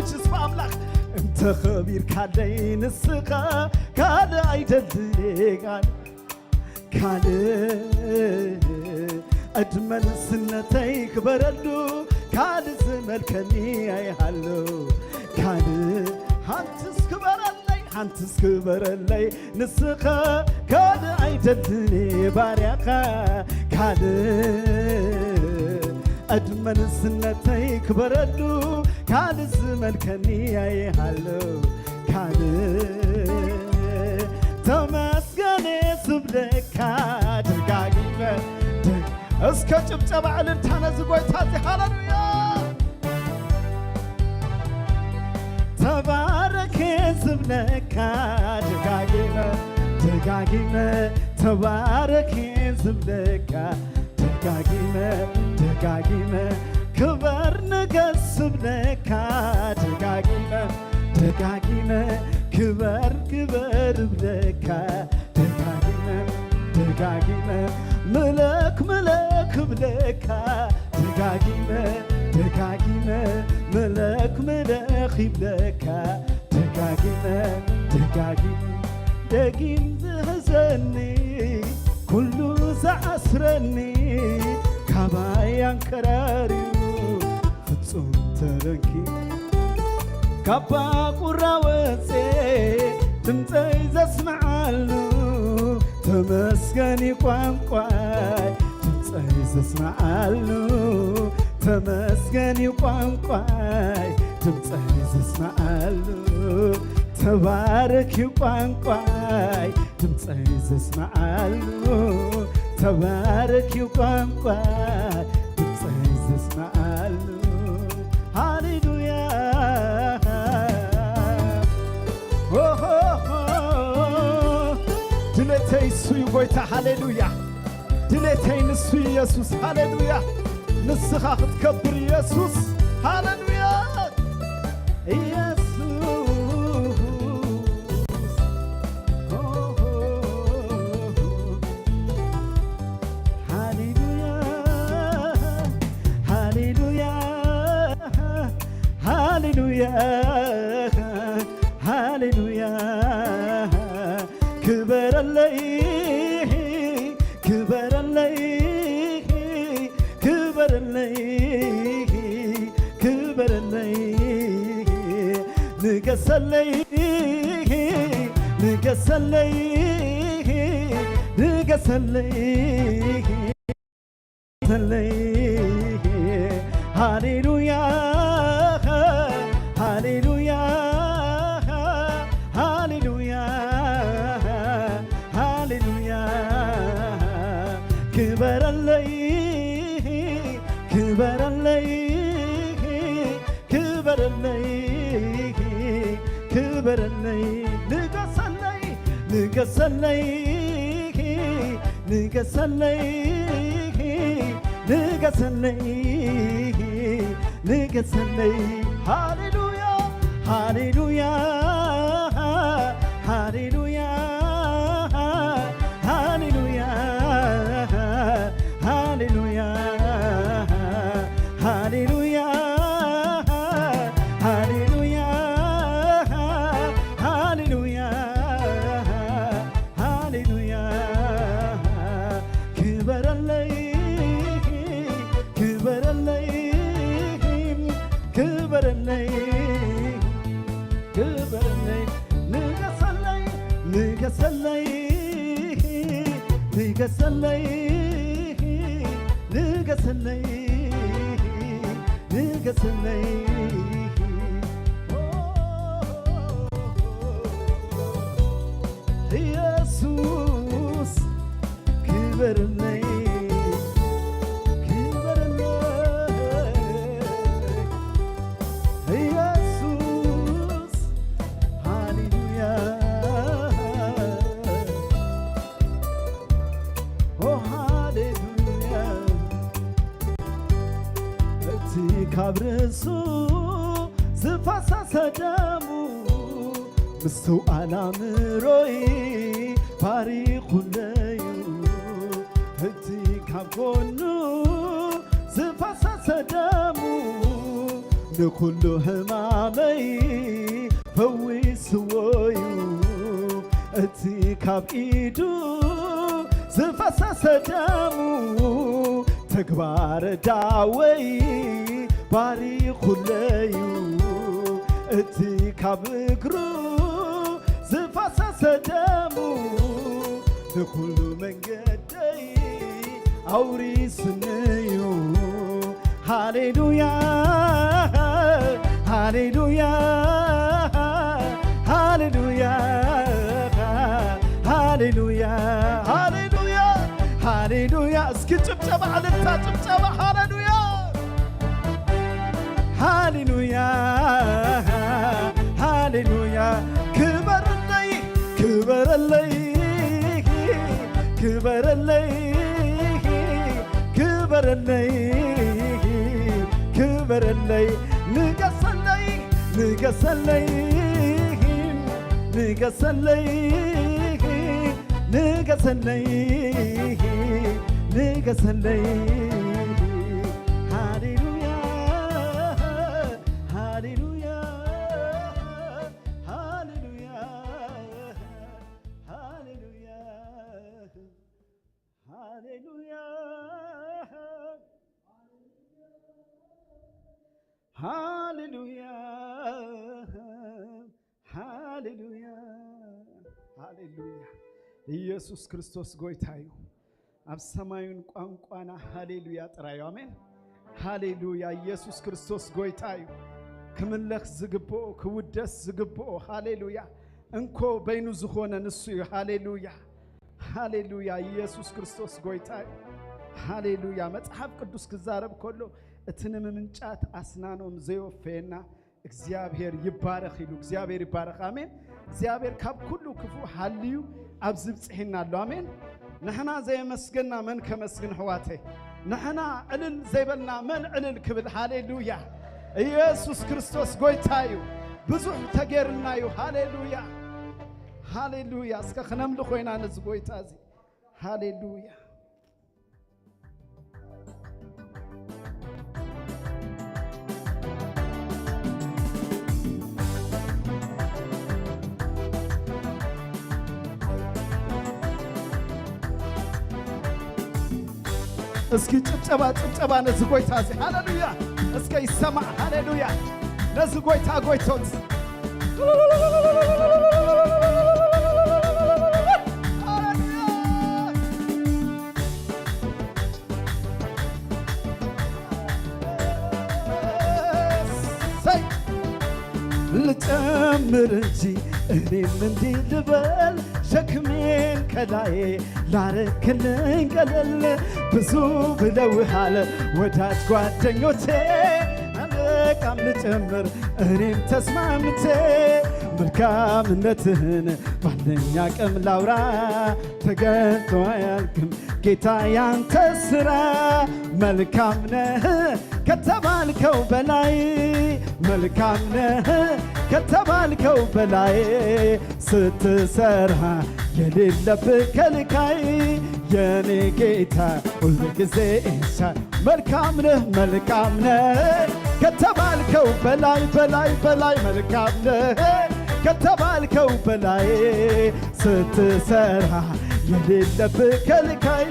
እስፋ ኣምላኽ እንተ ኸቢርካለይ ንስኻ ካልእ ኣይደልን ካልእ ዕድመ ንስነተይ ክበረሉ ካልእ ዝመልከኒ ኣይሃሉ ካልእ ሓንትስ ክበረለይ ሓንትስ ክበረለይ ንስኻ ካልእ ኣይደልን ባርያኻ ካልእ ዕድመ ንስነተይ ክበረሉ ካልእ ዝመልከኒ ኣይሃሉ ካልእ ተመስገን ዝብለካ ደጋጊመ ደግ- እስከ ጭብጨባ እልልታ ነዚ ጎይታ እዚ ሃሌሉያ ተባረክ ዝብለካ ደጋጊመ ደጋጊመ ተባረክ ዝብለካ ደጋጊመ ደጋጊመ ክበር ንገስ ዝብለካ ደጋጊመ ደጋጊመ ክበር ክበር እብለካ ደጋጊመ ደጋጊመ ምለክ ምለክ እብለካ ደጋጊመ ደጋጊመ ምለክ ምለኽ ይብለካ ደጋጊመ ደጋጊመ ደጊም ዝሕዘኒ ኩሉ ዝኣስረኒ ካባይ ኣንቀራርዩ ፍጹም ተበንኪ ካባ ቁራ ወፅኤ ድምፀይ ዘስምዓሉ ተመስገን እዩ ቋንቋይ ድምፀይ ዘስምዓሉ ተመስገን እዩ ቋንቋይ ድምፀይ ዘስምዓሉ ተባረክ እዩ ቋንቋይ ድምፀይ ዘስምዓሉ ተባረክ እዩ ቋንቋይ ድምፀይ ዘስምዓሉ ሃሌሉያ ኦሆሆ ድሌተይ እሱ እዩ ጎይታ ሃሌሉያ ድሌተይ ንሱ ኢየሱስ ሃሌሉያ ንስኻ ክትከብር ኢየሱስ ሃሌሉያ ኢየሱስ ሃሌሉያ ሃሌሉያ ሃሌሉያ ሃሌሉያ ክበረለይ ክበረለይ ክበረለይ ክበረለይ ንገሰለይ ንገሰለይ ንገሰለይ ተለይ ሃሌሉያ ሃሌሉያ ሃሌሉያ ሃሌሉያ ክበረለይ ክበረለይ ክበረለይ ክበረለይ ንገሰለይ ንገሰለይ ንገሰለይ ንገሰለይ ንገሰለይ ሃሌሉያ ሃሌሉያ ሃሌሉያ ሃሌሉያ ሃሌሉያ ሃሌሉያ ሃሌሉያ ሃሌሉያ ሃሌሉያ ክበረለይ ክበረለይ ክበረለይ ክበረለይ ንገሰለይ ንገሰለይ ንገሰለይ ንገሰለይ ንገሰለይ ኢየሱስ ክበረለይ ክበረለይ ኢየሱስ ሃሌሉያ ኦ ሃሌሉያ እቲ ካብ ርእሱ ዝፈሰሰ ደሙ ምስትውዓል ኣእምሮይ ባሪኹለዩ እቲ ካብ ጎኑ ዝፈሰሰ ደሙ ንኹሉ ሕማመይ ፈዊስዎ እዩ እቲ ካብ ኢዱ ዝፈሰሰ ደሙ። ተግባረ ዳወይ ባሪኹለዩ እቲ ካብ እግሩ ዝፈሰሰ ደሙ። ንኹሉ መንገደይ ኣውሪስንዩ። ሃሌሉያ፣ ሃሌሉያ፣ ሃሌሉያ፣ ሃሌሉያ፣ ሃሌሉያ፣ ሃሌሉያ። እስኪ ጭብጨባ፣ እልልታ፣ ጭብጨባ። ሃሌሉያ፣ ሃሌሉያ፣ ሃሌሉያ። ክበረለይ፣ ክበረለይ፣ ክበረለይ፣ ክበረለይ፣ ክበረለይ። ንገሰለይ፣ ንገሰለይ፣ ንገሰለይ፣ ንገሰለይ፣ ንገሰለይ። ሃሌሉያ፣ ሃሌሉያ፣ ሃሌሉያ፣ ሃሌሉያ፣ ሃሌሉያ፣ ሃሌሉያ፣ ሃሌሉያ፣ ሃሌሉያ። ኢየሱስ ክርስቶስ ጎይታ እዩ። ኣብ ሰማዩን ቋንቋና ሃሌሉያ ጥራይ እዩ። ኣሜን። ሃሌሉያ። ኢየሱስ ክርስቶስ ጎይታ እዩ። ክምለኽ ዝግብኦ፣ ክውደስ ዝግብኦ። ሃሌሉያ። እንኮ በይኑ ዝኾነ ንሱ እዩ። ሃሌሉያ። ሃሌሉያ። ኢየሱስ ክርስቶስ ጎይታ እዩ። ሃሌሉያ። መጽሓፍ ቅዱስ ክዛረብ ከሎ እቲ ንምምንጫት ኣስናኖም ዘየወፈየና እግዚኣብሔር ይባረኽ ኢሉ። እግዚኣብሔር ይባረኽ። ኣሜን። እግዚኣብሔር ካብ ኩሉ ክፉእ ሓልዩ ኣብዚ ብጽሒና ኣሎ። ኣሜን። ንሕና ዘየመስገና መን ከመስግን ኣሕዋተይ? ንሕና ዕልል ዘይበልና መን ዕልል ክብል? ሃሌሉያ። ኢየሱስ ክርስቶስ ጎይታ እዩ። ብዙሕ ተጌርና እዩ። ሃሌሉያ፣ ሃሌሉያ። እስከ ክነምልኾ ኢና ነዚ ጎይታ እዚ። ሃሌሉያ። እስኪ ጭብጨባ፣ ጭብጨባ ነዚ ጎይታ እዚ። ሃሌሉያ። እስከ ይሰማዕ። ሃሌሉያ። ነዚ ጎይታ ጎይቶት። ሃሌሉያ። ሰይ! ልጨምር እንጂ እኔም እንዲህ ልበል፣ ሸክሜን ከላዬ ላረክልኝ ቀለል። ብዙ ብለውሃል ወዳጅ ጓደኞቼ፣ አለቃም ልጨምር እኔም ተስማምቼ፣ መልካምነትህን ባለኝ አቅም ላውራ። ተገልጦ አያልቅም ጌታ ያንተ ስራ። መልካም ነህ ከተባልከው በላይ፣ መልካም ነህ ከተባልከው በላይ፣ ስትሰራ የሌለብህ ከልካይ፣ የኔ ጌታ ሁል ጊዜ ኢሳ። መልካም ነህ፣ መልካም ነህ ከተባልከው በላይ፣ በላይ፣ በላይ፣ መልካም ነህ ከተባልከው በላይ፣ ስትሰራ የሌለብህ ከልካይ፣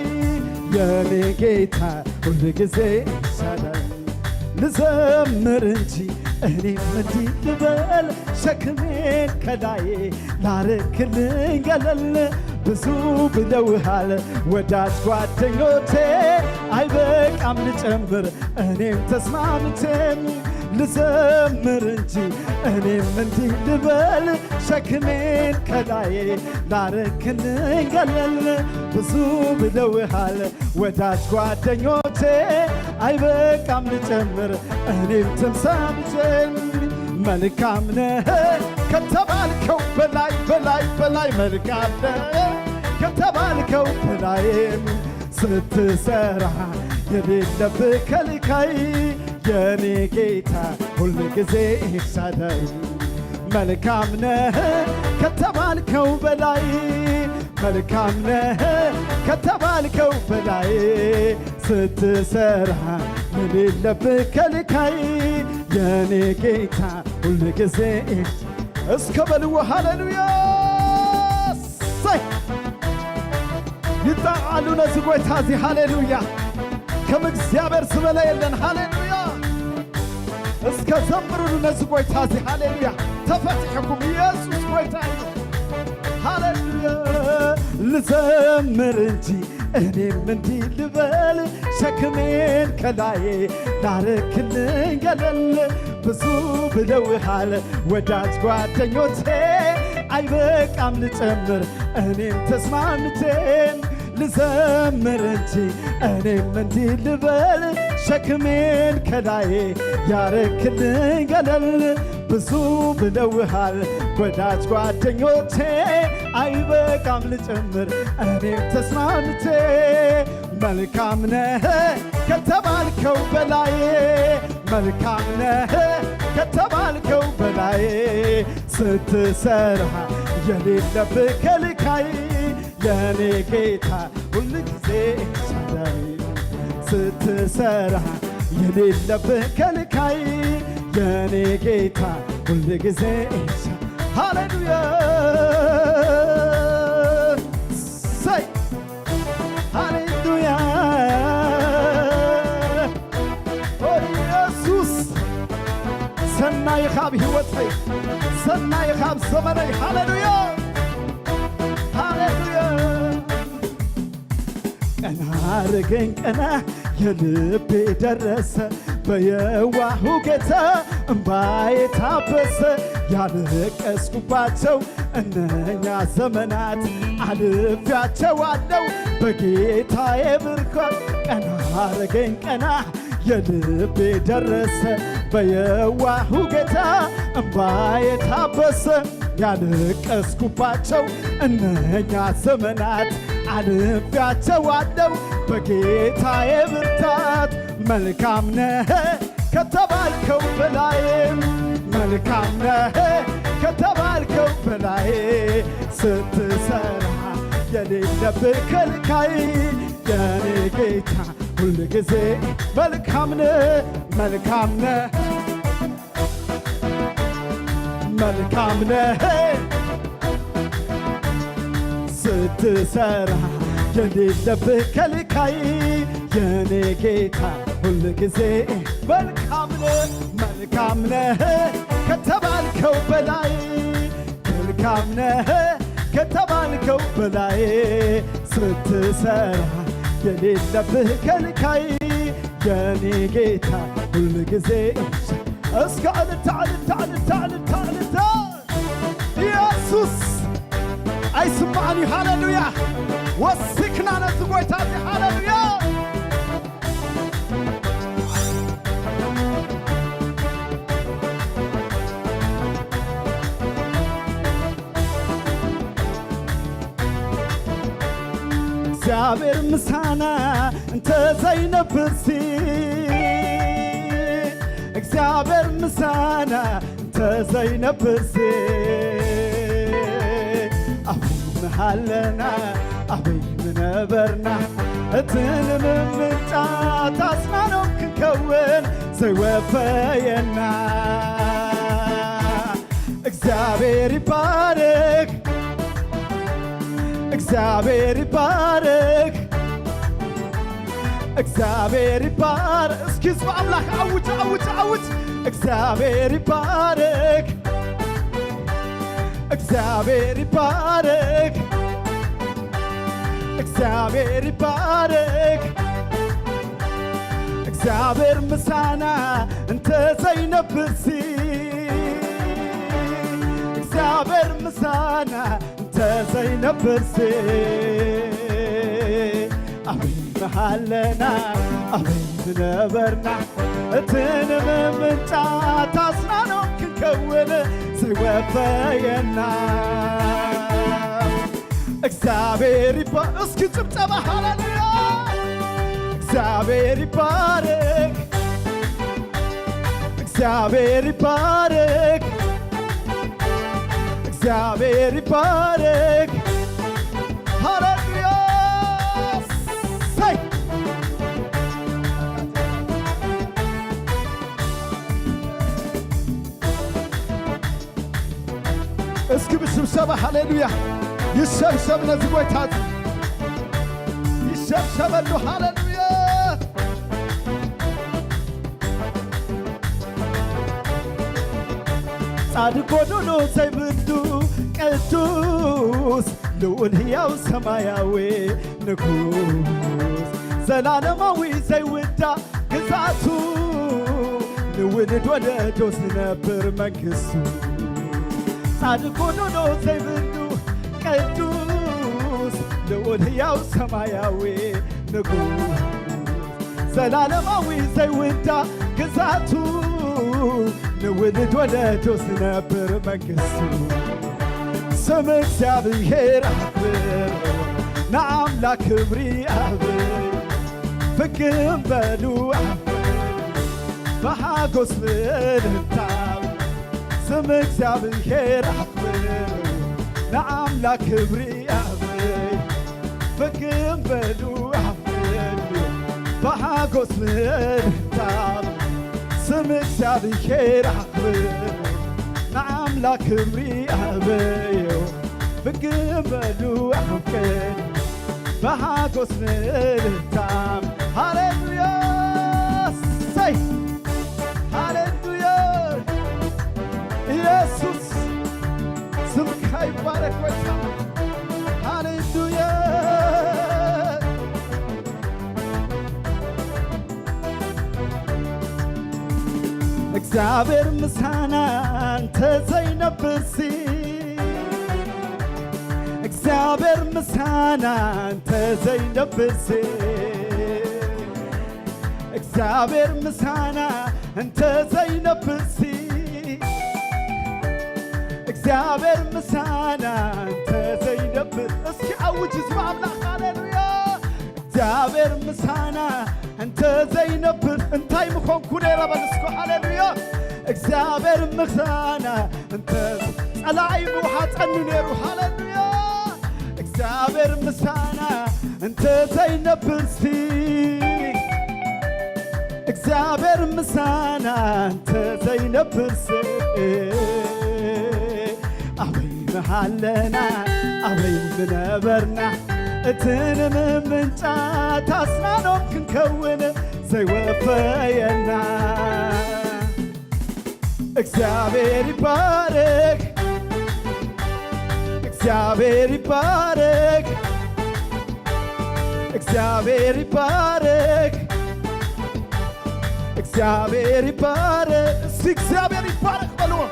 የኔ ጌታ ሁል ጊዜ ይሻላል። ልዘምር እንጂ እኔም እንዲህ ልበል፣ ሸክሜን ከላዬ ላረክልኝ ገለል። ብዙ ብለውሃል ወዳጅ ጓደኞቼ፣ አይበቃም ልጨምር እኔም ተስማምቼ፣ ልዘምር እንጂ እኔም እንዲህ ልበል፣ ሸክሜን ከላዬ ላረክልኝ ገለል። ብዙ ብለውሃል ወዳጅ ጓደኞቼ፣ አይበቃም ልጨምር እኔም ተስማምቼ። መልካም ነህ ከተባልከው በላይ፣ በላይ፣ በላይ፣ መልካም ነህ ከተባልከው በላይ፣ ስትሰራ የሌለብህ ከልካይ፣ የኔ ጌታ ሁል ጊዜ ኤልሻዳይ። መልካም ነህ ከተባልከው በላይ፣ መልካም ነህ ከተባልከው በላይ፣ ስትሰራ የሌለብህ ከልካይ፣ የኔ ጌታ ሁል ጊዜ እስከ በልዎ። ሃሌሉያ! ሰይ ይጣቃሉ ነዚ ጎይታ እዚ። ሃሌሉያ! ከም እግዚኣብሔር ዝበለ የለን። ሃሌሉያ! እስከ ዘምሩሉ ነዚ ጎይታ እዚ። ሃሌሉያ! ተፈቲሕኩም። ኢየሱስ ጎይታ እዩ። ሃሌሉያ! ልዘምር እንጂ እኔም እንዲህ ልበል፣ ሸክሜን ከላዬ ላረክልኝ ገለል። ብዙ ብለውሃል ወዳጅ ጓደኞቼ፣ አይበቃም ልጨምር እኔም ተስማምቼ። ልዘምር እንጂ እኔም እንዲህ ልበል፣ ሸክሜን ከላዬ ያረክልኝ ገለል። ብዙ ብለውሃል ወዳጅ ጓደኞቼ፣ አይበቃም ልጨምር እኔም ተስማምቼ። መልካም ነህ ከተባልከው በላይ፣ መልካም ነህ ከተባልከው በላይ፣ ስትሰራ የሌለብህ ከልካይ፣ የኔ ጌታ ሁል ጊዜ ኤልሻዳይ። ስትሰራ የሌለብህ ከልካይ፣ የኔ ጌታ ሁል ጊዜ ኤልሻ-፣ ሃሌሉያ! ሰይ! ሃሌሉያ! ኦ ኢየሱስ! ሰናይኻ ኣብ ህይወተይ፣ ሰናይኻ ኣብ ዘመነይ። ሃሌሉያ! ሃሌሉያ! ቀና አረገኝ ቀና፣ የልቤ ደረሰ፣ በየዋሁ ጌታ እምባዬ ታበሰ። ያለቀስኩባቸው እነኛ ዘመናት አልፌያቸዋለሁ በጌታዬ ብርታት። ቀና አረገኝ ቀና፣ የልቤ ደረሰ፣ በየዋሁ ጌታ እምባዬ ታበሰ። ያለቀስኩባቸው እነኛ ዘመናት አልፌያቸዋለሁ በጌታዬ ብርታት። መልካም ነህ ከተባልከው በላይ፣ መልካም ነህ ከተባልከው በላይ፣ ስትሰራ የሌለብህ ከልካይ፣ የኔ ጌታ ሁል ጊዜ መልካም ነህ፣ መልካም ነህ፣ መልካም ነህ። ስትሰራ የሌለብህ ከልካይ፣ የኔ ጌታ ሁል ጊዜ መልካም ነህ፣ መልካም ነህ ከተባልከው በላይ፣ መልካም ነህ ከተባልከው በላይ፣ ስትሰራ የሌለብህ ከልካይ፣ የኔ ጌታ ሁል ጊዜ። እስከ እልልታ፣ እልልታ፣ እልልታ፣ እልልታ፣ እልልታ። ኢየሱስ አይስማዕን እዩ። ሃሌሉያ! ወሲክና ነቲ ጎይታ እዚ። ሃሌሉያ! እግዚኣብሔር ምሳና እንተዘይነብርሲ፣ እግዚኣብሔር ምሳና እንተዘይነብርሲ፣ ኣበይ ምሃለና፣ ኣበይ ምነበርና፣ እቲ ንምምንጫት ኣስናኖም ክንከውን ዘይወፈየና። እግዚኣብሔር ይባረክ፣ እግዚኣብሔር ይባረክ፣ እግዚኣብሔር ይባረክ። እስኪ ህዝቢ ኣምላኽ ኣውጅ፣ ኣውጅ፣ ኣውጅ። እግዚኣብሔር ይባረክ፣ እግዚኣብሔር ይባረክ፣ እግዚኣብሔር ይባረክ። እግዚኣብሔር ምሳና እንተዘይነብርሲ፣ እግዚኣብሔር ምሳና እንተዘይነብርሲ፣ ኣበይ ምሃለና፣ ኣበይ ምነበርና፣ እቲ ንምምንጫት ኣስናኖም ክንከውን ዘይወፈየና። እግዚኣብሔር ይባ-፣ እስኪ ጭብጨባ፣ ሃሌሉያ። እግዚኣብሔር ይባረክ፣ እግዚኣብሔር ይባረክ፣ እግዚኣብሔር ይባረክ። ሃሌሉያ። ሰይ። እስኪ ብሽብሸባ ሃሌሉያ ይሸብሸብ ነዚ ጎይታ እዚ። ይሸብሸበሉ ሃሌሉያ። ጻድቅ ጎዶሎ ዘይብሉ ቅዱስ ልዑል ህያው ሰማያዊ ንጉስ ዘላለማዊ ዘይውዳ ግዛቱ ንውልድ ወለዶ ዝነብር መንግስቱ ጻድቅ ጎዶሎ ዘይብሉ ቅዱስ ልዑል ህያው ሰማያዊ ንጉስ ዘላለማዊ ዘይውዳ ግዛቱ ንውልድ ወለዶ ዝነብር መንግስቱ ስም እግዚኣብሔር ኣኽብር ንኣምላክ ክብሪ ኣኽብር ፍግም በሉ ኣኽብር ብሓጎስ ብእልልታ ስም እግዚኣብሔር ኣኽብር ንኣምላክ ክብሪ ኣኽብር ፍግም በሉ ኣኽብር ብሓጎስ ብእልልታ ስም እግዚኣብሔር ኣኽብር ንኣምላክ ክብሪ ኣኽብር ፍግም በሉ ኣኽብር ብሓጎስ ብእልልታ ሃሌሉያ ሰይ ሃሌሉያ ኢየሱስ ስምካ ይባረክ ጎይታ ሃሌሉያ እግዚኣብሔር ምሳና እንተዘይነብርሲ እግዚኣብሔር ምሳና እንተዘይነብርሲ እግዚኣብሔር ምሳና እንተዘይነብርሲ እግዚኣብሔር ምሳና እንተዘይነብር እስኪ ኣውጅ ህዝቢ ኣምላኽ ሃሌሉያ እግዚኣብሔር ምሳና እንተዘይነብር እንታይ ምኾንኩ ነይረ በል እስኮ ሃሌሉያ እግዚኣብሔር ምሳና እንተ ጸላኢ ምውሓጠኒ ነይሩ ሃሌሉያ እግዚኣብሔር ምሳና እንተዘይነብርሲ እግዚኣብሔር ምሳና እንተዘይነብርሲ ኣበይ ምሃለና ኣበይ ምነበርና እቲ ንምምንጫት ኣስናኖም ክንከውን ዘይወፈየና እግዚኣብሔር ይባረክ እግዚኣብሔር ይባረክ እግዚኣብሔር ይባረክ እግዚኣብሔር ይባረክ እስቲ እግዚኣብሔር ይባረክ በልዎ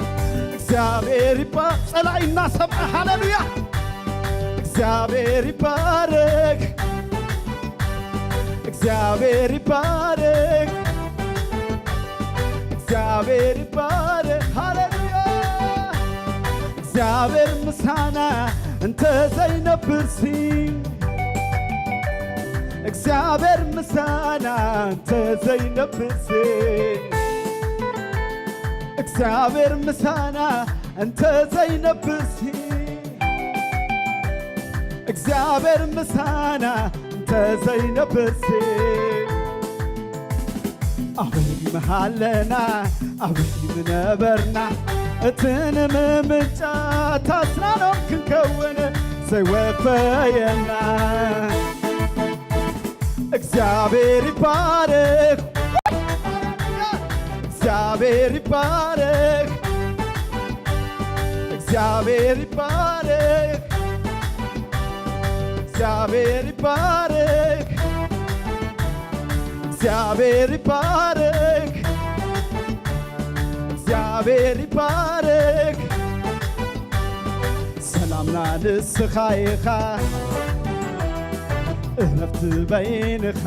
እግዚኣብሔር ይባ ጸላኢ እናሰምዐ ሃሌሉያ እግዚኣብሔር ይባረክ እግዚኣብሔር ይባረክ እግዚኣብሔር ይባረክ ሃሌሉያ እግዚኣብሔር ምሳና እንተዘይነብርሲ እግዚኣብሔር ምሳና እንተዘይነብርሲ እግዚኣብሔር ምሳና እንተዘይነብርሲ እግዚኣብሔር ምሳና እንተዘይነብርሲ ኣበይ ምሃለና ኣበይ ምነበርና እቲ ንምምንጫት ኣስናኖም ክንከውን ዘይወፈየና እግዚኣብሔር ይባረክ እግዚኣብሔር ይባረክ እግዚኣብሔር ይባረክ እግዚኣብሔር ይባረክ እግዚኣብሔር ይባረክ እግዚኣብሔር ይባረክ ሰላምና ንስኻ ኢኻ እረፍቲ በይንኻ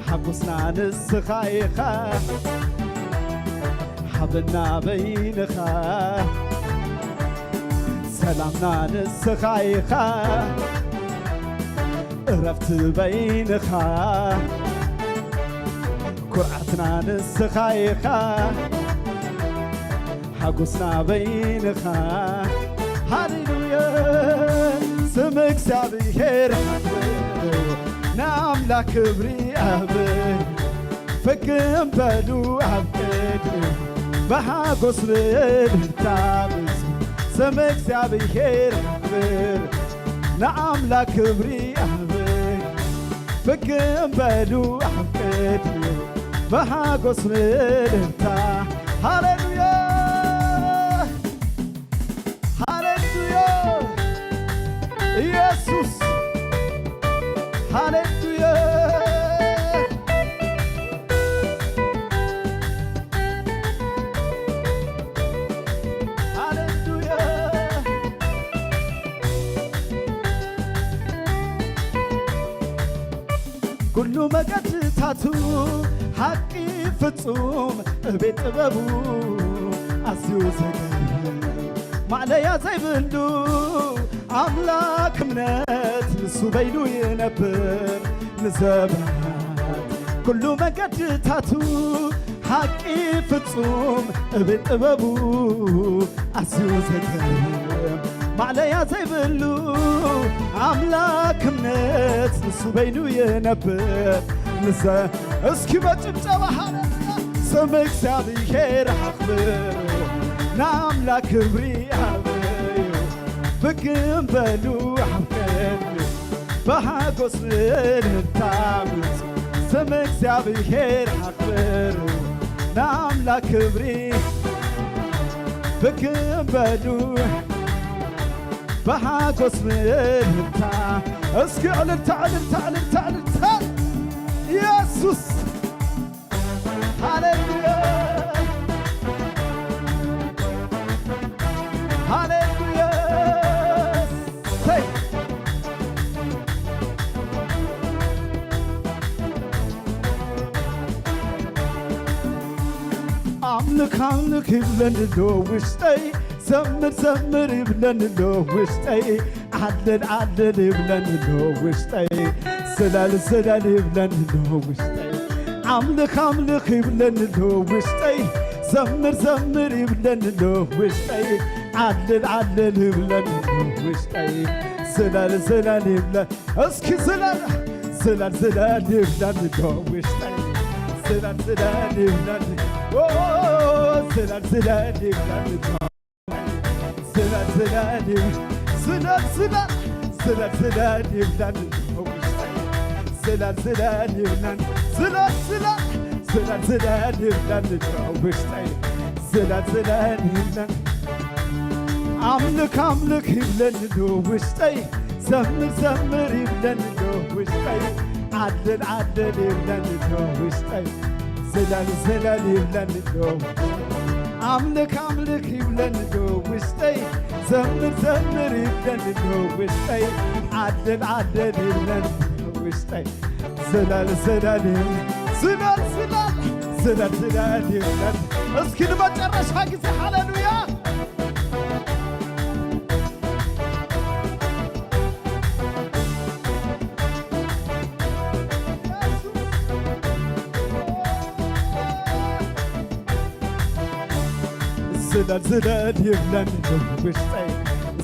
ሓጎስና ንስኻ ኢኻ ሓበና በይንኻ ሰላምና ንስኻ ኢኻ እረፍቲ በይንኻ ኩርዓትና ንስኻ ኢኻ ሓጎስና በይንኻ ሃሌሉያ ስም እግዚኣብሔር ንኣምላክ ክብሪ ኣብ ፈግም በሉ ኣብ ቅድሚ ብሓጎስ ብእልልታ ምስጉን ስም እግዚኣብሔር ኣኽብር፣ ንኣምላኽ ክብሪ ኣኽብር። ፍግም በሉ ኣብ ቅድሚኡ ብሓጎስ ብእልልታ። ሃሌሉያ፣ ሃሌሉያ፣ ኢየሱስ፣ ሃሌሉያ። ሃሌሉያ። ኩሉ መገድታቱ ሓቂ ፍጹም፣ እቤት ጥበቡ ኣዝዩ ዘገርም፣ ማእለያ ዘይብሉ ኣምላኽ እምነት ንሱ በይኑ ይነብር ንዘበናት። ኩሉ መገድታቱ ሓቂ ፍጹም፣ እቤት ጥበቡ ኣዝዩ ዘገርም፣ ማእለያ ዘይብሉ ኣምላኽ እምነት ንሱ በይኑ ይነብር ንዘ-፣ እስኪ በጭብጨባ ሃሌሉያ። ስም እግዚኣብሔር ኣኽብሩ፣ ንኣምላኽ ክብሪ ሃበዩ፣ ፍግም በሉ ኣብ ቅድሚኡ ብሓጎስ እልልታ ምጹ፣ ስም እግዚኣብሔር ኣኽብሩ፣ ንኣምላኽ ክብሪ ፍግም በሉ ብሓጎስ እልልታ። እስኪ እልልታ፣ እልልታ፣ እልልታ፣ እልልታ። ኢየሱስ። ሃሌሉያ፣ ሃሌሉያ። ሰይ። ኣምልኽ ኣምልኽ ይብለኒ ኣሎ ውሽጠይ፣ ዘምር ዘምር ይብለኒ ኣሎ ውሽጠይ፣ ዓልል ዓልል ይብለኒ ኣሎ ውሽጠይ፣ ዝለል ዝለል ይብለኒ ኣሎ ውሽጠይ። ኣምልኽ ኣምልኽ ይብለኒ ኣሎ ውሽጠይ፣ ዘምር ዘምር ይብለኒ ኣሎ ውሽጠይ፣ ዓልል ዓልል ይብለኒ ኣሎ ውሽጠይ፣ ዝለል ዝለል ይብለ-፣ እስኪ ዝለል፣ ዝለል ዝለል ይብለኒ ኣሎ ውሽጠይ፣ ዝለል ዝለል ይብለኒ፣ ኦ፣ ዝለል ዝለል ይብለኒ ኣሎ ዝለል ዝለል ይብል-፣ ዝለል ዝለል፣ ዝለል ዝለል ይብለኒ ውሽጠይ። ዝለል ዝለል ይብለኒ፣ ዝለል ዝለል፣ ዝለል ዝለል ይብለኒ ውሽጠይ። ዝለል ዝለል ይብለኒ። ኣምልኽ ኣምልኽ ይብለኒ ውሽጠይ። ዘምር ዘምር ይብለኒ ኣሎ ውሽጠይ። ዓልል ዓልል ይብለኒ ኣሎ ውሽጠይ። ዝለል ዝለል ይብለኒ ኣሎ። ኣምልኽ ኣምልኽ ይብለኒ ኣሎ ውሽጠይ። ዘምር ዘምር ይብለኒ ኣሎ ውሽጠይ። ዓልል ዓልል ይብለኒ ኣሎ ውሽጠይ። ዝለል ዝለል ይብለኒ። ዝለል ዝለል። ዝለል ዝለል ይብለኒ። እስኪ ንመጨረሻ ግዜ ሃሌሉያ። ዝለል ዝለል ይብለኒ ውሽጠይ፣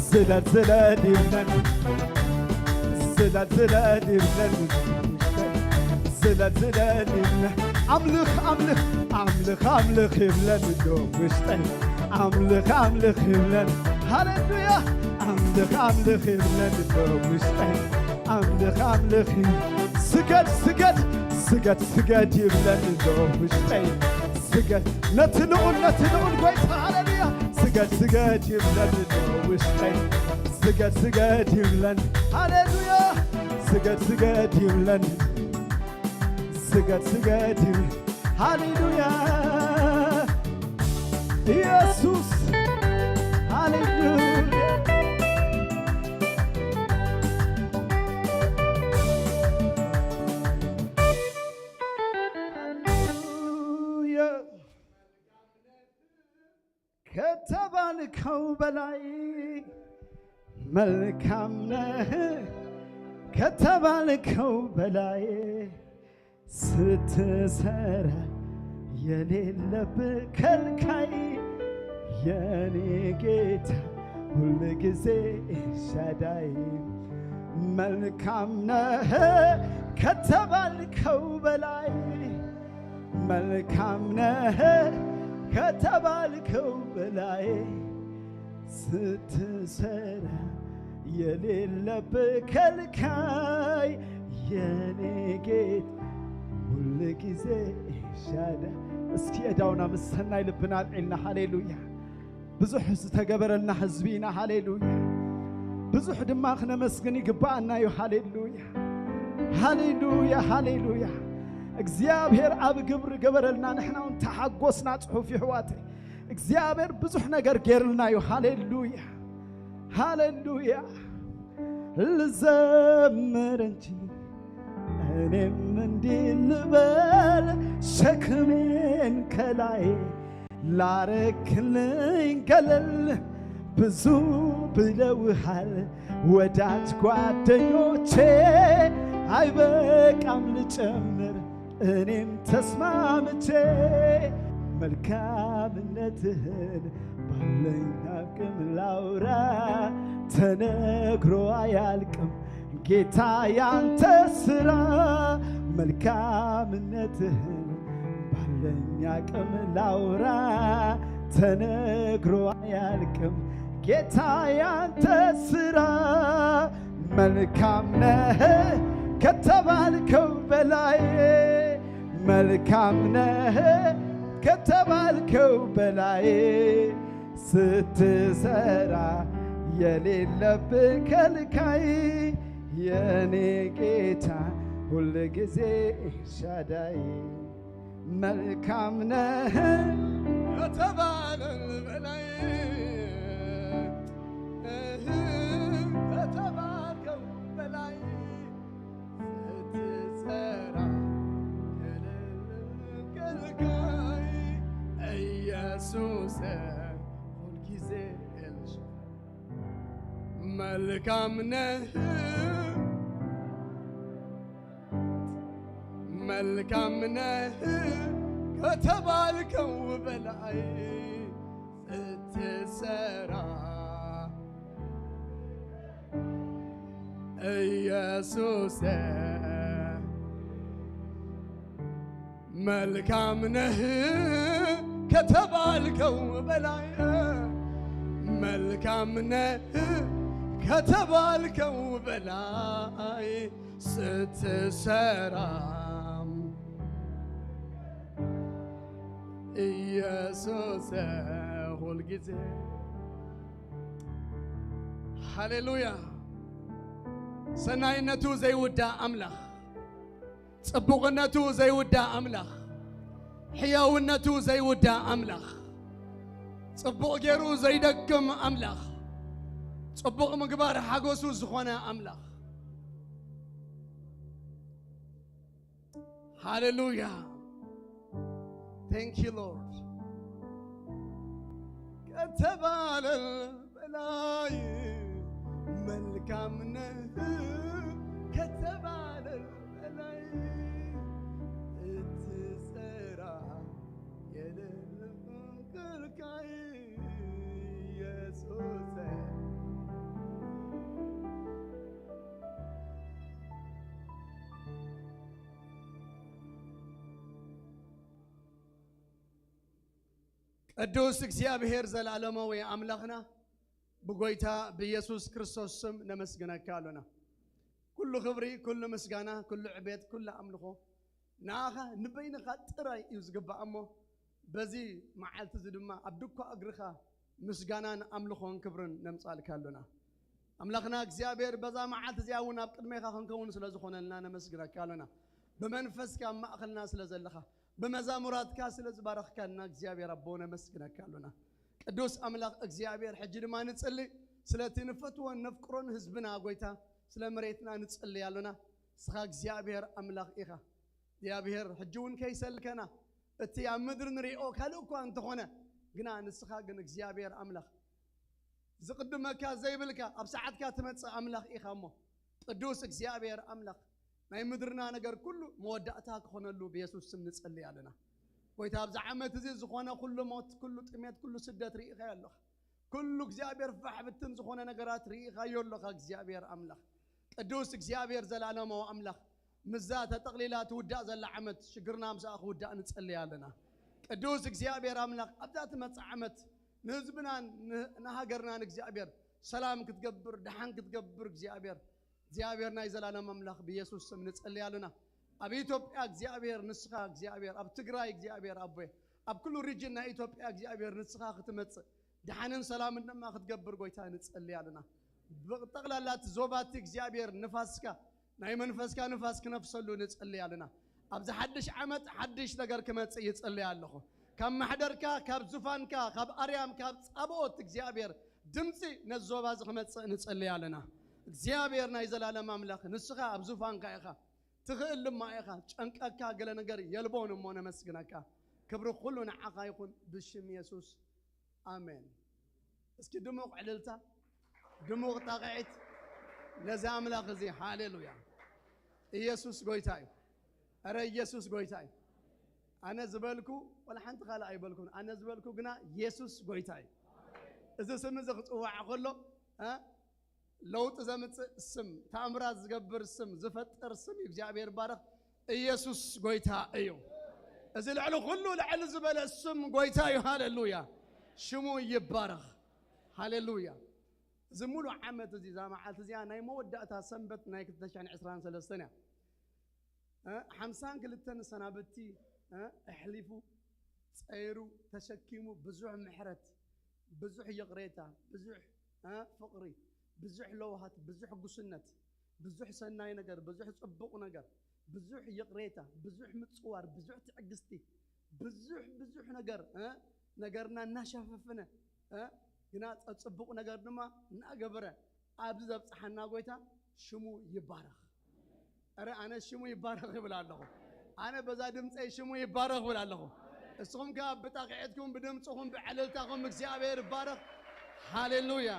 ዝለል ዝለል ይብለኒ፣ ዝለል ዝለል ይብለኒ ውሽጠይ፣ ዝለል ዝለል ይብለኒ። ኣምልኽ ኣምልኽ ኣምልኽ ኣምልኽ ይብለኒ ዶ ውሽጠይ፣ ኣምልኽ ኣምልኽ ይብለኒ። ሃሌሉያ። ኣምልኽ ኣምልኽ ይብለኒ ዶ ውሽጠይ፣ ኣምልኽ ኣምልኽ ይብ-፣ ስገድ ስገድ ስገድ ስገድ ይብለኒ ዶ ውሽጠይ፣ ስገድ ነቲ ልዑል ነቲ ልዑል ጎይታ። ሃሌሉያ። ስገድ ስገድ ይብለኒ ዶ ውሽጠይ፣ ስገድ ስገድ ይብለኒ። ሃሌሉያ። ስገድ ስገድ ይብለኒ፣ ስገድ ስገድ ይብል። ሃሌሉያ ኢየሱስ፣ ሃሌሉያ። ከተባልከው በላይ መልካም ነህ፣ ከተባልከው በላይ ስትሰራ የሌለብህ ከልካይ፣ የኔ ጌታ ሁል ጊዜ ኤልሻዳይ። መልካም ነህ ከተባልከው በላይ መልካም ነህ ከተባልከው በላይ ስትሰራ የሌለብህ ከልካይ የኔ ጌታ ሁል ጊዜ ኤልሻዳይ። እስኪ እዳውና ምስ ሰናይ ልብና ኣልዒልና፣ ሃሌሉያ። ብዙሕ ዝተገበረልና ህዝቢ ኢና፣ ሃሌሉያ። ብዙሕ ድማ ክነመስግን ይግባኣና እዩ፣ ሃሌሉያ፣ ሃሌሉያ፣ ሃሌሉያ። እግዚኣብሔር ኣብ ግብሪ ገበረልና፣ ንሕና እውን ተሓጎስና፣ ጽሑፍ ይሕዋተይ። እግዚኣብሔር ብዙሕ ነገር ጌርልና እዩ። ሃሌሉያ፣ ሃሌሉያ። ልዘምር እንጂ እኔም እንዲህ ልበል፣ ሸክሜን ከላይ ላረክልኝ ገለል። ብዙ ብለውሃል ወዳጅ ጓደኞቼ፣ አይበቃም ልጨምር እኔም ተስማምቼ። መልካምነትህን ባለኝ አቅም ላውራ፣ ተነግሮ አያልቅም ጌታ ያንተ ስራ። መልካምነትህን ባለኝ አቅም ላውራ፣ ተነግሮ አያልቅም ጌታ ያንተ ስራ። መልካም ነህ ከተባልከው በላይ፣ መልካም ነህ ከተባልከው በላይ ስትሰራ የሌለብህ ከልካይ የኔ ጌታ ሁል ጊዜ ኤልሻዳይ። መልካም ነህ ከተባለ በላይ፣ እህ፣ ከተባልከው በላይ ስትሰራ የሌለህ ከልካይ ኢየሱስ ሁልጊዜ ኤልሻዳይ። መልካም ነህ፣ መልካም ነህ ከተባልከው በላይ ስትሰራ ኢየሱስ። መልካም ነህ ከተባልከው በላይ፣ መልካም ነህ ከተባልከው በላይ ስትሰራ ኢየሱስ ሁልጊዜ። ሃሌሉያ። ሰናይነቱ ዘይውዳእ ኣምላኽ፣ ጽቡቕነቱ ዘይውዳእ ኣምላኽ፣ ሕያውነቱ ዘይውዳእ ኣምላኽ፣ ጽቡቕ ገይሩ ዘይደክም ኣምላኽ፣ ጽቡቕ ምግባር ሓጎሱ ዝኾነ ኣምላኽ። ሃሌሉያ። Thank you, Lord። ከተባለ በላይ መልካም ነህ ከተባለ በላይ እትሰራ የለም ከልካይ ኢየሱስ። ቅዱስ እግዚኣብሔር ዘላለማዊ ኣምላኽና ብጎይታ ብኢየሱስ ክርስቶስ ስም ነመስግነካ ኣሎና። ኩሉ ክብሪ፣ ኩሉ ምስጋና፣ ኩሉ ዕቤት፣ ኩሉ ኣምልኾ ንኣኻ ንበይንኻ ጥራይ እዩ ዝግባእ እሞ በዚ መዓልቲ እዚ ድማ ኣብ ድኳ እግርኻ ምስጋናን ኣምልኾን ክብርን ነምጻልካ ኣሎና። ኣምላኽና እግዚኣብሔር በዛ መዓልቲ እዚኣ እውን ኣብ ቅድሜኻ ክንከውን ስለ ዝኾነልና ነመስግነካ ኣሎና። ብመንፈስካ ኣብ ማእኸልና ስለ ዘለኻ ብመዛሙራትካ ስለ ዝባረኽካና እግዚኣብሔር ኣቦ ነመስግነካ ኣሎና። ቅዱስ ኣምላኽ እግዚኣብሔር ሕጂ ድማ ንጽሊ ስለቲ ንፈትዎን ነፍቅሮን ህዝብና ጎይታ ስለ መሬትና ንጽሊ ኣሎና። ንስኻ እግዚኣብሔር ኣምላኽ ኢኻ። እግዚኣብሔር ሕጂ እውን ከይሰልከና እቲ ኣብ ምድሪ ንሪኦ ካልእ እኳ እንተኾነ ግና ንስኻ ግን እግዚኣብሔር ኣምላኽ ዝቕድመካ ዘይብልካ ኣብ ሰዓትካ ትመጽእ ኣምላኽ ኢኻ እሞ ቅዱስ እግዚኣብሔር ኣምላኽ ናይ ምድርና ነገር ኩሉ መወዳእታ ክኾነሉ ብየሱስ ስም ንጸሊ ኣለና። ጎይታ ኣብዚ ዓመት እዚ ዝኾነ ኩሉ ሞት፣ ኩሉ ጥሜት፣ ኩሉ ስደት ርኢኻዮ ኣለኻ። ኩሉ እግዚኣብሔር ፋሕ ብትን ዝኾነ ነገራት ርኢኻዮ ኣለኻ እግዚኣብሔር ኣምላኽ። ቅዱስ እግዚኣብሔር ዘላለማዊ ኣምላኽ ምስዛ ተጠቕሊላ ትውዳእ ዘላ ዓመት ሽግርና ምስኣ ክውዳእ ንጸሊ ኣለና። ቅዱስ እግዚኣብሔር ኣምላኽ ኣብዛ ትመጽእ ዓመት ንህዝብናን ን- ንሃገርናን እግዚኣብሔር ሰላም ክትገብር፣ ደሓን ክትገብር እግዚኣብሔር፣ እግዚኣብሔር ናይ ዘላለም ኣምላኽ ብየሱስ ስም ንጸልይ ኣለና። ኣብ ኢትዮጵያ እግዚኣብሔር ንስኻ እግዚኣብሔር፣ ኣብ ትግራይ እግዚኣብሔር ኣቦይ፣ ኣብ ኩሉ ሪጅን ናይ ኢትዮጵያ እግዚኣብሔር ንስኻ ክትመጽእ፣ ደሓንን ሰላምን ድማ ክትገብር ጎይታ ንጸልይ ኣለና። ብጠቕላላ እቲ ዞባ እቲ እግዚኣብሔር ንፋስካ፣ ናይ መንፈስካ ንፋስ ክነፍሰሉ ንጸልይ ኣለና። ኣብዚ ሓድሽ ዓመት ሓድሽ ነገር ክመጽእ ይጸልይ ኣለኹ። ካብ ማሕደርካ፣ ካብ ዙፋንካ፣ ካብ ኣርያም፣ ካብ ጻብኦት እግዚኣብሔር ድምጺ ነዚ ዞባ እዚ ክመጽእ ንጸልይ ኣለና። እግዚኣብሔር ናይ ዘላለም ኣምላኽ ንስኻ ኣብ ዙፋንካ ኢኻ፣ ትኽእል ድማ ኢኻ። ጨንቀካ ገለ ነገር የልቦን እሞ ነመስግነካ። ክብሪ ኩሉ ንዓኻ ይኹን ብሽም የሱስ ኣሜን። እስኪ ድሙቕ ዕልልታ፣ ድሙቕ ጣቕዒት ነዚ ኣምላኽ እዚ። ሃሌሉያ! ኢየሱስ ጎይታ እዩ። ኧረ ኢየሱስ ጎይታ እዩ። ኣነ ዝበልኩ ወላ ሓንቲ ካልእ ኣይበልኩን። ኣነ ዝበልኩ ግና ኢየሱስ ጎይታ እዩ። እዚ ስም እዚ ክጽዋዕ ከሎ እ ለውጢ ዘምጽእ ስም፣ ተኣምራት ዝገብር ስም፣ ዝፈጥር ስም እዩ። እግዚኣብሔር ይባረኽ። ኢየሱስ ጎይታ እዩ። እዚ ልዕሊ ኩሉ ልዕል ዝበለ ስም ጎይታ እዩ። ሃሌሉያ! ሽሙ ይባረኽ። ሃሌሉያ! እዚ ሙሉ ዓመት እዚ፣ እዛ መዓልቲ እዚኣ ናይ መወዳእታ ሰንበት ናይ ክልተ ሽሕን ዕስራን ሰለስተን እያ። እ፣ ሓምሳን ክልተን ሰናብቲ፣ እ፣ ኣሕሊፉ፣ ጸይሩ፣ ተሸኪሙ፣ ብዙሕ ምሕረት፣ ብዙሕ ይቕሬታ፣ ብዙሕ፣ እ፣ ፍቕሪ፣ ብዙሕ ለውሃት፣ ብዙሕ ጉስነት፣ ብዙሕ ሰናይ ነገር፣ ብዙሕ ጽቡቕ ነገር፣ ብዙሕ ይቕሬታ፣ ብዙሕ ምጽዋር፣ ብዙሕ ትዕግስቲ፣ ብዙሕ፣ ብዙሕ ነገር፣ እ፣ ነገርና እናሸፈፍነ፣ እ፣ ግና ጸ-፣ ጽቡቕ ነገር ድማ እናገበረ ኣብዚ ዘብጽሓና ጎይታ ሽሙ ይባረኽ። ኧረ ኣነ ሽሙ ይባረኽ ይብል ኣለኹ። ኣነ በዛ ድምፀይ ሽሙ ይባረኽ ይብል ኣለኹ። እስኹም ከኣ ብጣቕዒትኩም፣ ብድምፅኹም፣ ብዕልልታኹም እግዚኣብሔር ይባረኽ። ሃሌሉያ!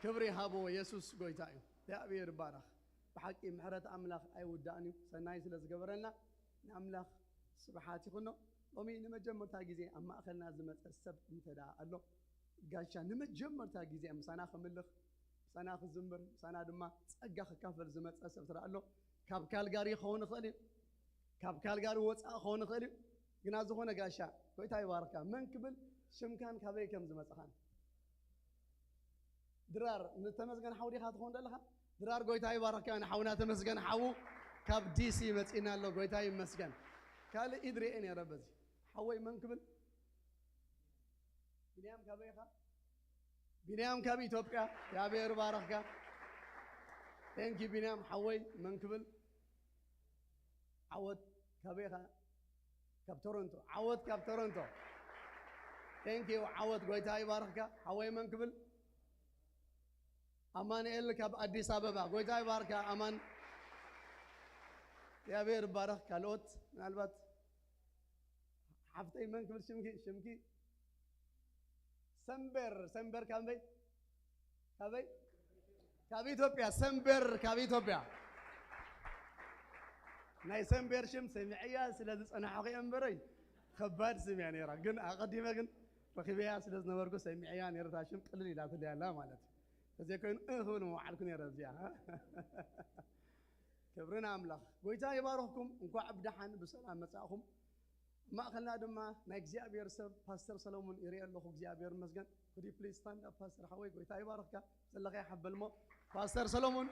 ክብሪ ሃቦ፣ የሱስ ጎይታ እዩ። እግዚኣብሔር ይባረኽ። ብሓቂ ምሕረት ኣምላኽ ኣይውዳእን እዩ። ሰናይ ስለ ዝገበረልና ንኣምላኽ ስብሓት ይኹኖ። ሎሚ ንመጀመርታ ግዜ ኣብ ማእኸልና ዝመፀ ሰብ እንተ ደኣ ኣሎ፣ ጋሻ ንመጀመርታ ግዜ ምሳና ክምልኽ፣ ምሳና ክዝምር፣ ምሳና ድማ ጸጋ ክካፈል ዝመጸ ሰብ ትረኣ ኣሎ። ካብ ካልጋሪ ክኸውን ይኽእል እዩ። ካብ ካልጋሪ ወጻኢ ክኸውን ይኽእል እዩ። ግና ዝኾነ ጋሻ፣ ጎይታ ይባርካ። መን ክብል ሽምካን ካበይ ከም ዝመጽኻን። ድራር፣ ንተመስገን ሓው ዲኻ ትኸውን ዘለኻ? ድራር፣ ጎይታ ይባርካ። ንሓውና ተመስገን ሓው ካብ ዲሲ መጺና ኣሎ። ጎይታ ይመስገን። ካልእ ኢድ ርእየ ነይረ በዚ። ሓወይ መን ክብል? ቢንያም ካበይ ኢኻ? ቢንያም ካብ ኢትዮጵያ። እግዚኣብሔር ባረኽካ። Thank you ቢንያም ሓወይ። መን ክብል? ዓወት ካበይ ኢኻ? ካብ ቶሮንቶ። ዓወት ካብ ቶሮንቶ። Thank you ዓወት፣ ጎይታ ይባርኽካ። ሓወይ መን ክብል? ኣማኑኤል ካብ ኣዲስ ኣበባ። ጎይታ ይባርካ ኣማን። እግዚኣብሔር ይባረኽ። ካልኦት ምናልባት ሓፍተይ መን ክብል ሽምኪ? ሽምኪ ሰምቤር፣ ሰምቤር ካበይ? ካበይ? ካብ ኢትዮጵያ። ሰምቤር ካብ ኢትዮጵያ። ናይ ሰምቤር ሽም ሰሚዐያ ስለ ዝጸናሕኩ እየ እምበረይ፣ ከባድ ስም እያ ነይራ። ግን ኣቐዲመ ግን ረኺበያ ስለ ዝነበርኩ ሰሚዐያ ነይረ፣ እታ ሽም ቅልል ኢላትለይ ኣላ ማለት እዩ። ተዘይኮይኑ እ ክብል ምውዓልኩ ነይረ እዚኣ። ክብሪ ንኣምላኽ። ጎይታ ይባርኽኩም። እንኳዕ ብደሓን ብሰላም መጻእኹም። ኣብ ማእከልና ድማ ናይ እግዚኣብሔር ሰብ ፓስተር ሰሎሞን ይርኢ ኣለኹ። እግዚኣብሔር ይመስገን። Could you please stand up ፓስተር ሓወይ፣ ጎይታ ይባርኽካ። ዘለኻ ይሓበል እሞ ፓስተር ሰሎሞን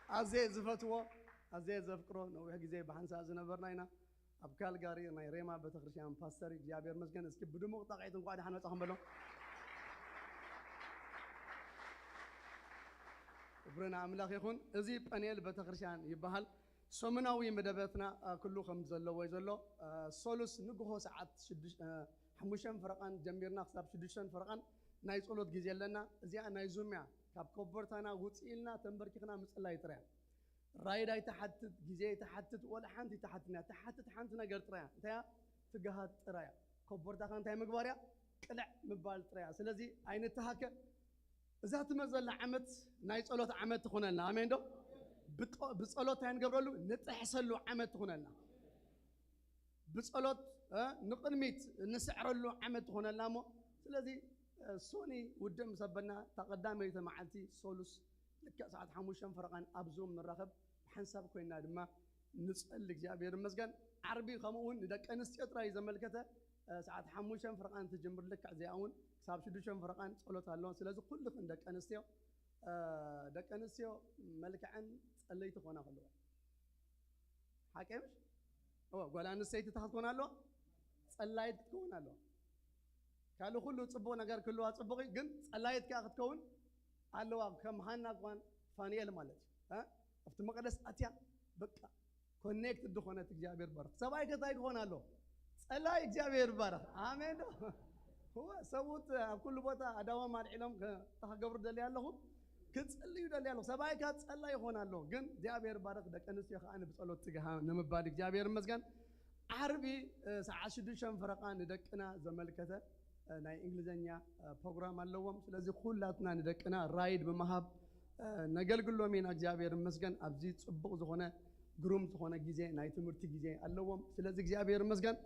ኣዝየ ዝፈትዎ፣ ኣዝየ ዘፍቅሮ፣ ነዊሕ ግዜ ብሓንሳእ ዝነበርና ኢና። ኣብ ካልጋሪ ናይ ሬማ ቤተክርስትያን ፓስተር እዩ። እግዚኣብሔር ይመስገን። እስኪ ብድሙቕ ጣቕዒት እንኳዕ ደሓን መጻኹም በሎ። ክብሪ ንኣምላኽ ይኹን። እዚ ጳኒኤል ቤተክርስትያን ይበሃል። ሰሙናዊ መደባትና፣ አ፣ ኩሉ ከም ዘለዎ እዩ ዘሎ። አ፣ ሰሉስ ንግሆ ሰዓት ሽዱሽተ፣ አ፣ ሓሙሽተ ፈረቓን ጀሚርና ክሳብ ሽዱሽተ ፈረቓን ናይ ጸሎት ግዜ ኣለና። እዚኣ ናይ ዙም እያ። ካብ ኮቦርታና ውጽእ ኢልና ተንበርኪኽና ምጽላይ ጥራይ እያ። ራይድ ኣይትሓትት፣ ግዜ ኣይትሓትት፣ ወላ ሓንቲ ኣይትሓትትን እያ። ትሓትት ሓንቲ ነገር ጥራይ እያ። እንታይ እያ? ትግሃት ጥራይ እያ። ኮቦርታኻ እንታይ ምግባር እያ? ቅልዕ ምባል ጥራይ እያ። ስለዚ ኣይንተሃከ። እዛ ትመጽእ ዘላ ዓመት ናይ ጸሎት ዓመት ትኹነልና። ኣሜን ዶ? ብጦ-፣ ብጸሎት እንታይ ንገብረሉ? ንጥሕሰሉ ዓመት ትኹነልና። ብጸሎት፣ እ፣ ንቕድሚት ንስዕረሉ ዓመት ትኾነልና እሞ፣ ስለዚ፣ እ፣ ሶኒ ውድእ ምስ ኣበልና፣ እታ ቀዳመይቲ መዓልቲ ሰሉስ ልክዕ ሰዓት ሓሙሽተ ፈረቓን ኣብ ዙም ንራኸብ፣ ብሓንሳብ ኮይንና ድማ ንጸሊ። እግዚኣብሔር ይመስገን። ዓርቢ ከምኡ እውን ንደቂ ኣንስትዮ ጥራይ ዘመልከተ፣ እ፣ ሰዓት ሓሙሽተ ፍርቓን ትጅምር። ልክዕ እዚኣ እውን ክሳብ ሽዱሽተ ፍርቓን ጸሎት ኣሎ። ስለዚ ኩልኽን ደቂ ኣንስትዮ፣ እ፣ ደቂ ኣንስትዮ መልክዐን ጸለይቲ ክኾና ከለዋ፣ ሓቂ ምሽ? እወ፣ ጓል ኣንስተይቲ እንታይ ክትኮን ኣለዋ? ጸላይት ክትከውን ኣለዋ። ካልእ ኩሉ ጽቡቕ ነገር ክህልዋ ጽቡቕ እዩ፣ ግን ጸላይት ከኣ ክትከውን ኣለዋ። ከም ሃና እኳን ፋንኤል ማለት እዩ። እ? ኣብቲ መቕደስ ኣትያ በቃ ኮኔክትድ ዝኾነት። እግዚኣብሔር ይባረኽ። ሰብኣይ ከ እንታይ ክኾን ኣለዎ? ጸላይ። እግዚኣብሔር ይባረኽ። ኣሜን ዶ? እወ፣ ሰብኡት ኣብ ኩሉ ቦታ ኣእዳዎም ኣልዒሎም ከ-፣ እንታይ ክገብሩ ደልዩ ኣለኹ? ክጽልዩ ደልዩ ኣለኹ። ሰብኣይ ከ ጸላይ ይኾን ኣሎ። ግን እግዚኣብሔር ይባረኽ። ደቂ ኣንስትዮ ከኣ ብጸሎት ትግሃ ንምባል እግዚኣብሔር ይመስገን። ዓርቢ፣ እ፣ ሰዓት ሽዱሽተ ፈረቓ ንደቅና ዘመልከተ፣ እ፣ ናይ እንግሊዝኛ፣ እ፣ ፕሮግራም ኣለዎም። ስለዚ ኩላትና ንደቅና ራይድ ብምሃብ፣ እ፣ ነገልግሎም ኢና። እግዚኣብሔር ይመስገን። ኣብዚ ጽቡቕ ዝኾነ ግሩም ዝኾነ ግዜ፣ ናይ ትምህርቲ ግዜ ኣለዎም። ስለዚ እግዚኣብሔር ይመስገን።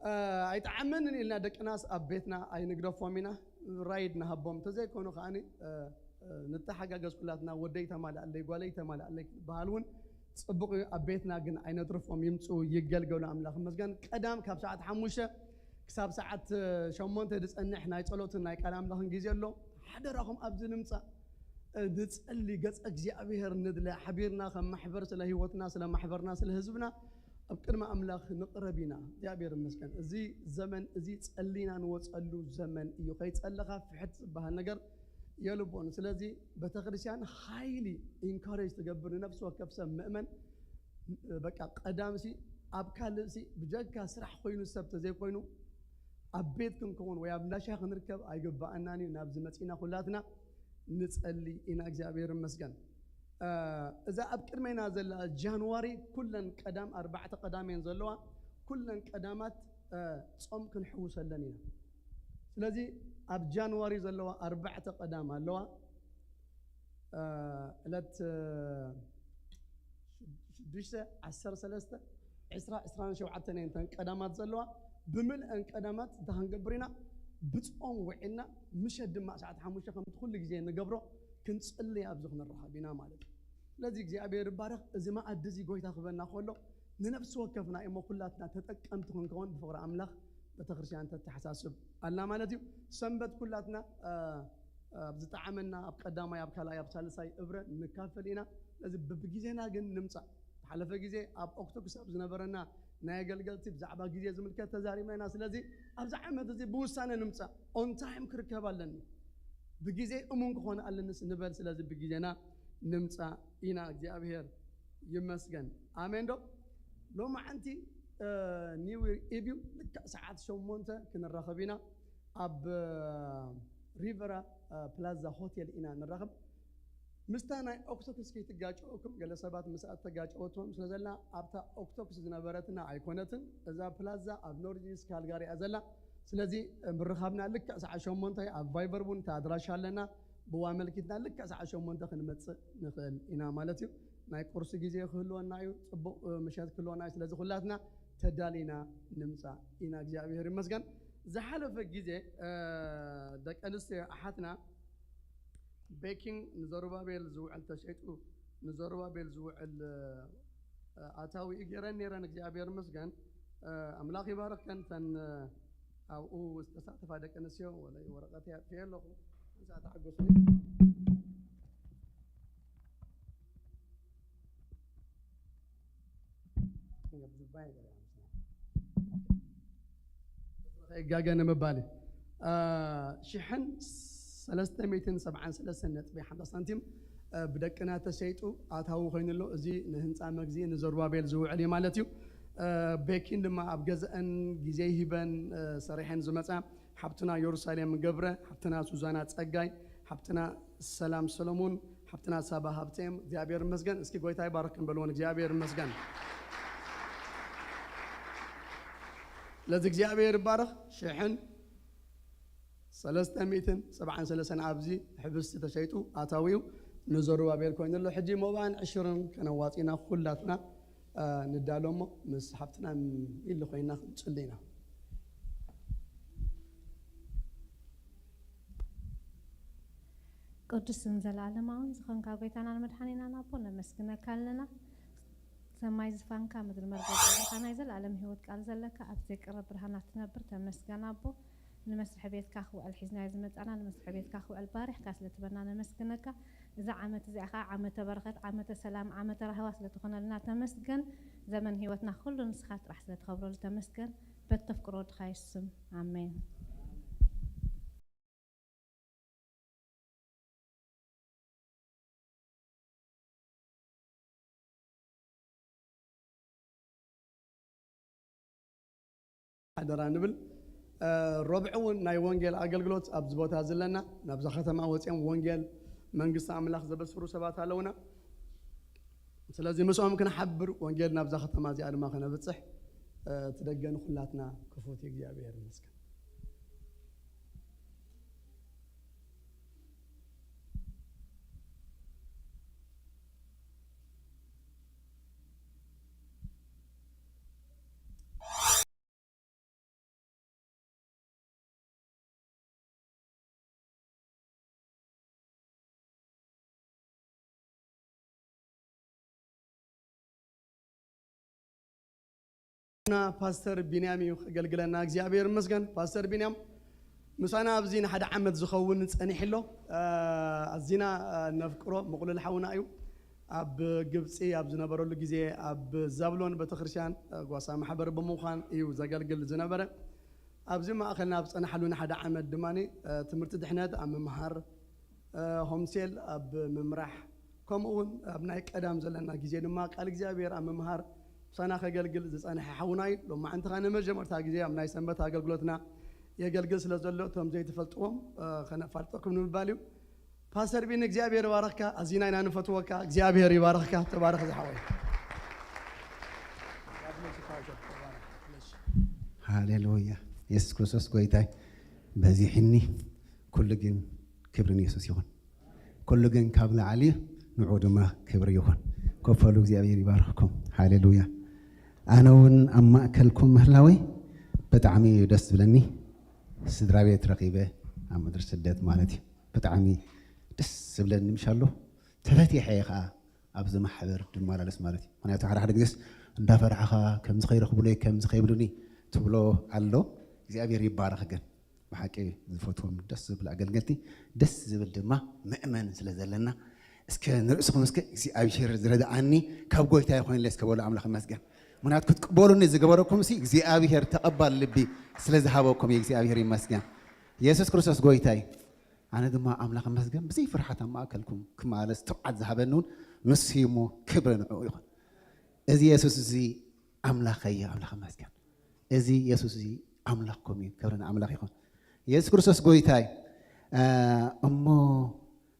እ፣ ኣይጠዓመንን ኢልና ደቅናስ ኣብ ቤትና ኣይንግደፎም ኢና። ራይድ ንሃቦም። እንተዘይኮኑ ከኣ፣ እ፣ እ፣ ንተሓጋገዝ ኩላትና፣ ወደይ ተማልኣለይ፣ ጓለይ ተማልኣለይ ክበሃል እውን ጽቡቕ እዩ። ኣብ ቤትና ግን ኣይነትርፎም፣ ይምጽኡ፣ ይገልገሉ። ኣምላኽ ይመስገን። ቀዳም ካብ ሰዓት ሓሙሽተ ክሳብ ሰዓት ሸሞንተ ዝጸንሕ ናይ ጸሎትን ናይ ቃል ኣምላኽን ግዜ ኣሎ። ሓደራኹም ኣብዚ ንምጻእ፣ እ፣ ንጸሊ፣ ገጸ እግዚኣብሔር ንድለ፣ ሓቢርና ከም ማሕበር ስለ ህይወትና፣ ስለ ማሕበርና፣ ስለ ህዝብና ኣብ ቅድሚ ኣምላኽ ንቕረብ ኢና። እግዚኣብሔር ይመስገን። እዚ ዘመን እዚ ጸሊና ንወጸሉ ዘመን እዩ። ከይጸለኻ ፍሕት ዝበሃል ነገር የልቦን። ስለዚ ቤተክርስትያን ሃይሊ ኢንካሬጅ ትገብር ንነፍሲ ወከፍ ሰብ ምእመን። በቃ ቀዳምሲ ኣብ ካልእሲ ብጀካ ስራሕ ኮይኑ ሰብ ተዘይኮይኑ ኣብ ቤት ክንከውን ወይ ኣብ እንዳሻ ክንርከብ ኣይግባኣናን እዩ። ናብዚ መጺና ኩላትና ንጸሊ ኢና። እግዚኣብሔር ይመስገን። እ፣ እዛ ኣብ ቅድሜና ዘላ ጃንዋሪ ኩለን ቀዳም ኣርባዕተ ቀዳም እየን ዘለዋ። ኩለን ቀዳማት፣ እ፣ ጾም ክንሕውሰለን ኢና። ስለዚ ኣብ ጃንዋሪ ዘለዋ ኣርባዕተ ቀዳም ኣለዋ። እ፣ ዕለት፣ እ፣ ሽዱሽተ፣ ዓሰርተ ሰለስተ፣ ዕስራ፣ ዕስራን ሸውዓተን እየን እተን ቀዳማት ዘለዋ። ብምልአን ቀዳማት እንታይ ክንገብር ኢና? ብጾም ውዒልና ምሸት ድማ ሰዓት ሓሙሽተ ከምቲ ኩሉ ግዜ ንገብሮ ክንጽሊ ኣብዚ ክንረኸብ ኢና ማለት እዩ። ስለዚ እግዚኣብሔር ይባረኽ። እዚ መኣዲ እዚ ጎይታ ክበና ከሎ ንነፍሲ ወከፍና እሞ ኩላትና ተጠቀምቲ ክንከውን ብፍቕሪ ኣምላኽ ቤተክርስትያን ተተሓሳስብ ኣላ ማለት እዩ። ሰንበት ኩላትና፣ እ፣ ኣብ ዝጠዓመና ኣብ ቀዳማይ፣ ኣብ ካልኣይ፣ ኣብ ሳልሳይ እብረ ንካፈል ኢና። ስለዚ ብግዜና ግን ንምጻእ። ዝሓለፈ ግዜ ኣብ ኦክቶክስ ኣብ ዝነበረና ናይ ኣገልገልቲ ብዛዕባ ግዜ ዝምልከት ተዛሪብና ኢና። ስለዚ ኣብዚ ዓመት እዚ ብውሳነ ንምጻእ። ኦን ታይም ክርከብ ኣለኒ። ብግዜ እሙን ክኾን ኣለንስ ንበል። ስለዚ ብግዜና ንምጻእ ኢና። እግዚኣብሔር ይመስገን። ኣሜን ዶ? ሎማዓንቲ፣ እ፣ ኒው ይር ኢቭ እዩ። ልክዕ ሰዓት ሸሞንተ ክንራኸብ ኢና። ኣብ፣ እ፣ ሪቨራ፣ እ፣ ፕላዛ ሆቴል ኢና ንራኸብ። ምስታ ናይ ኦክቶክስ ከይትጋጨወኩም፣ ገለ ሰባት ምስኣ ተጋጨወትዎም ስለ ዘላ ኣብታ ኦክቶክስ ዝነበረትና ኣይኮነትን። እዛ ፕላዛ ኣብ ኖርዝ ኢስት ካልጋሪ እያ ዘላ። ስለዚ ምርኻብና ልክዕ ሰዓት ሸሞንተ ኣብ ቫይበር እውን እቲ ኣድራሻ ኣለና። ብኡ ኣመልኪትና ልክዕ ሰዓት ሸሞንተ ክንመጽእ ንኽእል ኢና ማለት እዩ። ናይ ቁርሲ ግዜ ክህልወና እዩ፣ ጽቡቕ፣ እ፣ ምሸት ክህልወና እዩ። ስለዚ ኩላትና ተዳሊና ንምጻእ ኢና። እግዚኣብሔር ይመስገን። ዝሓለፈ ግዜ፣ እ፣ ደቂ ኣንስትዮ ኣሓትና ቤኪንግ ንዘሩባቤል ዝውዕል ተሸይጡ ንዘሩባቤል ዝውዕል፣ እ፣ ኣታዊ እዩ ገይረን ነይረን። እግዚኣብሔር ይመስገን። እ፣ ኣምላኽ ይባርኸን። እተን፣ እ፣ ኣብኡ ዝተሳተፋ ደቂ ኣንስትዮ፣ ወላ ወረቐት ኣጥፊኤ ኣለኹ። እዛ ተዓገሱኒ። ከይጋገ ንምባል እዩ። እ፣ ሽሕን ሰለስተ ሚእትን ሰብዓን ሰለስተን ነጥቢ ሓምሳ ሳንቲም፣ እ፣ ብደቅና ተሸይጡ ኣታዊ ኮይኑ ኣሎ። እዚ ንህንፃ መግዝኢ ንዘሩባቤል ዝውዕል እዩ ማለት እዩ። እ፣ ቤኪን ድማ ኣብ ገዛአን ግዜ ሂበን፣ እ፣ ሰሪሐን ዝመፃ ሓብትና የሩሳሌም ገብረ፣ ሓብትና ሱዛና ጸጋይ፣ ሓብትና ሰላም ሰሎሞን፣ ሓብትና ሳባ ሃብቴም፣ እግዚኣብሔር ይመስገን። እስኪ ጎይታ ይባርክን በልዎን፣ እግዚኣብሔር ይመስገን። ለዚ እግዚኣብሔር ይባረኽ። ሽሕን ሰለስተ ሚእትን ሰብዓን ሰለስተን ኣብዚ ሕብስቲ ተሸይጡ ኣታዊኡ ንዘሩባቤል ኮይኑ ኣሎ። ሕጂ ሞባን ዕሽርን ከነዋጺና ኩላትና፣ እ፣ ንዳሎ እሞ ምስ ሓብትና ኢሉ ኮይና ክንጽሊ ኢና። ቅዱስን ዘለዓለማውን ዝኾንካ ጎይታናን መድሓኒናን ኣቦ ነመስግነካ ኣለና። ሰማይ ዝፋንካ፣ ምድሪ መርገጽ እግርኻ፣ ናይ ዘለኣለም ህይወት ቃል ዘለካ፣ ኣብ ዘይቀርብ ብርሃናት ትነብር፣ ተመስገን ኣቦ። ንመስርሒ ቤትካ ክውዕል ሒዝናዮ ዝመጻና፣ ንመስርሒ ቤትካ ክውዕል ባሪኽካ ስለ ትበና ነመስግነካ። እዛ ዓመት እዚኣ ኸዓ ዓመተ በረኸት፣ ዓመተ ሰላም፣ ዓመተ ራህዋ ስለ ትኾነልና ተመስገን። ዘመን ህይወትና ኩሉ ንስኻ ጥራሕ ስለ ትኸብረሉ ተመስገን። በተፍቅሮ ወድኻ የሱስ ስም፣ ኣሜን። ሓደራ ንብል። እ፣ ረብዕ እውን ናይ ወንጌል ኣገልግሎት ኣብዚ ቦታ ዘለና፣ ናብዛ ከተማ ወፂኦም ወንጌል መንግስቲ ኣምላኽ ዘበስሩ ሰባት ኣለውና። ስለዚ ምስኦም ክንሓብር፣ ወንጌል ናብዛ ከተማ እዚኣ ድማ ከነብፅሕ፣ እ፣ እቲ ደገ ንኹላትና ክፉት እዩ። እግዚኣብሔር ይመስገን። ና ፓስተር ቢንያም እዩ ከገልግለና። እግዚኣብሔር ይመስገን። ፓስተር ቢንያም ምሳና ኣብዚ ንሓደ ዓመት ዝኸውን ጸኒሕ ኣሎ። እ፣ ኣዚና፣ እ፣ ነፍቅሮ፣ ምቕሉል ሓውና እዩ። ኣብ ግብጺ ኣብ ዝነበረሉ ግዜ ኣብ ዛብሎን ቤተክርስትያን፣ እ፣ ጓሳ ማሕበር ብምዃን እዩ ዘገልግል ዝነበረ። ኣብዚ ማእከልና ኣብ ጸናሕሉ ንሓደ ዓመት ድማ፣ እ፣ ትምህርቲ ድሕነት ኣብ ምምሃር፣ እ፣ ሆምሴል ኣብ ምምራሕ፣ ከምኡ እውን ኣብ ናይ ቀዳም ዘለና ግዜ ድማ ቃል እግዚኣብሔር ኣብ ምምሃር ምሳና ከገልግል ዝጸንሐ ሓውና እዩ። ሎማዕንቲ ኸኣ ንመጀመርታ ግዜ ኣብ ናይ ሰንበት ኣገልግሎትና የገልግል ስለ ዘሎ፣ እቶም ዘይትፈልጥዎም፣ እ፣ ከነፋልጠኩም ንምባል እዩ። ፓስተር ቢኒ፣ እግዚኣብሔር ይባርኽካ። ኣዚና ኢና ንፈትወካ። እግዚኣብሔር ይባርኽካ። ተባረኽ ዝሓወይ። ሃሌሉያ። የሱስ ክርስቶስ ጎይታይ በዚሕኒ። ኩሉ ግን ክብሪ ንየሱስ ይኹን። ኩሉ ግን ካብ ላዕሊ፣ ንዑ ድማ ክብሪ ይኹን። ኮፈሉ እግዚኣብሔር ይባርኽኩም። ሃሌሉያ። ኣነ እውን ኣብ ማእከልኩም ምህላወይ ብጣዕሚ እዩ ደስ ዝብለኒ። ስድራ ቤት ረኺበ ኣብ ምድሪ ስደት ማለት እዩ። ብጣዕሚ ደስ ዝብለኒ ምሻሎ። ተፈቲሐ እየ ኸዓ ኣብዚ ማሕበር ድመላለስ ማለት እዩ። ምኽንያቱ ሓደ ሓደ ግዜስ እንዳፈራሕኻ ከምዚ ከይረኽብለይ፣ ከምዚ ከይብሉኒ ትብሎ ኣሎ። እግዚኣብሔር ይባረኽ ግን። ብሓቂ ዝፈትዎም ደስ ዝብል ኣገልገልቲ፣ ደስ ዝብል ድማ ምእመን ስለ ዘለና፣ እስከ ንርእስኹም እስከ እግዚኣብሔር ዝረድኣኒ ካብ ጎይታ ይኾንለይ እስከ በሉ ኣምላኽ ይመስገን። ምኽንያቱ ክትቅበሉኒ ዝገበረኩም ሲ እግዚኣብሔር ተቐባል ልቢ ስለ ዝሃበኩም እዩ። እግዚኣብሔር ይመስገን። የሱስ ክርስቶስ ጎይታ እዩ። ኣነ ድማ ኣምላኽ ይመስገን ብዘይ ፍርሓት ኣብ ማእከልኩም ክመላለስ ትብዓት ዝሃበኒ እውን ንሱ እዩ እሞ ክብሪ ንዕኡ ይኹን። እዚ የሱስ እዚ ኣምላኸይ እዩ፣ ኣምላኽ ይመስገን። እዚ የሱስ እዚ ኣምላኽኩም እዩ፣ ክብሪ ንኣምላኽ ይኹን። የሱስ ክርስቶስ ጎይታ እዩ። እ፣ እሞ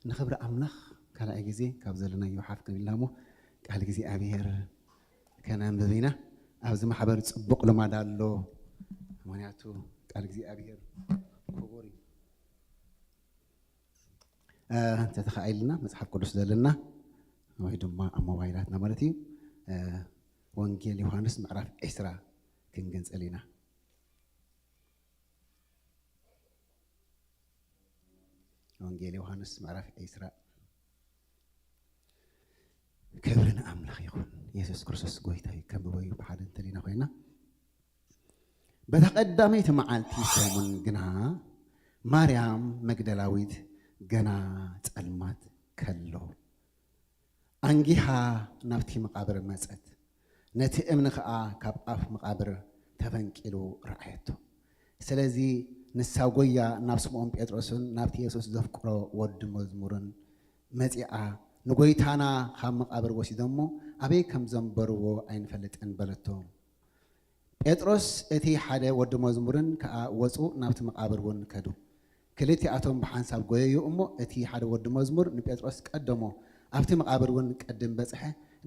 ንኽብሪ ኣምላኽ ካልኣይ ግዜ ካብ ዘለናዮ ሓፍ ክንብል ኢና እሞ ቃል እግዚኣብሔር ከነንብብ ኢና። ኣብዚ ማሕበር ጽቡቕ ልማድ ኣሎ፣ ምኽንያቱ ቃል እግዚኣብሔር ክቡር እዩ። እ፣ እንተተኻኢልና መጽሓፍ ቅዱስ ዘለና ወይ ድማ ኣብ ሞባይላትና ማለት እዩ፣ እ፣ ወንጌል ዮሃንስ ምዕራፍ ዕስራ ክንግንጽል ኢና። ወንጌል ዮሃንስ ምዕራፍ ዕስራ። ክብሪ ንኣምላኽ ይኹን። የሱስ ክርስቶስ ጎይታ እዩ። ከንብቦ እዩ ብሓደ እንተሊና ኮይና። በታ ቀዳመይቲ መዓልቲ ሰሙን ግና ማርያም መግደላዊት ገና ጸልማት ከሎ ኣንጊሃ ናብቲ መቓብር መጸት፣ ነቲ እምኒ ኸኣ ካብ ኣፍ መቓብር ተፈንቂሉ ረኣየቶ። ስለዚ ንሳ ጐያ ናብ ስምዖን ጴጥሮስን ናብቲ የሱስ ዘፍቅሮ ወዲ መዝሙርን መጺኣ፣ ንጐይታና ካብ መቓብር ወሲዶሞ ኣበይ ከም ዘንበርዎ ኣይንፈልጥን በለቶ። ጴጥሮስ እቲ ሓደ ወዲ መዝሙርን ከኣ ወጹ፣ ናብቲ መቓብር እውን ከዱ። ክልቲኣቶም ብሓንሳብ ጐየዩ እሞ፣ እቲ ሓደ ወዲ መዝሙር ንጴጥሮስ ቀደሞ፣ ኣብቲ መቓብር እውን ቅድም በጽሐ፣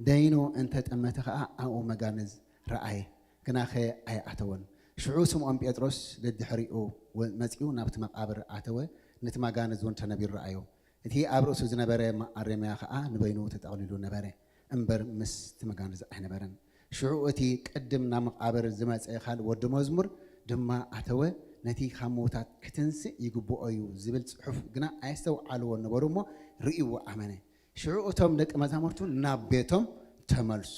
ደይኑ እንተ ጠመተ ኸኣ ኣብኡ መጋንዝ ረኣየ፣ ግናኸ ኣይኣተወን። ሽዑ ስምዖን ጴጥሮስ ደድሕሪኡ ወ-፣ መጺኡ ናብቲ መቓብር ኣተወ፣ ነቲ መጋንዝ እውን ተነቢሩ ረኣዮ። እቲ ኣብ ርእሱ ዝነበረ መኣረምያ ኸኣ ንበይኑ ተጠቕሊሉ ነበረ፣ እምበር ምስቲ መጋንዝ ኣይነበረን። ሽዑ እቲ ቅድም ናብ መቓብር ዝመጸ ካልእ ወዲ መዝሙር ድማ ኣተወ፣ ነቲ ካብ ምዉታት ክትንስእ ይግብኦ እዩ ዝብል ጽሑፍ ግና ኣየስተውዓልዎን ነበሩ እሞ ርእይዎ ኣመነ። ሽዑ እቶም ደቂ መዛሙርቱ ናብ ቤቶም ተመልሱ።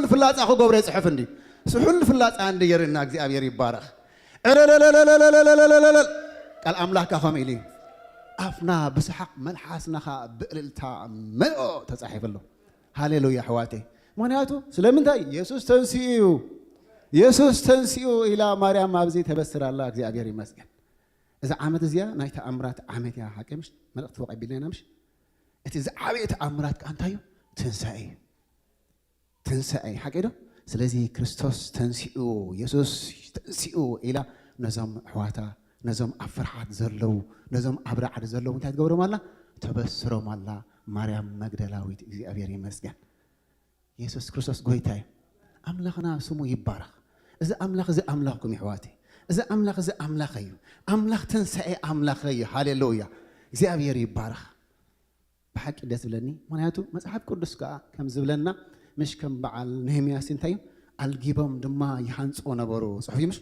ስሑል ፍላጻ ክገብሮ ይጽሕፍ እንዲ። ስሑል ፍላጻ እንዲ የርና እግዚኣብሔር ይባረኽ። ዕለለለለለለለለለለለል። ቃል ኣምላኽካ ከምኡ ኢሉ እዩ። ኣፍና ብሰሓቕ መልሓስና ኸኣ ብእልልታ መልኦ ተጻሒፉ ኣሎ። ሃሌሉያ ኣሕዋተይ። ምኽንያቱ ስለምንታይ? የሱስ ተንሲኡ እዩ። የሱስ ተንሲኡ ኢላ ማርያም ኣብዚ ተበስር ኣላ። እግዚኣብሔር ይመስገን። እዛ ዓመት እዚኣ ናይ ተኣምራት ዓመት እያ። ሓቂ ምሽ? መልእኽቲ ተቐቢልና ኢና ምሽ? እቲ ዝዓበየ ተኣምራት ከኣ እንታይ እዩ? ትንሳኤ እዩ። ትንሳኤ ሓቂ ዶ? ስለዚ ክርስቶስ ተንሲኡ፣ የሱስ ተንሲኡ ኢላ ነዞም ኣሕዋታ፣ ነዞም ኣብ ፍርሓት ዘለዉ፣ ነዞም ኣብ ራዕዲ ዘለዉ እንታይ ትገብሮም ኣላ? ተበስሮም ኣላ። ማርያም መግደላዊት። እግዚኣብሔር ይመስገን። የሱስ ክርስቶስ ጎይታ እዩ። ኣምላኽና ስሙ ይባረኽ። እዚ ኣምላኽ እዚ ኣምላኽኩም ይሕዋቲ። እዚ ኣምላኽ እዚ ኣምላኽ እዩ። ኣምላኽ ተንሳኤ ኣምላኽ እዩ። ሃሌሉያ። እግዚኣብሔር ይባረኽ። ብሓቂ ደስ ዝብለኒ፣ ምኽንያቱ መጽሓፍ ቅዱስ ከኣ ከም ዝብለና፣ ምሽ ከም በዓል ነህምያስ እንታይ እዩ? ኣልጊቦም ድማ ይሃንጽዎ ነበሩ። ጽሑፍ እዩ ምሽ?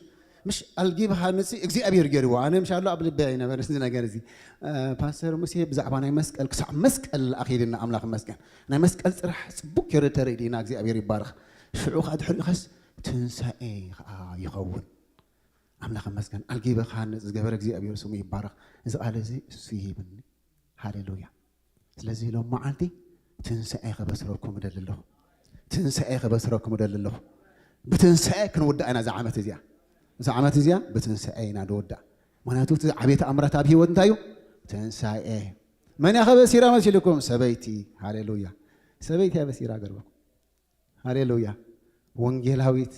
ምሽ ኣልጊብ ሃንጺ እግዚኣብሔር ገይርዎ። ኣነ ምሽ ኣሎ ኣብ ልበይ ኣይነበረ እዚ ነገር እዚ። እ፣ ፓስተር ሙሴ ብዛዕባ ናይ መስቀል፣ ክሳዕ መስቀል ኣኺድና፣ ኣምላኽ ይመስገን። ናይ መስቀል ጽራሕ ጽቡቅ ገይሩ ተረዲእና፣ እግዚኣብሔር ይባረኽ። ሽዑ ከኣ ድሕሪኡ ኸስ ትንሳኤ ከኣ ይኸውን። ኣምላኽ ይመስገን። ኣልጊበ ክሃንጽ ዝገበረ እግዚኣብሔር ስሙ ይባረኽ። እዚ ቃል እዚ እሱ ይሂብኒ። ሃሌሉያ። ስለዚ ሎም መዓልቲ ትንሳኤ ከበስረኩም እደሊ ኣለኹ። ትንሳኤ ከበስረኩም እደሊ ኣለኹ። ብትንሳኤ ክንውዳእ ኢና እዛ ዓመት እዚኣ። እዛ ዓመት እዚኣ ብትንሳኤ ኢና ንውዳእ። ምኽንያቱ እቲ ዓብዪ ተኣምራት ኣብ ህይወት እንታይ እዩ? ትንሳኤ። መን እያ ከበሲራ መሲልኩም? ሰበይቲ። ሃሌሉያ። ሰበይቲ እያ በሲራ ገርበኩም። ሃሌሉያ። ወንጌላዊት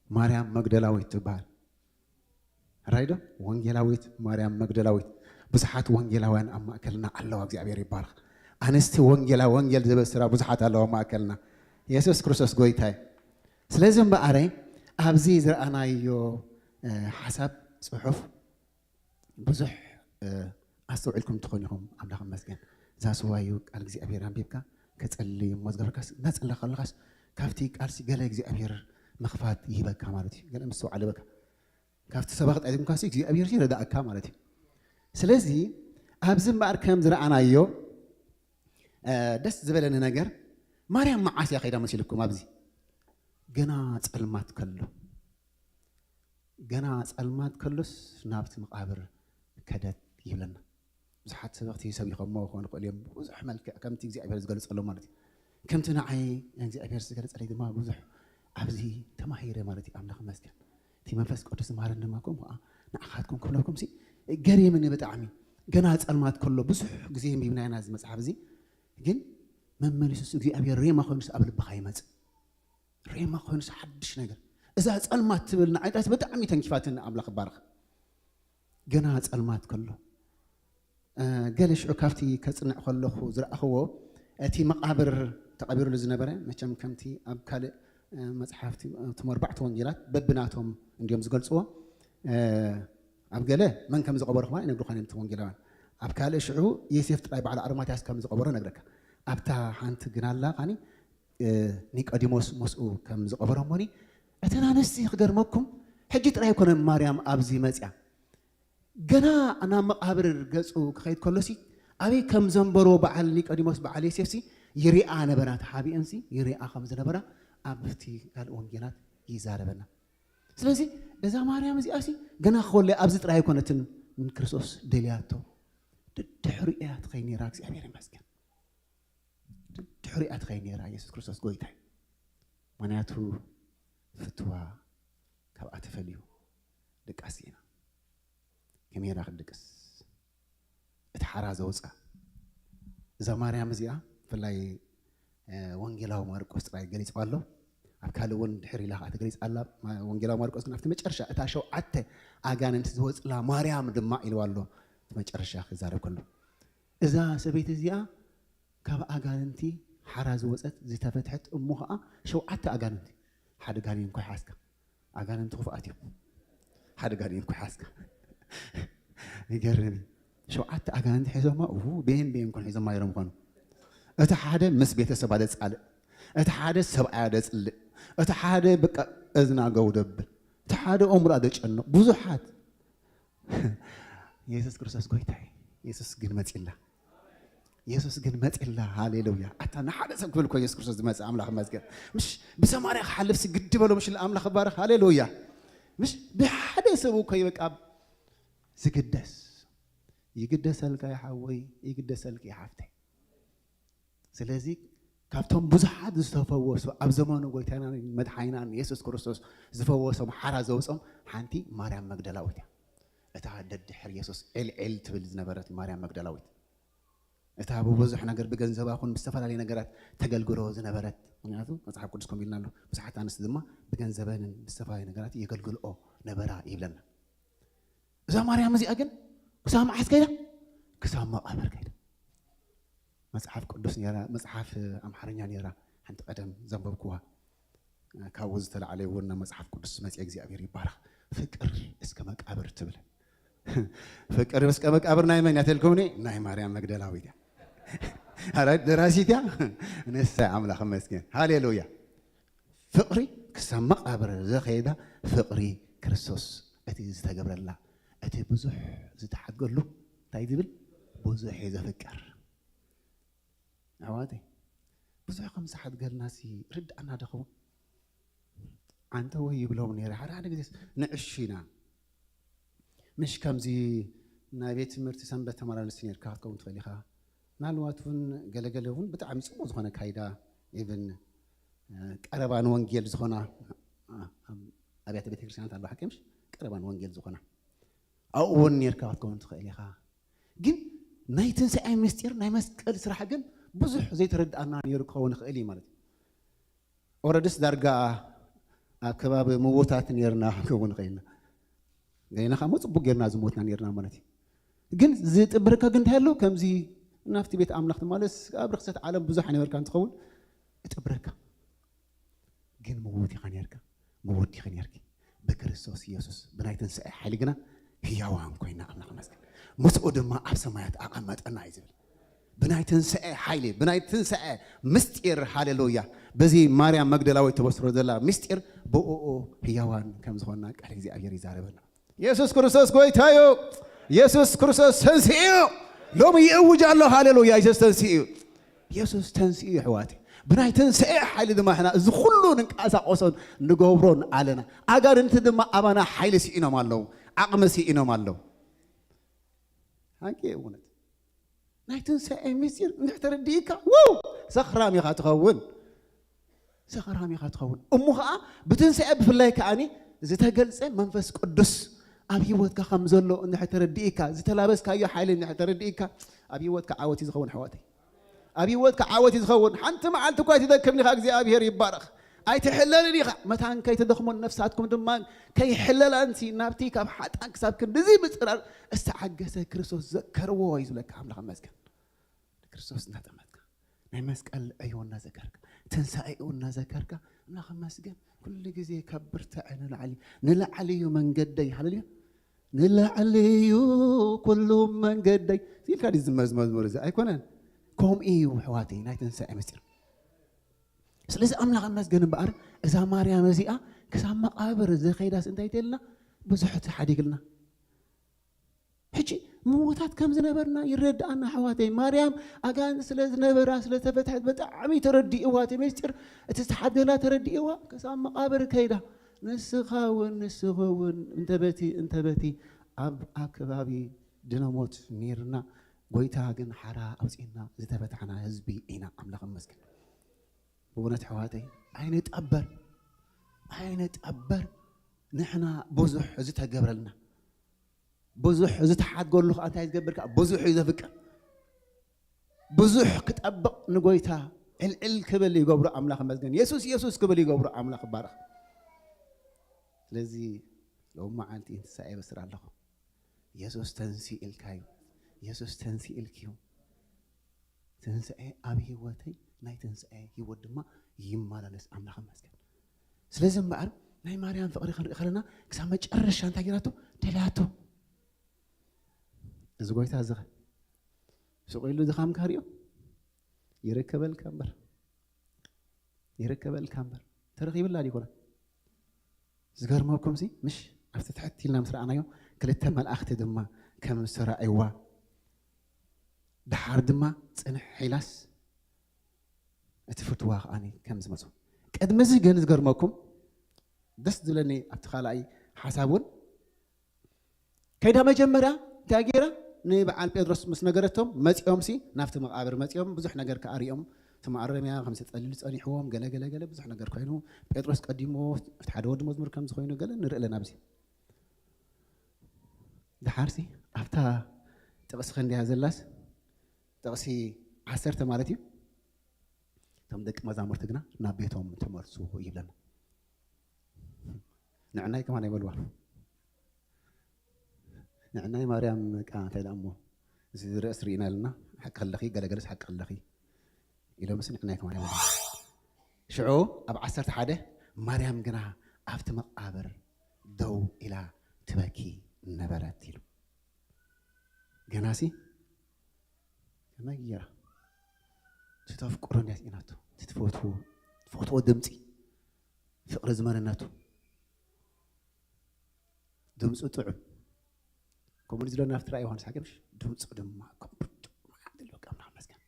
ማርያም መግደላዊት ትበሃል። ራይዶ? ወንጌላዊት ማርያም መግደላዊት። ብዙሓት ወንጌላውያን ኣብ ማእከልና ኣለዋ። እግዚኣብሔር ይባረኽ። ኣንስቲ ወንጌላ-፣ ወንጌል ዘበስራ ብዙሓት ኣለዋ ኣብ ማእከልና። የሱስ ክርስቶስ ጎይታ እዩ። ስለዚ እምበኣረይ ኣብዚ ዝረኣናዮ፣ እ፣ ሓሳብ ጽሑፍ ብዙሕ፣ እ፣ ኣስተውዒልኩም ትኾኑ ኢኹም። ኣምላኽ ይመስገን። እዛ ስዋ እዩ ቃል እግዚኣብሔር ኣንቢብካ ከጸሊ እሞ ዝገብርካስ፣ እናጸለኻ ከለኻስ ካብቲ ቃልሲ ገለ እግዚኣብሔር ምኽፋት ይህበካ ማለት እዩ። ገለ ምስትውዓል ይህበካ። ካብቲ ሰባኺ ጣይትኩምካሲ እግዚኣብሔር ይረዳእካ ማለት እዩ። ስለዚ ኣብዚ እምበኣር ከም ዝረኣናዮ፣ እ፣ ደስ ዝበለኒ ነገር ማርያም መዓስ እያ ከይዳ መሲልኩም ኣብዚ? ገና ጸልማት ከሎ፣ ገና ጸልማት ከሎስ ናብቲ መቓብር ከደት ይብለና። ብዙሓት ሰበኽቲ ሰቢኾሞ ክኾኑ ይኽእሉ እዮም። ብዙሕ መልክዕ ከምቲ እግዚኣብሔር ዝገልጸሎም ማለት እዩ። ከምቲ ንዓይ እግዚኣብሔር ዝገልጸለይ ድማ ብዙሕ ኣብዚ ተማሂረ ማለት እዩ። ኣምላኽ ይመስገን። እቲ መንፈስ ቅዱስ ዝመሃረኒ ድማ ከምኡ ኸዓ ንዓኻትኩም ክብለኩም ሲ ገሪምኒ ብጣዕሚ። ገና ጸልማት ከሎ ብዙሕ ግዜ ኣንቢብናዮ ኢና እዚ መጽሓፍ እዚ። ግን መመሊሱስ እግዚኣብሔር ሬማ ኮይኑስ ኣብ ልብኻ ይመጽእ። ሬማ ኮይኑስ ሓድሽ ነገር። እዛ ጸልማት ትብል ንዓይ ጥራይ ብጣዕሚ ተንኪፋትኒ፣ ኣምላኽ ይባረኽ። ገና ጸልማት ከሎ፣ እ፣ ገለ ሽዑ ካብቲ ከጽንዕ ከለኹ ዝረኣኽዎ፣ እቲ መቓብር ተቐቢሩሉ ዝነበረ፣ መቸም ከምቲ ኣብ ካልእ፣ እ፣ መጽሓፍቲ፣ እቶም ኣርባዕተ ወንጌላት በብናቶም እንድዮም ዝገልጽዎ። እ፣ ኣብ ገለ መን ከም ዝቐበሮ ከማን ይነግሩኻ እዮም እቲ ወንጌላውያን። ኣብ ካልእ ሽዑ ዮሴፍ ጥራይ በዓል ኣርማትያስ ከም ዝቐበሮ ነግረካ። ኣብታ ሓንቲ ግን ኣላ፣ ካኒ፣ እ፣ ኒቆዲሞስ ምስኡ ከም ዝቐበሮ እሞኒ፣ እተን ኣንስቲ ክገርመኩም፣ ሕጂ ጥራይ ኣይኮነን ማርያም ኣብዚ መጽያ። ገና ናብ መቓብር ገጹ ክኸይድ ከሎሲ፣ ኣበይ ከም ዘንበሮ በዓል ኒቆዲሞስ፣ በዓል ዮሴፍሲ ይሪኣ ነበራ፣ ተሓቢአንሲ ይሪኣ ከም ዝነበራ ኣብቲ ካልእ ወንጌላት ይዛረበና። ስለዚ እዛ ማርያም እዚኣሲ ገና ክወለያ ኣብዚ ጥራይ ኣይኮነትን ንክርስቶስ ደልያቶ። ድሕሪኡ እያ ትኸይድ ነይራ፣ እግዚኣብሔር ይመስገን። ድሕሪኡ እያ ትኸይድ ነይራ፣ የሱስ ክርስቶስ ጎይታ እዩ። ምኽንያቱ ፍትዋ ካብኣ ተፈልዩ ድቃስ ስኢና። ከመይ ጌራ ክትድቅስ? እቲ ሓራ ዘውፅኣ። እዛ ማርያም እዚኣ ብፍላይ፣ እ፣ ወንጌላዊ ማርቆስ ጥራይ ገሊፅዋ ኣሎ። ኣብ ካልእ እውን ድሕር ኢላ ከዓ ተገሊፃ ኣላ። ማ-፣ ወንጌላዊ ማርቆስ ግን ኣብቲ መጨረሻ እታ ሸውዓተ ኣጋንንቲ ዝወፅላ ማርያም ድማ ኢልዋ ኣሎ። እቲ መጨረሻ ክዛረብ ከሎ እዛ ሰበይቲ እዚኣ ካብ ኣጋንንቲ ሓራ ዝወፀት ዝተፈትሐት እሞ ከዓ ሸውዓተ ኣጋንንቲ ሓደ ጋኔን እኮ ሓዝካ። ኣጋንንቲ ክፉኣት እዮም። ሓደ ጋኔን እኮ ሓዝካ። ይገርም እዩ። ሸውዓተ ኣጋንንቲ ሒዞማ፣ እሁ፣ ቤን ቤን እኮ ሒዞማ ይሮም ምዃኑ። እቲ ሓደ ምስ ቤተሰባ ደጻልእ፣ እቲ ሓደ ሰብኣያ ደጽልእ፣ እቲ ሓደ በቃ እዝና ገው ደብል፣ እቲ ሓደ ኦምራ ደጨንቕ፣ ብዙሓት። የሱስ ክርስቶስ ጎይታ እዩ። የሱስ ግን መጺላ። የሱስ ግን መጺላ። ሃሌሉያ። ኣታ ንሓደ ሰብ ክብል እኮ የሱስ ክርስቶስ ዝመጽእ ኣምላኽ ይመስገን። ምሽ ብሰማርያ ክሓልፍ ሲ ግዲ በሎ፣ ምሽ ኣምላኽ ይባረኽ። ሃሌሉያ። ምሽ ብሓደ ሰብ እኮ ይበቃ ዝግደስ። ይግደሰልካ ይሓወይ፣ ይግደሰልኪ ይሓፍተይ። ስለዚ ካብቶም ብዙሓት ዝተፈወሱ ኣብ ዘመኑ ጎይታናን መድሓኒናን የሱስ ክርስቶስ ዝፈወሶም ሓራ ዘውጾም ሓንቲ ማርያም መግደላዊት እያ። እታ ደድሕር የሱስ ዒልዒል ትብል ዝነበረት ማርያም መግደላዊት። እታ ብብዙሕ ነገር ብገንዘባ ኹን ብዝተፈላለየ ነገራት ተገልግሎ ዝነበረት። ምክንያቱ መጽሓፍ ቅዱስ ከምኡ ኢልና ኣሎ። ብዙሓት ኣንስቲ ድማ ብገንዘበንን ብዝተፈላለየ ነገራት የገልግልኦ ነበራ ይብለና። እዛ ማርያም እዚኣ ግን ክሳብ መዓስ ከይዳ? ክሳብ መቓብር ከይዳ። መጽሓፍ ቅዱስ ነይራ፣ መጽሓፍ ኣምሓርኛ ነይራ፣ ሓንቲ ቀደም ዘንበብኩዋ። ካብኡ ዝተላዕለ እውን ናብ መጽሓፍ ቅዱስ መጽየ እግዚኣብሔር ይባረኽ። ፍቅር እስከ መቃብር ትብል። ፍቅር እስከ መቃብር ናይ መን እያ ተልኩምኒ? ናይ ማርያም መግደላዊት እያ። ኣረ ደራሲት እያ። ንሳ ኣምላኽ ይመስገን። ሃሌሉያ። ፍቅሪ ክሳብ መቃብር ዘኸየዳ ፍቅሪ ክርስቶስ እቲ ዝተገብረላ፣ እቲ ብዙሕ ዝተሓገሉ እንታይ ዝብል? ብዙሕ እዩ ዘፍቅር። ኣሕዋተይ፣ ብዙሕ ከም ዝሓድገልና ሲ ርድኣና ዶ ኸውን? ኣንተ ወይ ይብሎም ነይረ። ሓደ ሓደ ግዜ ንዕሽ ኢና። ምሽ ከምዚ ናይ ቤት ትምህርቲ ሰንበት ተመላለስቲ ነርካ ክትከውን ትኽእል ኢኻ። ምናልባት እውን ገለገለ እውን ብጣዕሚ ጽቡቕ ዝኾነ ካይዳ፣ ኢቭን፣ እ፣ ቀረባ ንወንጌል ዝኾና፣ እ፣ ኣብ ኣብያተ ቤተክርስትያናት ኣለዋ፣ ሓቂ ምሽ? ቀረባ ንወንጌል ዝኾና ኣብኡ እውን ነርካ ክትከውን ትኽእል ኢኻ። ግን ናይ ትንሳኤ ምስጢር፣ ናይ መስቀል ስራሕ ግን ብዙሕ ዘይተረድኣና ነይሩ ክኸውን ይኽእል እዩ ማለት እዩ። ኦረድስ ዳርጋ ኣብ ከባቢ ምዉታት ነርና ክንከውን ይኽእል ኢና። ገሌና ከኣ ጽቡቕ ጌርና ዝሞትና ነርና ማለት እዩ። ግን ዝጥብረካ ግን እንታይ ኣሎ? ከምዚ ናብቲ ቤት ኣምላኽ ትማለስ ኣብ ርኽሰት ዓለም ብዙሕ ነበርካ እንትኸውን እጥብረካ። ግን ምዉት ኢኻ ነርካ፣ ምዉት ኢኺ ነርኪ። ብክርስቶስ ኢየሱስ ብናይ ትንሳኤ ሓይሊ ግና ህያዋን ኮይና ኣምላኽ ይመስገን። ምስኡ ድማ ኣብ ሰማያት ኣቐመጠና እዩ ዝብል። ብናይ ትንሳኤ ሓይሊ፣ ብናይ ትንሳኤ ምስጢር፣ ሃሌሉያ። በዚ ማርያም መግደላዊት ተበስሮ ዘላ ምስጢር ብእኡ ህያዋን ከም ዝኾንና ቃል እግዚኣብሔር ይዛረበና። የሱስ ክርስቶስ ጎይታ እዩ። የሱስ ክርስቶስ ተንሲኡ እዩ። ሎሚ ይእውጅ ኣሎ፣ ሃሌሉያ፣ የሱስ ተንሲኡ እዩ። የሱስ ተንሲኡ እዩ፣ ኣሕዋተይ። ብናይ ትንሳኤ ሓይሊ ድማ ሕና እዚ ኩሉ ንንቀሳቐሶን ንገብሮን ኣለና። ኣጋንንቲ ድማ ኣባና ሓይሊ ስኢኖም ኣለዉ፣ ዓቕሚ ስኢኖም ኣለዉ። ሓቂ እውነት። ናይ ትንሳኤ ምስጢር እንድሕር ተረዲእካ፣ ው! ሰኽራም ኢኻ ትኸውን። ሰኽራም ኢኻ ትኸውን። እሞ ኸዓ ብትንሳኤ ብፍላይ ከዓኒ ዝተገልጸ መንፈስ ቅዱስ ኣብ ህይወትካ ከም ዘሎ እንድሕር ተረዲእካ፣ ዝተላበስካዮ ሓይሊ እንድሕር ተረዲእካ፣ ኣብ ህይወትካ ዓወት እዩ ዝኸውን ኣሕዋተይ። ኣብ ህይወትካ ዓወት እዩ ዝኸውን። ሓንቲ መዓልቲ እኳ ኣይትደክምን ኢኻ፣ እግዚኣብሔር ይባረኽ። ኣይትሕለልን ኢኻ። መታን ከይትደኽሙን ነፍሳትኩም ድማ ከይሕለላንሲ ናብቲ ካብ ሓጣን ክሳብ ክንድዚ ምጽራር ዝተዓገሰ ክርስቶስ ዘከርዎ እዩ ዝብለካ። ኣምላኽ ይመስገን። ንክርስቶስ እናጠመትካ፣ ናይ መስቀል ዕዮ እናዘከርካ፣ ትንሳኤኡ እናዘከርካ፣ ኣምላኽ ይመስገን። ኩሉ ግዜ ካብ ብርትዐ ንላዕሊ፣ ንላዕሊ እዩ መንገደይ። ሃሌሉያ። ንላዕሊ እዩ ኩሉ መንገደይ ኢልካ ድዩ ዝመዝ መዝሙር እዚ? ኣይኮነን። ከምኡ እዩ ኣሕዋተይ ናይ ትንሳኤ ምስጢር። ስለዚ ኣምላኽ ይመስገን እምበኣር እዛ ማርያም እዚኣ ክሳብ መቓብር ዝኸይዳስ እንታይ ተልና? ብዙሕ ተሓዲግልና። ሕጂ ምዉታት ከም ዝነበርና ይረድኣና ኣሕዋተይ። ማርያም ኣጋንንቲ ስለ ዝነበራ ስለ ተፈትሐት ብጣዕሚ ተረዲእዋ፣ እቲ ምስጢር እቲ ዝተሓደላ ተረዲእዋ፣ ክሳብ መቓብር ከይዳ ንስኻ እውን ንስኺ እውን እንተ በቲ እንተ በቲ ኣብ ኣከባቢ ድነ ሞት ነይርና፣ ጎይታ ግን ሓራ ኣውፂእና ዝተፈታሕና ህዝቢ ኢና። ኣምላኽ ይመስገን። ብእውነት ኣሕዋተይ ኣይንጠበር፣ ኣይንጠበር። ንሕና ብዙሕ ዝተገብረልና፣ ብዙሕ ዝተሓድገሉ ከዓ እንታይ ዝገብር ከዓ ብዙሕ እዩ ዘፍቅር። ብዙሕ ክጠብቕ ንጎይታ ዕልዕል ክብል ይገብሮ ኣምላኽ ይመስገን። የሱስ የሱስ ክብል ይገብሮ ኣምላኽ ይባረኽ። ስለዚ ሎም መዓልቲ ትንሳኤ የበስር ኣለኹ። የሱስ ተንሲ ኢልካ እዩ። የሱስ ተንሲ ኢልክ እዩ። ትንሳኤ ኣብ ህይወተይ ናይ ትንሳኤ ህይወት ድማ ይመላለስ። ኣምላኽ ይመስገን። ስለዚ እምበኣር ናይ ማርያም ፍቕሪ ክንርኢ ከለና ክሳብ መጨረሻ እንታይ ገይራቶ? ደልያቶ። እዚ ጎይታ እዚ ኸ ስቕ ኢሉ ድኻምካ ሪኦ ይርከበልካ እምበር፣ ይርከበልካ እምበር። ተረኺብላ ዲኮና? ዝገርመኩም ሲ ምሽ ኣብቲ ትሕት ኢልና ምስ ረኣናዮ ክልተ መላእኽቲ ድማ ከም ዝተራእይዋ፣ ደሓር ድማ ጽንሕ ኢላስ እቲ ፍትዋ ከዓኒ ከም ዝመጹ። ቅድሚ እዚ ግን ዝገርመኩም ደስ ዝብለኒ ኣብቲ ካልኣይ ሓሳብ እውን ከይዳ መጀመርያ እንታይ ገይራ ንበዓል ጴጥሮስ ምስ ነገረቶም መጺኦም ሲ ናብቲ መቓብር መጺኦም ብዙሕ ነገር ከኣ ሪኦም እቲ መኣረምያ ከም ዝተጸልሉ ጸኒሕዎም ገለ ገለ ገለ ብዙሕ ነገር ኮይኑ ጴጥሮስ ቀዲሞ እቲ ሓደ ወዲ መዝሙር ከም ዝኾይኑ ገለ ንርኢ ኣለና ኣብዚ። ደሓርሲ ኣብታ ጥቕሲ ክንደያ ዘላስ ጥቕሲ ዓሰርተ ማለት እዩ። እቶም ደቂ መዛሙርቲ ግና ናብ ቤቶም ተመልሱ ይብለና። ንዕናይ ከማን ኣይበልዋ። ንዕናይ ማርያም ቃ እንታይ ደኣ እሞ እዚ ርእስ ርኢና ኣለና ሓቂ ኣለኺ ገለገለስ ሓቂ ኣለኺ ኢሎምስ ንዕናይ ከማን ኣይበልዋ። ሽዑ ኣብ ዓሰርተ ሓደ ማርያም ግና ኣብቲ መቓብር ደው ኢላ ትበኪ ነበረት ኢሉ። ገናሲ ከመይ ገይራ እቲ ተፍቅሮ እንድያ ስኢናቶ እቲ ትፈትዎ ትፈትዎ ድምፂ ፍቕሪ ዝመነነቱ ድምፁ ጥዑም ከምኡ ዝለና ኣብቲ ራእይ ዮሃንስ ሓቂ ምሽ ድምፁ ድማ ከምኡ ጥዑም ሓቂ በቃ ኣምላኽ ይመስገን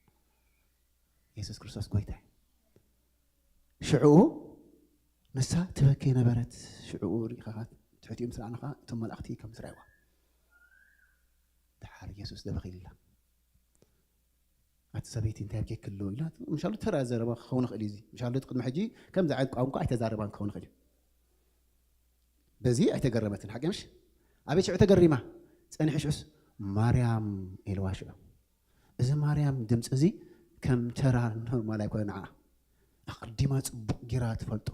የሱስ ክርስቶስ ጎይታ እዩ ሽዑ ንሳ ትበኪ ነበረት ሽዑ ሪኢኻ ትሕቲኡ ምስ ረኣና ከዓ እቶም መላእኽቲ ከም ዝረኣይዋ ደሓር የሱስ ደበኺ ኢላ ኣቲ ሰበይቲ እንታይ ኣብኬክ ኣሎ ኢላ ምሻሉ ተራ ዘረባ ክኸውን ይኽእል እዩ እዚ ምሻሉ ቅድሚ ሕጂ ከምዚ ዓይነት ቋንቋ ኣይተዛረባን ክኸውን ይኽእል እዩ በዚ ኣይተገረመትን ሓቂ ምሽ ኣበይ ሽዑ ተገሪማ ጸኒሑ ሽዑስ ማርያም ኢልዋ ሽዑ እዚ ማርያም ድምፂ እዚ ከም ተራ ኖርማል ኣይኮነ ንዓ ኣቐዲማ ፅቡቕ ጌራ ትፈልጦ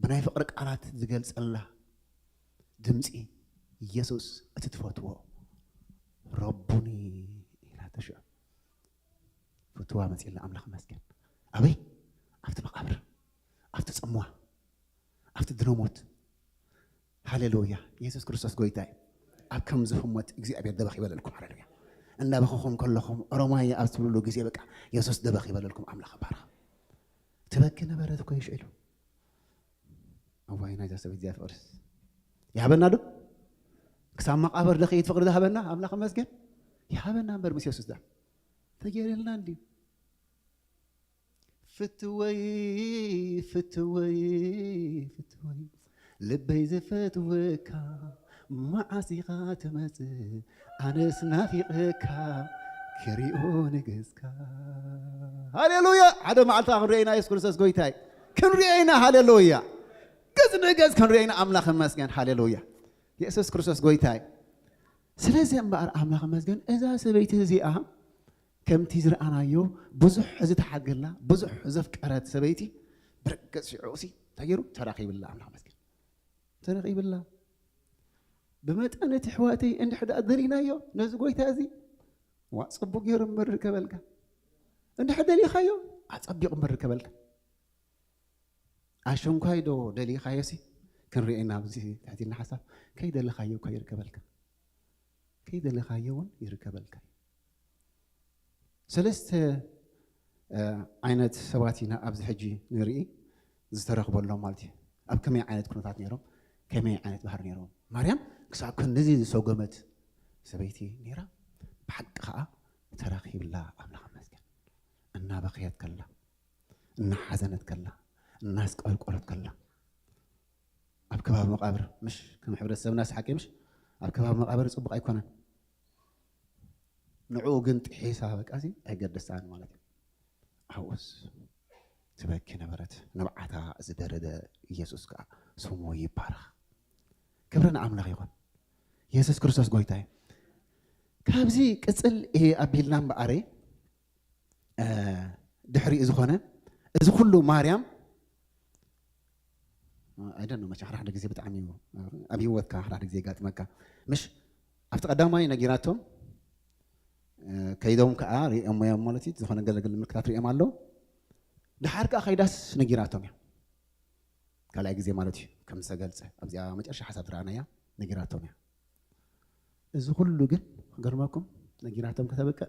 ብናይ ፍቕሪ ቃላት ዝገልጸላ ድምፂ ኢየሱስ እቲ ትፈትዎ ረቡኒ ኢላቶ ሽዑ ፍትዋ መፂልና ኣምላኽ መስገን ኣበይ ኣብቲ መቃብር ኣብቲ ፅምዋ ኣብቲ ድነሞት ሃሌሉያ የሱስ ክርስቶስ ጎይታ እዩ ኣብ ከም ዝህሞት እግዚኣብሔር ደበኽ ይበለልኩም ሃሌሉያ እንዳበኸኹም ከለኹም ኦሮማይ ኣብ ትብልሉ ግዜ በቃ የሱስ ደበኽ ይበለልኩም ኣምላኽ ባርኽ ትበኪ ነበረት እኮ ይሽዒሉ እዋይ ናይዛ ሰበይት እዚኣ ፍቕርስ ይሃበና ዶ ክሳብ መቃብር ደኸይድ ፍቕሪ ዝሃበና ኣምላኽ መስገን ይሃበና እምበር ምስ የሱስ ዳ ተገይረልና እንድዩ ፍትወይ ፍትወይ ፍትወይ ልበይ ዝፈትወካ መዓስ ኢኻ ትመጽእ ኣነስ ናፊቐካ ክሪኦ ንገጽካ። ሃሌሉያ። ሓደ መዓልቲ ክንሪኦ ኢና የሱስ ክርስቶስ ጎይታይ ክንሪኦ ኢና። ሃሌሉያ። ገጽ ንገጽ ክንሪኦ ኢና። ኣምላኽ ይመስገን። ሃሌሉያ። የሱስ ክርስቶስ ጎይታይ። ስለዚ እምበኣር ኣምላኽ ይመስገን እዛ ሰበይቲ እዚኣ ከምቲ ዝረኣናዮ ብዙሕ ዝተሓገላ ብዙሕ ዘፍቀረት ሰበይቲ ብርግጽ ሽዑ ሲ እንታይ ገይሩ ተራኺብላ። ኣምላኽ መስገን ተራኺብላ። ብመጠን እቲ ኣሕዋተይ እንድሕር ደኣ ደሊናዮ ነዚ ጎይታ እዚ ዋ ጽቡቅ ገይሩ እምበር ርከበልካ። እንድሕር ደሊኻዮ ኣጸቢቑ እምበር ርከበልካ። ኣሸንኳይ ዶ ደሊኻዮ ሲ ክንሪኦ ኢና ኣብዚ ትሕቲልና ሓሳብ ከይደለኻዮ እኳ ይርከበልካ። ከይደለኻዮ እውን ይርከበልካ። ሰለስተ ዓይነት ሰባት ኢና ኣብዚ ሕጂ ንርኢ ዝተረኽበሎም ማለት እዩ። ኣብ ከመይ ዓይነት ኩነታት ነይሮም፣ ከመይ ዓይነት ባህሪ ነይሮም። ማርያም ክሳብ ክንድዚ ዝሰጎመት ሰበይቲ ነይራ፣ ብሓቂ ከዓ ተራኺብላ ኣምላኽ መስገን እናበኸየት ከላ እናሓዘነት ከላ እናስቀልቆለት ከላ ኣብ ከባቢ መቃብር ምሽ ከም ሕብረተሰብና ስሓቂ ምሽ ኣብ ከባቢ መቃብር ፅቡቅ ኣይኮነን። ንዕኡ ግን ጥሒሳ በቃ እዚ ኣይገደሳን ማለት እዩ። ኣብኡስ ትበኪ ነበረት። ንብዓታ ዝደረደ ኢየሱስ ከዓ ስሙ ይባረኽ። ክብሪ ንኣምላኽ ይኹን። ኢየሱስ ክርስቶስ ጎይታ እዩ። ካብዚ ቅፅል እየ ኣቢልና እምበኣረይ ድሕሪኡ ዝኾነ እዚ ኩሉ ማርያም ኣይደን መቸም ሓደ ግዜ ብጣዕሚ እዩ ኣብ ህይወትካ ሓደ ግዜ ይጋጥመካ ምሽ ኣብቲ ቀዳማይ ነጊራቶም ከይዶም ከዓ ሪኦም እዮም ማለት እዩ ዝኾነ ገለገለ ምልክታት ሪኦም ኣለዉ ድሓር ከዓ ከይዳስ ነጊራቶም እያ ካልኣይ ግዜ ማለት እዩ ከም ዝተገልፀ ኣብዚኣ መጨረሻ ሓሳብ ትረኣናያ ነጊራቶም እያ እዚ ኩሉ ግን ክገርመኩም ነጊራቶም ከተብቅዕ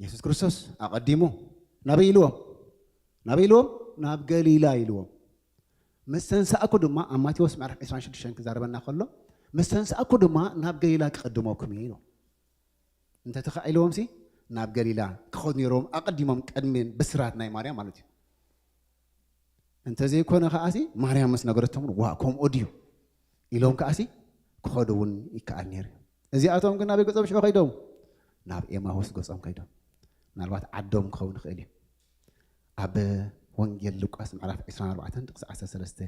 የሱስ ክርስቶስ ኣቐዲሙ ናበይ ኢልዎም ናበይ ኢልዎም ናብ ገሊላ ኢልዎም ምስ ተንሳእኩ ድማ ኣብ ማቴዎስ ምዕራፍ ዕስራን ሽዱሽተን ክዛረበና ከሎ ምስ ተንሳእኩ ድማ ናብ ገሊላ ክቐድመኩም እየ ኢልዎም እንተተኻኢልዎም ሲ ናብ ገሊላ ክኸዱ ነይሮም ኣቐዲሞም ቅድሚ ብስራት ናይ ማርያም ማለት እዩ እንተዘይኮነ ከዓሲ ማርያም ምስ ነገረቶም ዋ ከምኡ ድዩ ኢሎም ከዓሲ ክኸዱ እውን ይከኣል ነይሩ እዚኣቶም ግን ናበይ ገጾም ሽዑ ከይዶም ናብ ኤማሁስ ገጾም ከይዶም ምናልባት ዓዶም ክኸውን ይኽእል እዩ ኣብ ወንጌል ሉቃስ ምዕራፍ 24 ጥቅሲ 13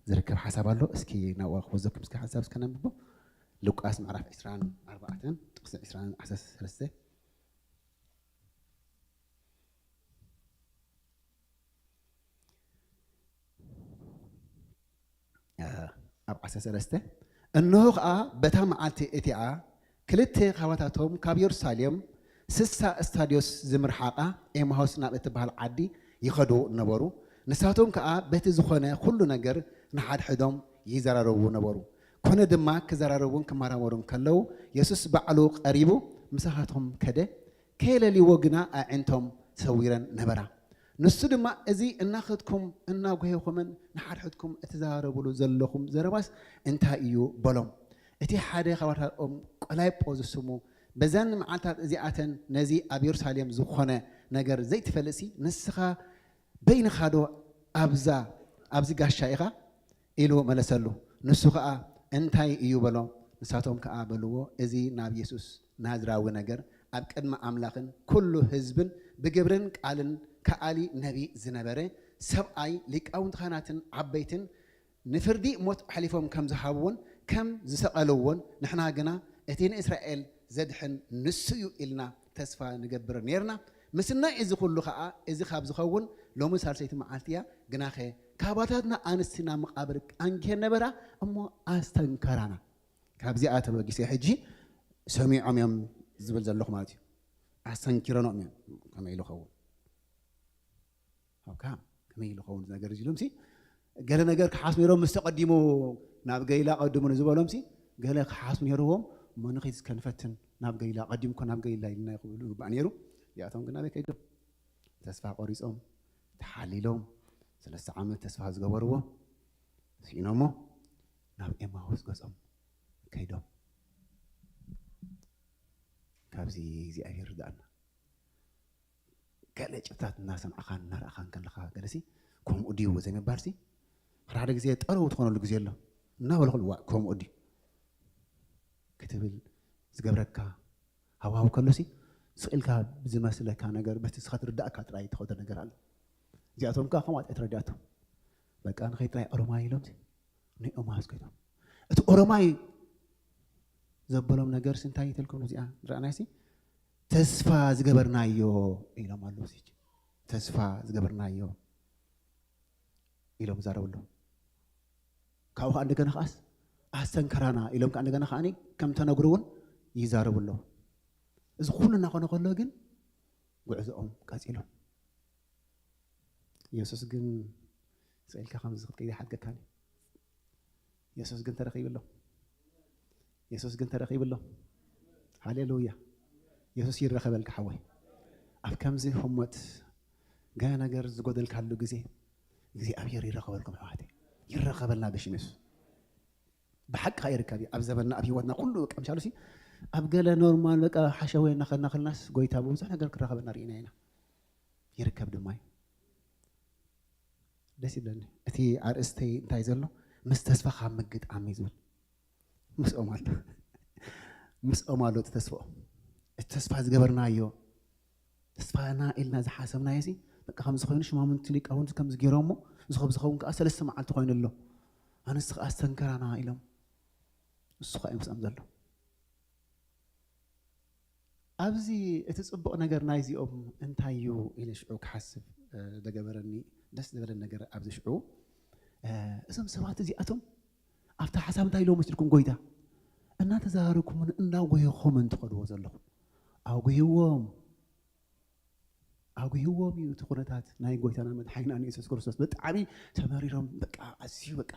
ዝርከብ ሓሳብ ኣሎ እስኪ ናብኣ ክወዘኩም እስኪ ሓሳብ እስከ ነንብቦ ሉቃስ ምዕራፍ 24 ጥቅሲ 13 ኣብ ዓሰርተ ሰለስተ እንሆ ኸዓ በታ መዓልቲ እቲኣ ክልተ ካባታቶም ካብ የሩሳሌም ስሳ እስታድዮስ ዝምርሓቓ ኤማሆስ ናብ እትበሃል ዓዲ ይኸዱ ነበሩ። ንሳቶም ከኣ በቲ ዝኾነ ኹሉ ነገር ንሓድሕዶም ይዘራረቡ ነበሩ። ኮነ ድማ ክዘራረቡን ክመራመሩን ከለዉ የሱስ ባዕሉ ቀሪቡ ምሳኻቶም ከደ። ከየለልይዎ ግና ኣዒንቶም ሰዊረን ነበራ። ንሱ ድማ፣ እዚ እናኸድኩም እናጓየኹምን ንሓድሕድኩም እትዘራረቡሉ ዘለኹም ዘረባስ እንታይ እዩ? በሎም። እቲ ሓደ ኻባታኦም ቆላይጶ ዝስሙ፣ በዘን መዓልታት እዚኣተን ነዚ ኣብ የሩሳሌም ዝኾነ ነገር ዘይትፈልጥሲ፣ ንስኻ በይንኻዶ ኣብዛ ኣብዚ ጋሻ ኢኻ? ኢሉ መለሰሉ። ንሱ ኸኣ፣ እንታይ እዩ? በሎም። ንሳቶም ከኣ በልዎ፣ እዚ ናብ የሱስ ናዝራዊ ነገር ኣብ ቅድሚ ኣምላኽን ኩሉ ህዝብን ብግብርን ቃልን ከኣሊ ነቢ ዝነበረ ሰብኣይ ሊቃውንቲ ካህናትን ዓበይትን ንፍርዲ ሞት ኣሕሊፎም ከም ዝሃብዎን ከም ዝሰቐልዎን ንሕና ግና እቲ ንእስራኤል ዘድሕን ንሱ እዩ ኢልና ተስፋ ንገብር ኔርና። ምስናይ እዚ ኹሉ ኸኣ እዚ ካብ ዝኸውን ሎሚ ሳልሰይቲ መዓልቲ እያ። ግናኸ ካባታትና ኣንስቲ ናብ መቓብር ኣንጊሄን ነበራ እሞ ኣስተንከራና። ካብዚኣ ተበጊሰ ሕጂ ሰሚዖም እዮም ዝብል ዘለኹ ማለት እዩ። ኣስተንኪረኖም እዮም ከመይ ኢሉ ኸውን ኣብካ ከመይ ኢሉ ኸውን ነገር እዚ ኢሎም ሲ ገለ ነገር ክሓስቡ ነይሮም ምስ ተቐዲሙ ናብ ገሊላ ቀድሙ ንዝበሎም ሲ ገለ ክሓስቡ ነይርዎም እሞ ንኸይድ እስከ ንፈትን ናብ ገሊላ ቀዲምኮ ናብ ገሊላ ኢልና ክብሉ ይግባእ ነይሩ። እዚኣቶም ግን ኣበይ ከይዶም ተስፋ ቆሪጾም ተሓሊሎም ሰለስተ ዓመት ተስፋ ዝገበርዎ ስኢኖሞ ናብ ኤማሁስ ገጾም ከይዶም። ካብዚ እግዚኣብሔር ርዳእና። ገለ ጭብታት እናሰምዕኻ እናረእኻ እንከለኻ ገለሲ ከምኡ ድዩ ዘይምባልሲ ሓደ ሓደ ግዜ ጠረው ትኾነሉ ግዜ ኣሎ። እናበልኹ ዋእ ከምኡ ድዩ ክትብል ዝገብረካ ሃዋው ከሎሲ ስቕ ኢልካ ብዝመስለካ ነገር በቲ ስኻ ትርዳእካ ጥራይ ትኸዶ ነገር ኣሎ። እዚኣቶም ከዓ ከምኡ ኣይተረዳእቶም። በቃ ንኸይ ጥራይ ኦሮማይ ኢሎም ንኦም ሃስከይቶም እቲ ኦሮማይ ዘበሎም ነገርሲ እንታይ ይተልኩም እዚኣ ንረኣናይሲ ተስፋ ዝገበርናዮ ኢሎም ኣለዉ። ተስፋ ዝገበርናዮ ኢሎም ይዛረቡ ኣለዉ። ካብኡ ከዓ እንደገና ከዓስ ኣስተንከራና ኢሎም ከዓ እንደገና ከዓ ከም ተነግሩ እውን ይዛረቡ ኣለዉ። እዚ ኩሉ እናኾነ ከሎ ግን ጉዕዞኦም ቀፂሎም። የሱስ ግን ስቕ ኢልካ ከምዚ ክትከይድ ኣይሓድገካን እዩ። የሱስ ግን ተረኺብሎም። የሱስ ግን ተረኺብሎም። ሃሌሉያ። የሱስ ይረኸበልካ ሓወይ። ኣብ ከምዚ ህሞት ገለ ነገር ዝጎደልካሉ ግዜ እግዚኣብሔር ይረኸበልኩም ኣሕዋተይ። ይረኸበልና ብሽም የሱስ። ብሓቂ ከዓ ይርከብ እዩ። ኣብ ዘበንና ኣብ ህይወትና ኩሉ በቃ ምሻሉሲ ኣብ ገለ ኖርማል በቃ ሓሸወ እናኸድና ከለናስ ጎይታ ብብዙሕ ነገር ክራኸበና ርኢና ኢና። ይርከብ ድማ እዩ። ደስ ይብለኒ። እቲ ኣርእስተይ እንታይ ዘሎ? ምስ ተስፋኻ ምግጣም እዩ ዝብል። ምስኦም ኣሎ። ምስኦም ኣሎ እቲ ተስፋኦም። እቲ ተስፋ ዝገበርናዮ፣ ተስፋና ኢልና ዝሓሰብናዮ ሲ በቃ ከምዚ ኮይኑ ሽማምንቲ ሊቃውንቲ ከምዚ ገይሮሞ እዚ ከም ዝኸውን ከዓ ሰለስተ መዓልቲ ኮይኑ ኣሎ። ኣነስ ከዓ ኣስተንከራና ኢሎም። እሱ ከዓ እዩ ምስኦም ዘሎ። ኣብዚ እቲ ጽቡቕ ነገር ናይዚኦም እንታይ እዩ ኢለ ሽዑ ክሓስብ እ፣ ደገበረኒ። ደስ ዝበለ ነገር ኣብዚ ሽዑ እ፣ እዞም ሰባት እዚኣቶም ኣብቲ ሓሳብ እንታይ ኢሎም መስልኩም ጎይታ እናተዛረብኩምን እናጎየኹምን ትኸድዎ ዘለኹም ኣጉህዎም ኣጉህዎም እዩ እቲ ኩነታት ናይ ጎይታና መድሓኒና ንየሱስ ክርስቶስ ብጣዕሚ ተመሪሮም በቃ ኣዝዩ በቃ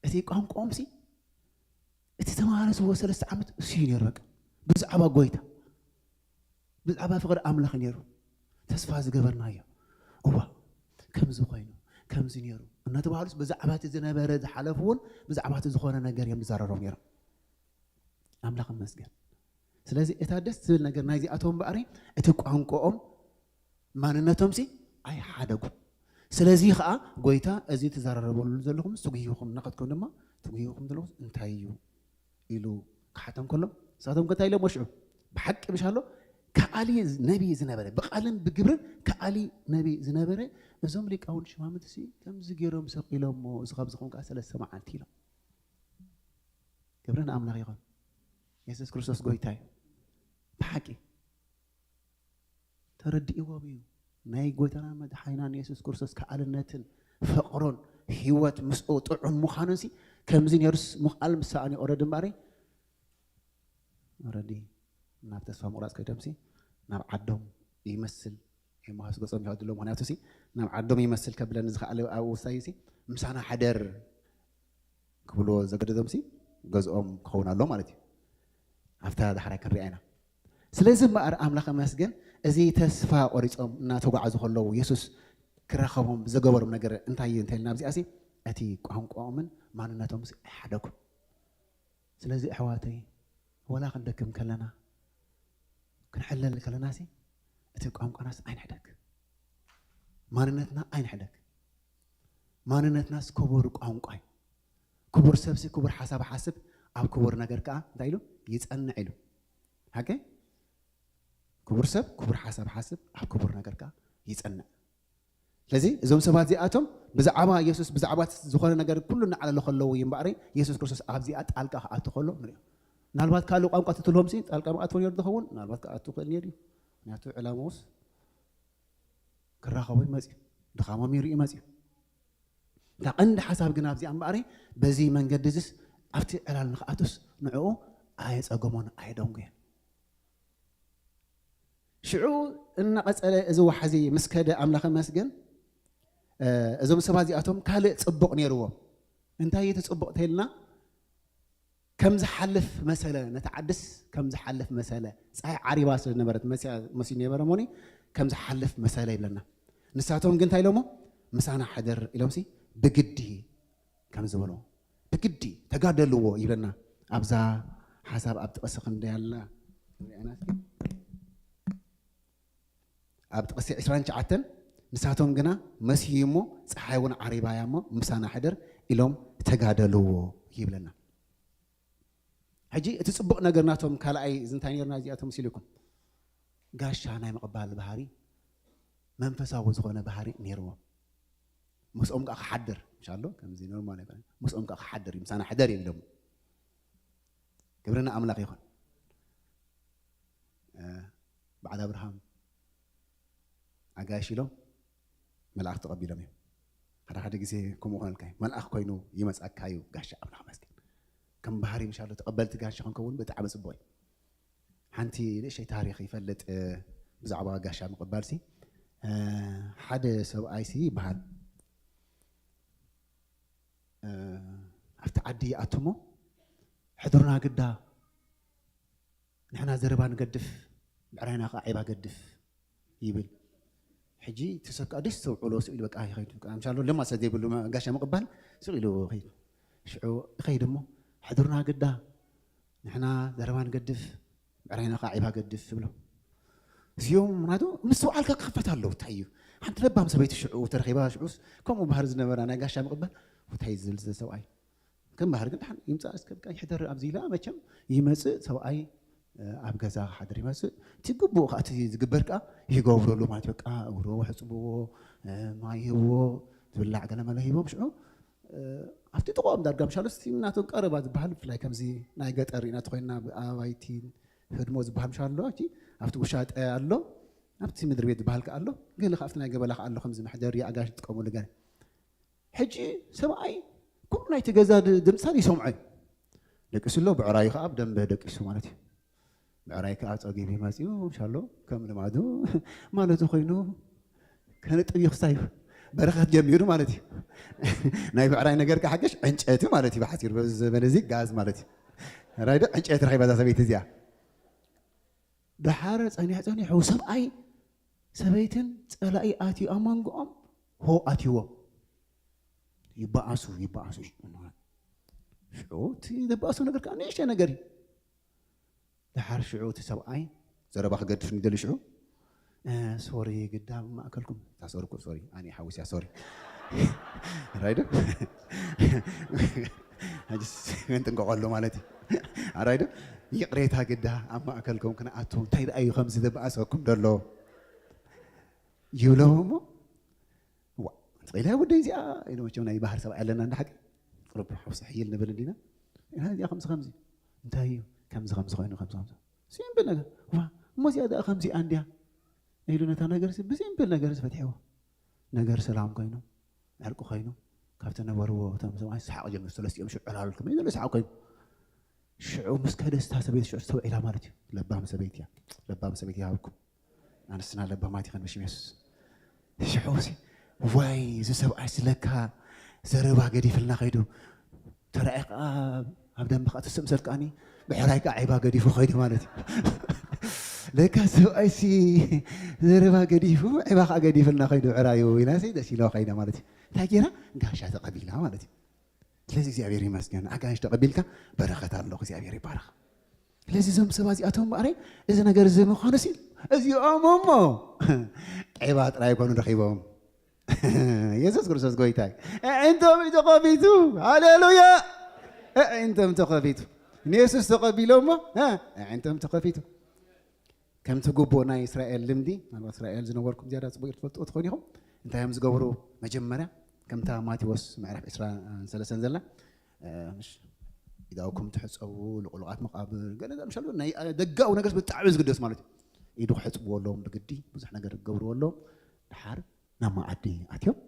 እቲ ቋንቋኦም ሲ እቲ ተማሃረ ዝወ ሰለስተ ዓመት እሱ እዩ ነይሩ በቃ ብዛዕባ ጎይታ ብዛዕባ ፍቕሪ ኣምላኽ ነይሩ ተስፋ ዝገበርናዮ እዋ ከምዚ ኮይኑ ከምዚ ነይሩ እናተባሃሉስ ብዛዕባ እቲ ዝነበረ ዝሓለፉ እውን ብዛዕባ እቲ ዝኾነ ነገር እዮም ዝዛረሮም ነይሮም ኣምላኽ መስገን ስለዚ እታ ደስ ዝብል ነገር ናይዚኣቶም እምበኣሪ እቲ ቋንቋኦም ማንነቶም ሲ ኣይሓደጉ ስለዚ ከዓ ጎይታ እዚ ትዘራረበሉ ዘለኹም ትጉህኹም እናኸድኩም ድማ ትጉህኹም ዘለኹም እንታይ እዩ ኢሉ ክሓቶም ከሎ ንሳቶም ከ እንታይ ኢሎም ወሽዑ ብሓቂ ምሽ ኣሎ ከኣሊ ነቢ ዝነበረ ብቃልን ብግብርን ከኣሊ ነቢ ዝነበረ እዞም ሊቃውንት ሽማምንቲ ሲ ከምዚ ገይሮም ሰቂሎሞ እዚ ካብ ዝኸውን ከዓ ሰለስተ መዓልቲ ኢሎም ክብሪ ንኣምላኽ ይኹን የሱስ ክርስቶስ ጎይታ እዩ ብሓቂ ተረዲእዎም እዩ ናይ ጎይታና መድሓኒና ንየሱስ ክርስቶስ ከኣልነትን ፍቕሩን ህይወት ምስኡ ጥዑን ምዃኑን ሲ ከምዚ ነይሩስ ምኽኣል ምሳኣን ይቆረድ እምበሪ ረዲ ናብ ተስፋ ምቑራፅ ከይዶም ሲ ናብ ዓዶም ይመስል የመሃስ ገፆም ይኸድሎ ምክንያቱ ሲ ናብ ዓዶም ይመስል ከብለኒ ዝኸኣለ ኣብ ውሳዩ ሲ ምሳና ሓደር ክብልዎ ዘገደዶም ሲ ገዝኦም ክኸውን ኣሎ ማለት እዩ ኣብታ ዳሕራይ ክንሪኣ ኢና ስለዚ እምበኣር ኣምላኽ መስገን እዚ ተስፋ ቆሪፆም እናተጓዓዙ ከለዉ የሱስ ክራኸቦም ዝገበሮም ነገር እንታይ እዩ እንተልና ኣብዚኣ ሲ እቲ ቋንቋኦምን ማንነቶም ኣይሓደጉን ስለዚ ኣሕዋተይ ወላ ክንደክም ከለና ክንሕለል ከለና ሲ እቲ ቋንቋናስ ኣይንሕደግ ማንነትና ኣይንሕደግ ማንነትናስ ክቡር ቋንቋ እዩ ክቡር ሰብሲ ክቡር ሓሳብ ሓስብ ኣብ ክቡር ነገር ከዓ እንታይ ኢሉ ይፀንዕ ኢሉ ሓቂ ክቡር ሰብ ክቡር ሓሳብ ሓስብ ኣብ ክቡር ነገር ከዓ ይፀንዕ ስለዚ እዞም ሰባት እዚኣቶም ብዛዕባ የሱስ ብዛዕባ ዝኾነ ነገር ኩሉ እናዓለሉ ከለዉ እዩ እምበኣሪ የሱስ ክርስቶስ ኣብዚኣ ጣልቃ ክኣቱ ከሎ ንሪኦ ምናልባት ካልእ ቋንቋ ትትልሆም ሲ ጣልቃ መኣትዎ ነሩ ዝኸውን ምናልባት ክኣቱ ክእል ነሩ እዩ ምክንያቱ ዕላማውስ ክራኸቡ ይመፅዩ ድኻሞም ይርኢ ይመፅዩ እታ ቀንዲ ሓሳብ ግን ኣብዚኣ እምበኣሪ በዚ መንገዲ እዚስ ኣብቲ ዕላል ንክኣቱስ ንዕኡ ኣየፀገሞን ኣየደንጉየን ሽዑ እናቐፀለ እዚ ዋሕዚ ምስ ከደ ኣምላኽ መስገን እዞም ሰባት እዚኣቶም ካልእ ፅቡቕ ነይርዎም እንታይ እቲ ፅቡቕ ተልና ከም ዝሓልፍ መሰለ ነቲ ዓድስ ከም ዝሓልፍ መሰለ ፀሓይ ዓሪባ ስለ ዝነበረት መሲያ መሲሉ ነበረ ሞኒ ከም ዝሓልፍ መሰለ ይብለና ንሳቶም ግን እንታይ ኢሎሞ ምሳና ሓደር ኢሎምሲ ብግዲ ከም ዝበሎ ብግዲ ተጋደልዎ ይብለና ኣብዛ ሓሳብ ኣብ ጥቐሲ ክንደይ ኣላ ንሪኣና እስኪ ኣብ ጥቕሲ ዕስራን ትሽዓተን ንሳቶም ግና መስዩ እሞ፣ ፀሓይ እውን ዓሪባያ እሞ ምሳና ሕደር ኢሎም ተጋደልዎ ይብለና። ሕጂ እቲ ፅቡቕ ነገር ናቶም ካልኣይ እዚ እንታይ ነርና እዚኣቶም ሲልኩም ጋሻ ናይ ምቕባል ባህሪ መንፈሳዊ ዝኾነ ባህሪ ነይርዎም። ምስኦም ከዓ ክሓድር ምሻሎ ከምዚ ኖርማል ኣይኮነ ምስኦም ከዓ ክሓድር እዩ ምሳና ሕደር እዩ ኢሎም። ክብርና ኣምላኽ ይኹን። በዓል ኣብርሃም ኣጋይሽ ኢሎም መልኣኽ ተቐቢሎም እዮም። ሓደ ሓደ ግዜ ከምኡ ክኾነልካ እዩ። መልኣኽ ኮይኑ ይመፅኣካ እዩ። ጋሻ ኣምላኽ መስገን ከም ባህሪ ምሻሎ ተቐበልቲ ጋሻ ክንከውን ብጣዕሚ ፅቡቅ እዩ። ሓንቲ ንእሽተይ ታሪኽ ይፈልጥ ብዛዕባ ጋሻ ምቕባል ሲ ሓደ ሰብኣይ ሲ ይበሃል ኣብቲ ዓዲ ይኣትሞ ሕድሩና ግዳ ንሕና ዘረባ ንገድፍ ብዕራይና ከዓ ዒባ ገድፍ ይብል። ሕጂ እቲ ሰብ ከዓ ደስ ዘውዕሎ ስቕ ኢሉ በቃ ይኸይድ። ምሻሎ ለማ ሰብ ዘይብሉ ጋሻ ምቕባል ስቕ ኢሉ ይኸይድ። ሽዑ ይኸይድ እሞ ሕድሩና ግዳ ንሕና ዘረባ ንገድፍ ብዕራይና ከዓ ዒባ ገድፍ ትብሎ። እዚኦም ምናቱ ምስ ተውዓልካ ክኽፈት ኣለዉ። እንታይ እዩ ሓንቲ ለባም ሰበይቲ ሽዑ ተረኺባ ሽዑስ ከምኡ ባህር ዝነበራ ናይ ጋሻ ምቕባል እንታይ ዝብል ሰብኣይ ከም ባህር ግን ድሓን ይምፃእ እስከ ብቃ ይሕደር ኣብዚ ኢላ መቸም ይመፅእ ሰብኣይ ኣብ ገዛ ክሓድር ይመፅእ። እቲ ግቡእ ከዓ እቲ ዝግበር ከዓ ይገብረሉ ማለት በቃ እግሮ ሕፅብዎ ማይ ይህብዎ ዝብላዕ ገለመለ ሂቦም ሽዑ ኣብቲ ጥቕኦም ዳርጋ ምሻሉ እስቲ ናቶም ቀረባ ዝበሃል ብፍላይ ከምዚ ናይ ገጠር ኢና ተኮይና ኣባይቲ ህድሞ ዝበሃል ምሻሉ ኣሎ ኣብቲ ውሻጠ ኣሎ ኣብቲ ምድሪ ቤት ዝበሃል ከዓ ኣሎ ገለ ካብቲ ናይ ገበላ ከዓ ኣሎ ከምዚ መሕደሪ ኣጋሽ ዝጥቀሙሉ ገለ ሕጂ ሰብኣይ ኩሉ ናይቲ ገዛ ድምፃት ይሰምዖ እዩ። ደቂሱ ኣሎ ብዕራዩ ከዓ ብደንበ ደቂሱ ማለት እዩ። ብዕራይ ከዓ ፀጊቡ ይመፅኡ ሻሎ ከም ልማዱ ማለቱ ኮይኑ ከነጥብ እዩ ክስታይ እዩ። በረኸት ጀሚሩ ማለት እዩ። ናይ ብዕራይ ነገር ክሓገሽ ዕንጨቲ ማለት እዩ ብሓፂሩ በዚ ዘበን እዚ ጋዝ ማለት እዩ። ራይዶ ዕንጨቲ ረኺባ እዛ ሰበይቲ እዚኣ። ድሓረ ፀኒሕ ፀኒሑ ሰብኣይ ሰበይትን ፀላኢ ኣትዩ ኣብ መንጎኦም ሆ ኣትይዎም ይበኣሱ ይበኣሱ ሽዑ እቲ ዘበኣሱ ነገር ከዓ ንእሽተ ነገር እዩ ድሓር ሽዑ እቲ ሰብኣይ ዘረባ ክገድፍ ንደሊ ሽዑ ሶሪ ግዳ ማእከልኩም ታሰርኩ ሶሪ ኣነ ሓዊስያ ሶሪ ራይዶ መንጥንቀቀሉ ማለት እዩ ራይዶ ይቕሬታ ግዳ ኣብ ማእከልኩም ክንኣቱ እንታይ ደኣ እዩ ከምዚ ዘበኣሰኩም ደሎ ይብሎም እሞ ዋ ትኽኢላ ወደይ እዚኣ ኢሉ መቸም ናይ ባህር ሰብ ኣለና እንዳ ሓቂ ቁርብ ሓውሲ ሕይል ንብል እንዲና ኢና እዚኣ ከምዚ ከምዚ እንታይ እዩ ከምዚ ከምዚ ኮይኑ ከምዚ ከምዚ ሲምፕል ነገር ዋ እሞ እዚኣ ደኣ ከምዚኣ እንዲያ ኢሉ ነታ ነገር ብሲምፕል ነገር ዝፈትሕዎ ነገር ሰላም ኮይኑ ዕርቂ ኮይኑ ካብቲ ነበርዎ እቶም ሰብኣይ ሰሓቕ ጀሚሩ ሰለስቲኦም ሽዑ ዕላሉ ከመይ ዘሎ ሰሓቕ ኮይኑ ሽዑ ምስ ከደስታ ሰበይቲ ሽዑ ተስተውዒላ ማለት እዩ ለባም ሰበይቲ እያ ለባም ሰበይቲ ይሃብኩም ኣንስትና ለባማት ይኸን ብሽም የሱስ ሽዑ ሲ ዋይ እዚ ሰብኣይ ስለካ ዘረባ ገዲፍልና ከይዱ ተራእየ ከዓ ኣብ ደንበ ከዓ ተሰምሰል ከዓኒ ብሕራይ ከዓ ዒባ ገዲፉ ከይዱ ማለት እዩ ለካ ሰብኣይ ሲ ዘረባ ገዲፉ ዒባ ከዓ ገዲፍልና ከይዱ ዕራዩ ኢላ ሲ ደስ ኢለዋ ከይዳ ማለት እዩ እንታይ ገይራ ጋሻ ተቐቢላ ማለት እዩ ስለዚ እግዚኣብሔር ይመስገን ኣጋንሽ ተቐቢልካ በረኸት ኣሎ እግዚኣብሔር ይባረኽ ስለዚ እዞም ሰባት እዚኣቶም እምበኣረይ እዚ ነገር እዚ ምዃኑ ሲ እዚኦም እሞ ዒባ ጥራይ ይኮኑ ረኺቦም የሱስ ክርስቶስ ጎይታ እዩ ኣዒንቶም እዩ ተኸፊቱ ሃሌሉያ ኣዒንቶም ተኸፊቱ ንየሱስ ተቐቢሎ እሞ ኣዒንቶም ተኸፊቱ ከምቲ ግቡእ ናይ እስራኤል ልምዲ ምናልባት እስራኤል ዝነበርኩም ዝያዳ ፅቡቅ ትፈልጥዎ ትኾኑ ኢኹም እንታይ እዮም ዝገብሩ መጀመርያ ከምታ ማቴዎስ ምዕራፍ ዕስራን ሰለስተን ዘላ ኢዳውኩም ትሕፀቡ ልቁሉቃት መቃብር ገለ ምሻሉ ናይ ደጋዊ ነገር ብጣዕሚ ዝግደስ ማለት እዩ ኢዱ ክሕፅብዎ ኣለዎም ብግዲ ብዙሕ ነገር ክገብርዎ ኣለዎም ድሓር ናብ መዓዲ ኣትዮም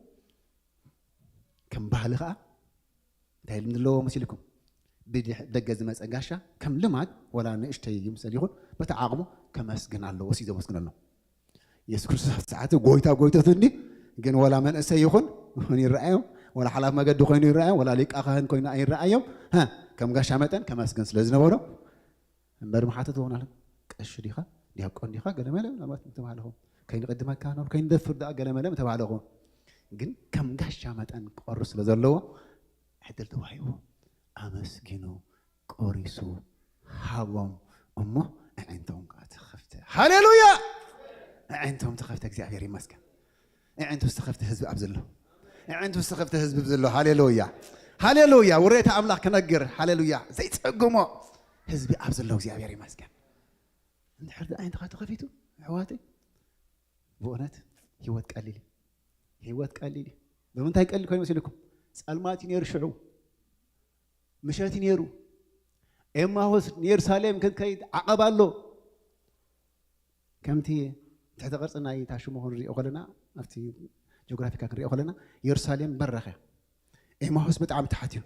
ከም ባህሊ ከዓ እንታይ ልምዲ ኣለዎ መሲልኩም ብደገ ዝመፀ ጋሻ ከም ልማድ ወላ ንእሽተይ ይምሰል ይኹን በቲ ዓቕሙ ከመስግን ኣለዎ ሲ ዘመስግን ኣሎ የሱስ ክርስቶስ ሰዓት ጎይታ ጎይተቱ እንዲ ግን ወላ መንእሰይ ይኹን ይን ይረኣዮም ወላ ሓላፍ መገዲ ኮይኑ ይረኣዮም ወላ ሊቃ ካህን ኮይኑ ኣይረኣዮም ከም ጋሻ መጠን ከመስግን ስለ ዝነበሮ እምበር መሓተት ሆናል ቀሺ ዲኻ ዲያቆን ዲኻ ገለመለ ምናልባት ምተባህለኹም ከይንቅድመካ ናብ ከይንደፍር ደኣ ገለመለ ምተባህለኹም ግን ከም ጋሻ መጠን ክቐሩ ስለ ዘለዎ ዕድል ተዋሂቡ ኣመስጊኑ ቆሪሱ ሃቦም እሞ ኣዒንቶም ከዓ ተኸፍተ ሃሌሉያ ኣዒንቶም ተኸፍተ እግዚኣብሔር ይመስገን። ኣዒንቱ ዝተኸፍተ ህዝቢ ኣብ ዘሎ፣ ኣዒንቱ ዝተኸፍተ ህዝቢ ኣብ ዘሎ። ሃሌሉያ፣ ሃሌሉያ። ውሬታ ኣምላኽ ክነግር፣ ሃሌሉያ። ዘይጸግሞ ህዝቢ ኣብ ዘሎ እግዚኣብሔር ይመስገን። እንድሕር ኣዒንትኻ ተኸፊቱ ኣሕዋተይ፣ ብእውነት ህይወት ቀሊል እዩ። ህይወት ቀሊል እዩ። ብምንታይ ቀሊል ኮይኑ መሲልኩም? ጸልማት እዩ ነይሩ ሽዑ፣ ምሸት እዩ ነይሩ። ኤማሁስ ንየሩሳሌም ክንከይድ ዓቐብ ኣሎ። ከምቲ ትሕተ ቅርጺ ናይ ታሽሞ ክንሪኦ ከለና፣ ኣብቲ ጂኦግራፊካ ክንሪኦ ከለና፣ የሩሳሌም በራኽ እያ። ኤማሁስ ብጣዕሚ ትሓት እዩ።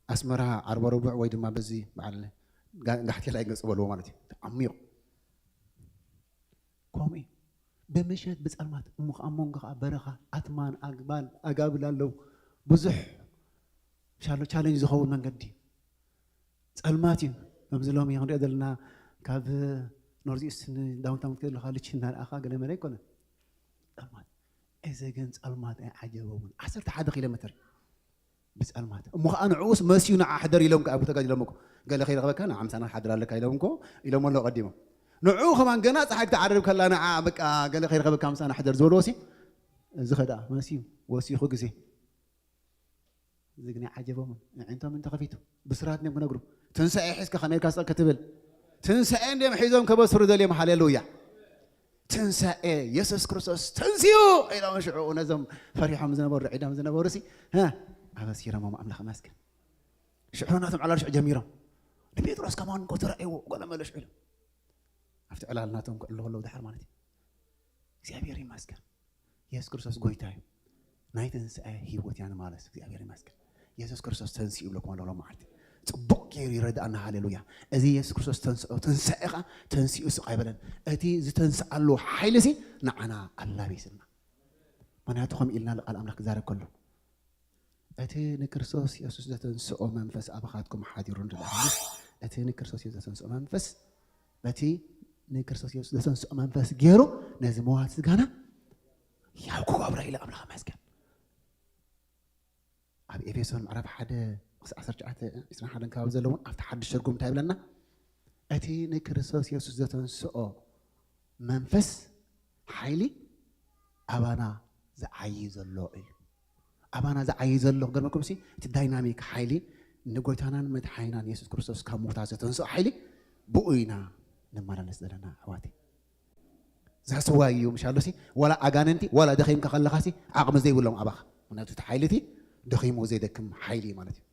ኣስመራ ዓርበ ረቡዕ ወይ ድማ በዚ በዓል ጋ-፣ ጋሕቴላይ ገጽ በልዎ ማለት እዩ። ዓሚቕ። ከምኡ እዩ። ብምሸት ብጸልማት እሞ ኣብ መንጎ ከዓ በረኻ፣ ኣትማን፣ ኣግማል፣ ኣጋብል ኣለዉ። ብዙሕ ቻሎ-፣ ቻሌንጅ ዝኸውን መንገዲ ጸልማት እዩ። ከምዚ ሎሚ ክንሪኦ ዘለና ካብ ኖርዝ ኢስት ንዳውንታውን ክትከይድ ከለኻ ልቺ እናረኣኻ ገለ መለ ኣይኮነን። ጸልማት። እዚ ግን ጸልማት ኣይዓጀቦምን። ዓሰርተ ሓደ ኪሎ ሜትር ብጸልማት። እሞ ኸዓ ንዕኡስ መስዩ ንዓ ሕደር ኢሎም ከኣ ተጋዲሎም እኮ። ገለ ከይረኸበካ ንዓ ምሳና ሓድር ኣለካ ኢሎም እኮ ኢሎም ኣለዉ ቀዲሞም። ንዑ ከማን ገና ጸሓይ ክትዓርብ ከላ ንዓ በቃ ገለ ከይረኸበካ ምሳና ሕደር ዝበልዎ ሲ፣ እዚ ኸ ደኣ መስዩ ወሲኹ ግዜ። እዚ ግን ኣይዓጀቦምን። ኣዒንቶም እንተኸፊቱ ብስራት እንዲዮም ክነግሩ። ትንሳኤ ሒዝካ ከመይ ኢልካ ስቕ ክትብል? ትንሳኤ እንዲዮም ሒዞም ከበስሩ ደልዮም። ሃሌሉያ። ትንሳኤ የሱስ ክርስቶስ ተንሲኡ ኢሎም ሽዑ ነዞም ፈሪሖም ዝነበሩ፣ ርዒዶም ዝነበሩ ሲ፣ ሀ፣ ኣበሲሮሞም። ኣምላኽ ይመስገን። ሽዑ ናቶም ዕላል ሽዑ ጀሚሮም። ንጴጥሮስ ከማን እኮ ተራእይዎ፣ ገለ መለ ሽዑ ኢሎም። ኣብቲ ዕላል ናቶም ክዕልዉ ከለዉ ድሓር ማለት እዩ። እግዚኣብሔር ይመስገን። የሱስ ክርስቶስ ጎይታ እዩ። ናይ ትንሳኤ ህይወት እያ ንማለስ። እግዚኣብሔር ይመስገን። የሱስ ክርስቶስ ተንሲኡ ይብለኩም ኣሎ ሎም መዓልቲ። ጽቡቕ ገይሩ ይረድኣና። ሃሌሉያ። እዚ የሱስ ክርስቶስ ተንስኦ፣ ትንሳኤ ኸኣ ተንሲኡ ስቕ ኣይበለን። እቲ ዝተንስኣሉ ሓይሊ ሲ ንዓና ኣላቢስና። ምኽንያቱ ከምኡ ኢልና ቃል ኣምላኽ ክዛረብ ከሎ፣ እቲ ንክርስቶስ የሱስ ዘተንስኦ መንፈስ ኣባኻትኩም ሓዲሩ እንድሕር ሃልዩስ፣ እቲ ንክርስቶስ የሱስ ዘተንስኦ መንፈስ፣ በቲ ንክርስቶስ የሱስ ዘተንስኦ መንፈስ ገይሩ ነዚ መዋቲ ስጋና ያው ክገብሮ ኢለ ኣምላኽ ይመስገን። ኣብ ኤፌሶን ምዕራፍ ሓደ ክሳዕ ዓሰርተ ትሽዓተ፣ ዕስራን ሓደን ከባቢ ዘሎ እውን ኣብቲ ሓድሽ ትርጉም እንታይ ይብለና? እቲ ንክርስቶስ የሱስ ዘተንስኦ መንፈስ ሓይሊ ኣባና ዝዓዪ ዘሎ እዩ። ኣባና ዝዓዪ ዘሎ ክገርመኩም ሲ፣ እቲ ዳይናሚክ ሓይሊ ንጎይታናን መድሓኒናን የሱስ ክርስቶስ ካብ ምውታት ዘተንስኦ ሓይሊ ብኡ ኢና ንመላለስ ዘለና ኣሕዋተይ። ዘሕስዋ እዩ ምሻሎ ሲ፣ ዋላ ኣጋንንቲ፣ ዋላ ደኺምካ ከለኻ ሲ፣ ዓቕሚ ዘይብሎም ኣባኻ። ምክንያቱ እቲ ሓይሊ እቲ ደኺሙ ዘይደክም ሓይሊ እዩ ማለት እዩ።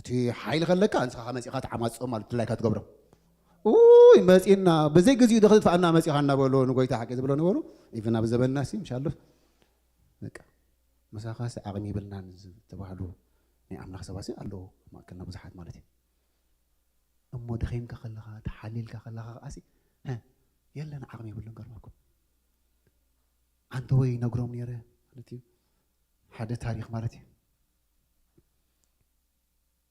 እቲ ሓይሊ ከለካ ንስኻ መጺኻ ትዓማጽኦ ማለት ድላይካ ትገብሮ። ኡይ መጺእና፣ ብዘይ ግዚኡ ዶ ክትጥፋኣና መጺኻ እናበሉ ንጎይታ ሓቂ ዝብሎ ነበሩ። ኢቭን ኣብ ዘበንና ሲ ምሻሎ በቃ ምሳኻ ሲ ዓቕሚ ይብልናን ዝተባህሉ ናይ ኣምላኽ ሰባት ሲ ኣለዉ ኣብ ማእከልና ብዙሓት ማለት እዩ። እሞ ደኺምካ ከለኻ፣ ተሓሊልካ ከለኻ ከኣ ሲ፣ ሀ፣ የለን ዓቕሚ የብሉን ገርመኩም። ኣንተ ወይ ይነግሮም ነይረ ማለት እዩ። ሓደ ታሪኽ ማለት እዩ።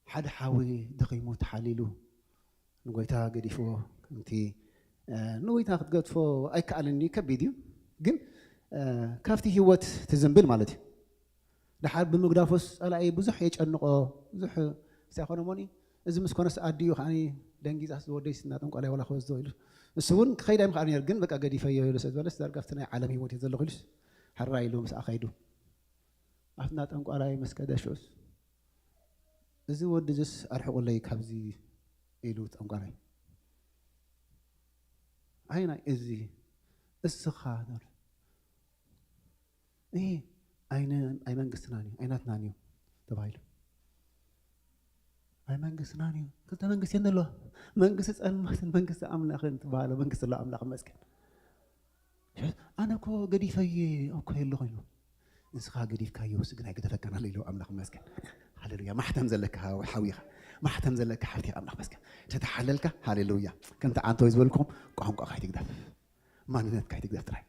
ሓደ ሓዊ ደኺሙ ተሓሊሉ ንጎይታ ገዲፍዎ፣ ከምቲ፣ እ፣ ንጎይታ ክትገድፎ ኣይከኣልን እዩ፣ ከቢድ እዩ። ግን፣ እ፣ ካብቲ ህይወት ትዝንብል ማለት እዩ። ደሓር ብምግዳፉስ ጸላኢ ብዙሕ የጨንቆ፣ ብዙሕ ሳይኮነ ሞኒ፣ እዚ ምስ ኮነስ ኣዲኡ ከዓኒ ደንጊጻስ ዝወደይስ እና ጠንቋላይ ዋላ ክወስዶ ኢሉ። እሱ እውን ክኸይድ ኣይምኽኣል ነይሩ፣ ግን በቃ ገዲፈዮ ኢሉ ስለ ዝበለስ ዳርጋ ኣብቲ ናይ ዓለም ህይወት እየ ዘለኹ ኢሉስ፣ ሕራይ ኢሉ ምስኣ ከይዱ። ኣብቲ እንዳ ጠንቋላይ ምስ ከደ ሽዑስ፣ "እዚ ወዲ እዚስ ኣርሕቑለይ ካብዚ" ኢሉ ጠንቋላይ። "ኣይ ናይ እዚ እስኻ" "እ፣ ኣይ ነ-፣ ኣይ መንግስትናን እዩ፣ ኣይ ናትናን እዩ" ተባሂሉ። "ኣይ መንግስትናን እዩ፣ ክልተ መንግስቲ እየን ዘለዋ፣ መንግስቲ ጸልማትን መንግስቲ ኣምላኽን" ትበሃሎ። መንግስቲ ኣሎ ኣምላኽ ይመስገን። "ኣነ እኮ ገዲፈየ እኮ የለኹ" ኢሉ። "ንስኻ ገዲፍካዮ፣ እሱ ግን ኣይገደፈካን ኣሎ" ኢሉ። ኣምላኽ ይመስገን። ሃሌሉያ። ማሕተም ዘለካ ሓው-፣ ሓዊኻ፣ ማሕተም ዘለካ ሓፍቲ፣ ኣምላኽ ይመስገን። ተተሓለልካ፣ ሃሌሉያ። ከምቲ ዓንተወይ ዝበልኩም፣ ቋንቋኻ ኣይትግደፍ፣ ማንነትካ ኣይትግደፍ ጥራይ።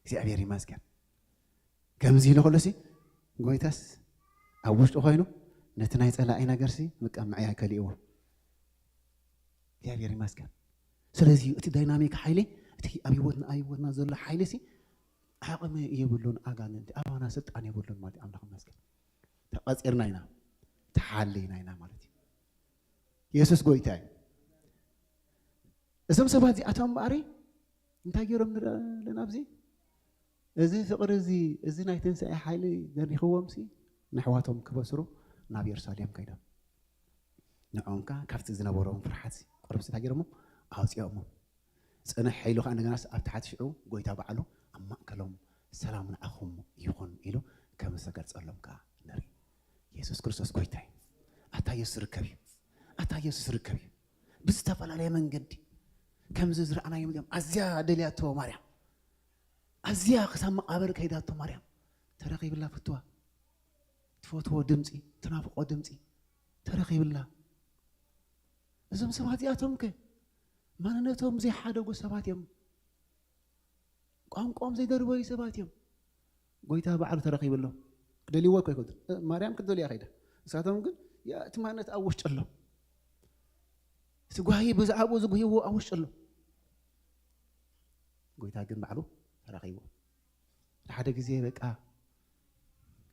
እግዚኣብሔር ይመስገን። ከምዚ ኢሉ ከሎሲ፣ ጎይታስ ኣብ ውሽጡ ኮይኑ፣ ነቲ ናይ ጸላኢ ነገርሲ፣ በቃ ምዕያይ ከሊእዎ። እግዚኣብሔር ይመስገን። ስለዚ እቲ ዳይናሚክ ሓይሊ፣ እቲ ኣብ ህይወትና፣ ኣብ ህይወትና ዘሎ ሓይሊ ሲ ዓቕሚ የብሉን። ኣጋንንቲ ኣባና ስልጣን የብሉን ማለት እዩ። ኣምላኽ ይመስገን። ተቐጺርና ኢና፣ ተሓሊና ኢና ማለት እዩ። የሱስ ጎይታ እዩ። እዞም ሰባት እዚኣቶም እምበኣሪ እንታይ ገይሮም ንርኢ ኣለና ኣብዚ? እዚ ፍቕሪ እዚ፣ እዚ ናይ ትንሳኤ ሓይሊ ገዲኽዎም ሲ፣ ንኣሕዋቶም ክበስሩ ናብ የሩሳሌም ከይዶም። ንዕኦም ከኣ ካብቲ ዝነበሮም ፍርሓት ሲ፣ ቁሩብ ሲ እንታይ ገይሮሞ? ኣውፂኦሞ። ጽንሕ ኢሉ ከኣ እንደገናስ ኣብ ታሕቲ ሽዑ ጎይታ ባዕሉ ኣብ ማእከሎም ሰላም ንዓኹም ይኹን ኢሉ ከም ዝተገልጸሎም ከኣ ንርኢ። የሱስ ክርስቶስ ጎይታ እዩ። ኣታ የሱስ ርከብ እዩ። ኣታ የሱስ ርከብ እዩ። ብዝተፈላለየ መንገዲ ከምዚ ዝረኣናዮም እዮም። ኣዝያ ደልያቶ ማርያም፣ ኣዝያ ክሳብ መቓብር ከይዳቶ ማርያም ተረኺብላ ፍትዋ፣ ትፈትዎ ድምፂ፣ ትናፍቆ ድምፂ ተረኺብላ። እዞም ሰባት እዚኣቶም ከ ማንነቶም ዘይሓደጉ ሰባት እዮም። ቋንቋኦም ዘይደርበዩ ሰባት እዮም። ጎይታ ባዕሉ ተረኺብሎም። ክደልይዎ እኮ ኣይኮኑን። እ፣ ማርያም ክትደልያ ከይዳ። ንሳቶም ግን ያ፣ እቲ ማንነት ኣብ ውሽጢ ኣሎ። እቲ ጓሂ ብዛዕባኡ ዝጉህይዎ ኣብ ውሽጢ ኣሎ። ጎይታ ግን ባዕሉ ተረኺብዎ። ሓደ ግዜ በቃ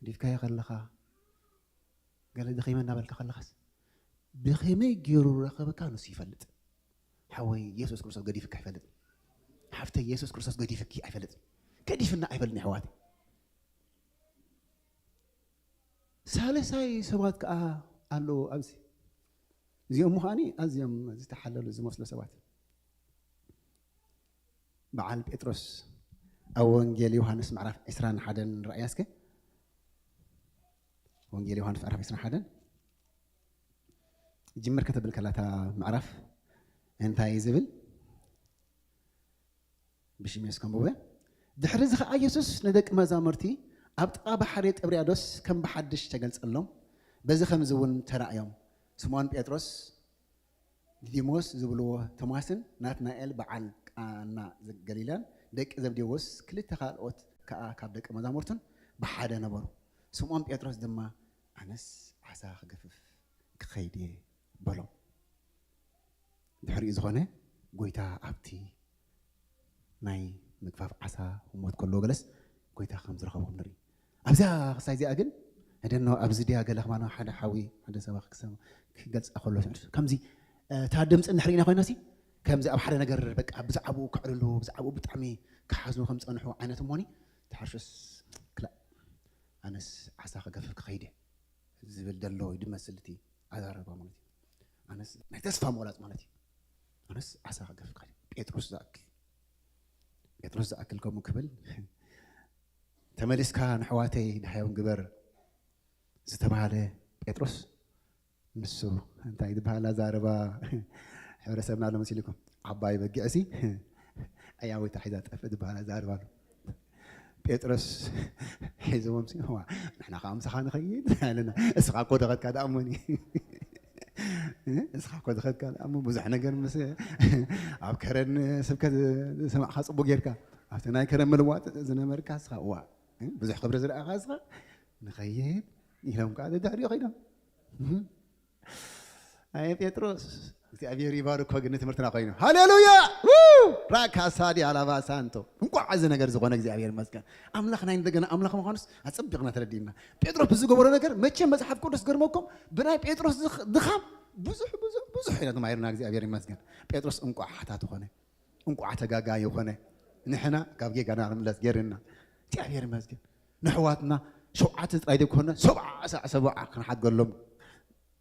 ገዲፍካዮ ከለኻ፣ ገለ ደኺመ እናበልካ ከለኻስ፣ ብኸመይ ገይሩ ረኸበካ ንሱ ይፈልጥ። ሓወይ፣ የሱስ ክርስቶስ ገዲፍካ ኣይፈልጥን። ሓፍተይ፣ የሱስ ክርስቶስ ገዲፍኪ ኣይፈልጥን። ገዲፍና ኣይፈልጥን፣ ኣሕዋት። ሳልሳይ ሰባት ከኣ ኣለዉ ኣብዚ። እዚኦም ምዃኒ ኣዝዮም ዝተሓለሉ ዝመስሉ ሰባት። በዓል ጴጥሮስ ኣብ ወንጌል ዮሃንስ ምዕራፍ ዕስራን ሓደን ረኣያ እስከ። ወንጌል ዮሃንስ ምዕራፍ ዕስራን ሓደን ጅምር ከተብል ከላ እታ ምዕራፍ እንታይ እዩ ዝብል? ብሽሜስ ከንብቦ። ድሕሪ እዚ ኸዓ የሱስ ንደቂ መዛሙርቲ ኣብ ጥቓ ባሕሪ ጥብርያዶስ ከም ብሓድሽ ተገልጸሎም። በዚ ኸምዚ እውን ተራእዮም። ስምዖን ጴጥሮስ፣ ዲዲሞስ ዝብልዎ ቶማስን ናትናኤል በዓል ቃና ገሊላን ደቂ ዘብዴዎስ ክልተ ካልኦት ከኣ ካብ ደቂ መዛሙርቱን ብሓደ ነበሩ። ስምዖን ጴጥሮስ ድማ ኣነስ ዓሳ ክገፍፍ ክኸይድ እየ በሎም። ድሕሪኡ ዝኾነ ጎይታ ኣብቲ ናይ ምግፋፍ ዓሳ ህሞት ከሎ ገለስ ጎይታ ከም ዝረኸቦም ንርኢ። ኣብዚኣ ክሳይ እዚኣ ግን እደኖ ኣብዚ ድያ ገለ ከማን ሓደ ሓዊ ሓደ ሰባ ክሰማ ክገልጻ ከሎ ከምዚ እታ ድምፂ እንድሕር ኢና ኮይና ሲ ከምዚ ኣብ ሓደ ነገር በቃ ብዛዕባኡ ክዕልሉ ብዛዕባኡ ብጣዕሚ ክሓዝኑ ከም ዝፀንሑ ዓይነት እሞኒ ተሓርሾስ ክላእ ኣነስ ዓሳ ክገፍፍ ክኸይድ እየ ዝብል ዘሎ እዩ ዝመስል እቲ ኣዛረባ ማለት እዩ። ኣነስ ናይ ተስፋ ምቑራፅ ማለት እዩ። ኣነስ ዓሳ ክገፍፍ ክኸይድ ጴጥሮስ ዝኣክል ጴጥሮስ ዝኣክል ከምኡ ክብል ተመሊስካ ንሕዋተይ ድሃዮም ግበር ዝተባሃለ ጴጥሮስ ንሱ እንታይ ዝበሃል ኣዛረባ ሕብረተሰብና ኣሎ መሲልኩም ዓባይ በጊዕ ሲ ኣያወይታ ሒዛ ጠፍእ ዝበሃል ኣዛረባ ኣሎ። ጴጥሮስ ሒዝዎም ሲ ዋ ንሕና ከዓ ምሳኻ ንኸይድ ኣለና። እስኻ እኮ ደኸትካ ደኣ እሞኒ እስኻ እኮ ደኸትካ ደኣ እሞ ብዙሕ ነገር ምስ ኣብ ከረን ስብከት ዝሰማዕካ ፅቡቅ ጌርካ ኣብቲ ናይ ከረን ምልዋጥ ዝነበርካ እስኻ ዋ ብዙሕ ክብሪ ዝረኣኻ እስኻ ንኸይድ ኢሎም ከዓ ደድሕሪኡ ከይዶም። ኣየ ጴጥሮስ እግዚኣብሔር ይባርኮ ግን ትምህርትና ኮይኑ ሃሌሉያ። ራካ ሳዲ ኣላባ ሳንቶ እንቋዕ እዚ ነገር ዝኾነ እግዚኣብሔር ይመስገን። ኣምላኽ ናይ እንደገና ኣምላኽ ምዃኑስ ኣጸቢቕና ተረዲእና። ጴጥሮስ ብዝገበሮ ነገር መቸም መጽሓፍ ቅዱስ ገርመኩም ብናይ ጴጥሮስ ድኻም ብዙሕ ብዙሕ ብዙሕ ኢና ተማሂርና። እግዚኣብሔር ይመስገን። ጴጥሮስ እንቋዕ ሓታት ኾነ። እንቋዕ ተጋጋይ ይኾነ። ንሕና ካብ ጌጋና ክንምለስ ገይርና እግዚኣብሔር ይመስገን። ንሕዋትና ሸውዓተ ጥራይ ዘይኮነ ሰብዓ ሳዕ ሰብዓ ክንሓድገሎም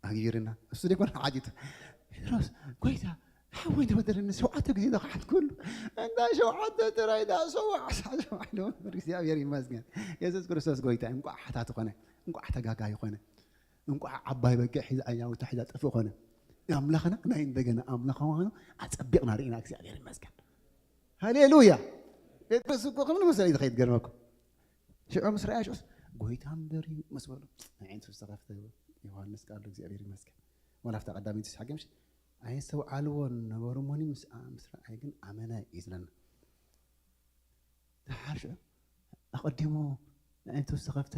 ኣግቢርና እሱ ዘይኮነ ሓቲቱ ጴጥሮስ ጎይታ ሓወይ ተበደለኒ ሸውዓተ ግዜ ዶ ክሓትከሉ እንዳ ሸውዓተ ጥራይ ዳ ሰብዓ ሳዕ ሰብዓ ዶ እግዚኣብሔር ይመስገን። የሱስ ክርስቶስ ጎይታ እንቋዕ ሓታት ኾነ። እንቋዕ ተጋጋይ ኾነ። እንቋዕ ዓባይ በጊዕ ሒዛ ኣያውታ ሒዛ ጠፍእ ኾነ። ኣምላኽና ናይ እንደገና ኣምላኽ ምዃኑ ኣጸቢቕና ርኢና እግዚኣብሔር ይመስገን። ሃሌሉያ። ጴጥሮስ እኮ ከም ንመሰለ እዩ ዝኸይድ ገርመኩም። ሽዑ ምስ ረኣያ ሽዑስ ጎይታ እምበር እዩ ምስ በሉ ንዓይንቱ ዝተኸፍተ ዮሃንስ ቃሉ እግዚኣብሔር ይመስገን። ዋላ ኣብታ ቀዳመይቲ ስሓገምሽ ኣየስተውዓልዎን ነበሩ እሞኒ ምስ ምስ ረኣየ ግን ኣመነ እዩ ዝለና። ደሓር ሽዑ ኣቐዲሙ ንዓይንቱ ዝተኸፍተ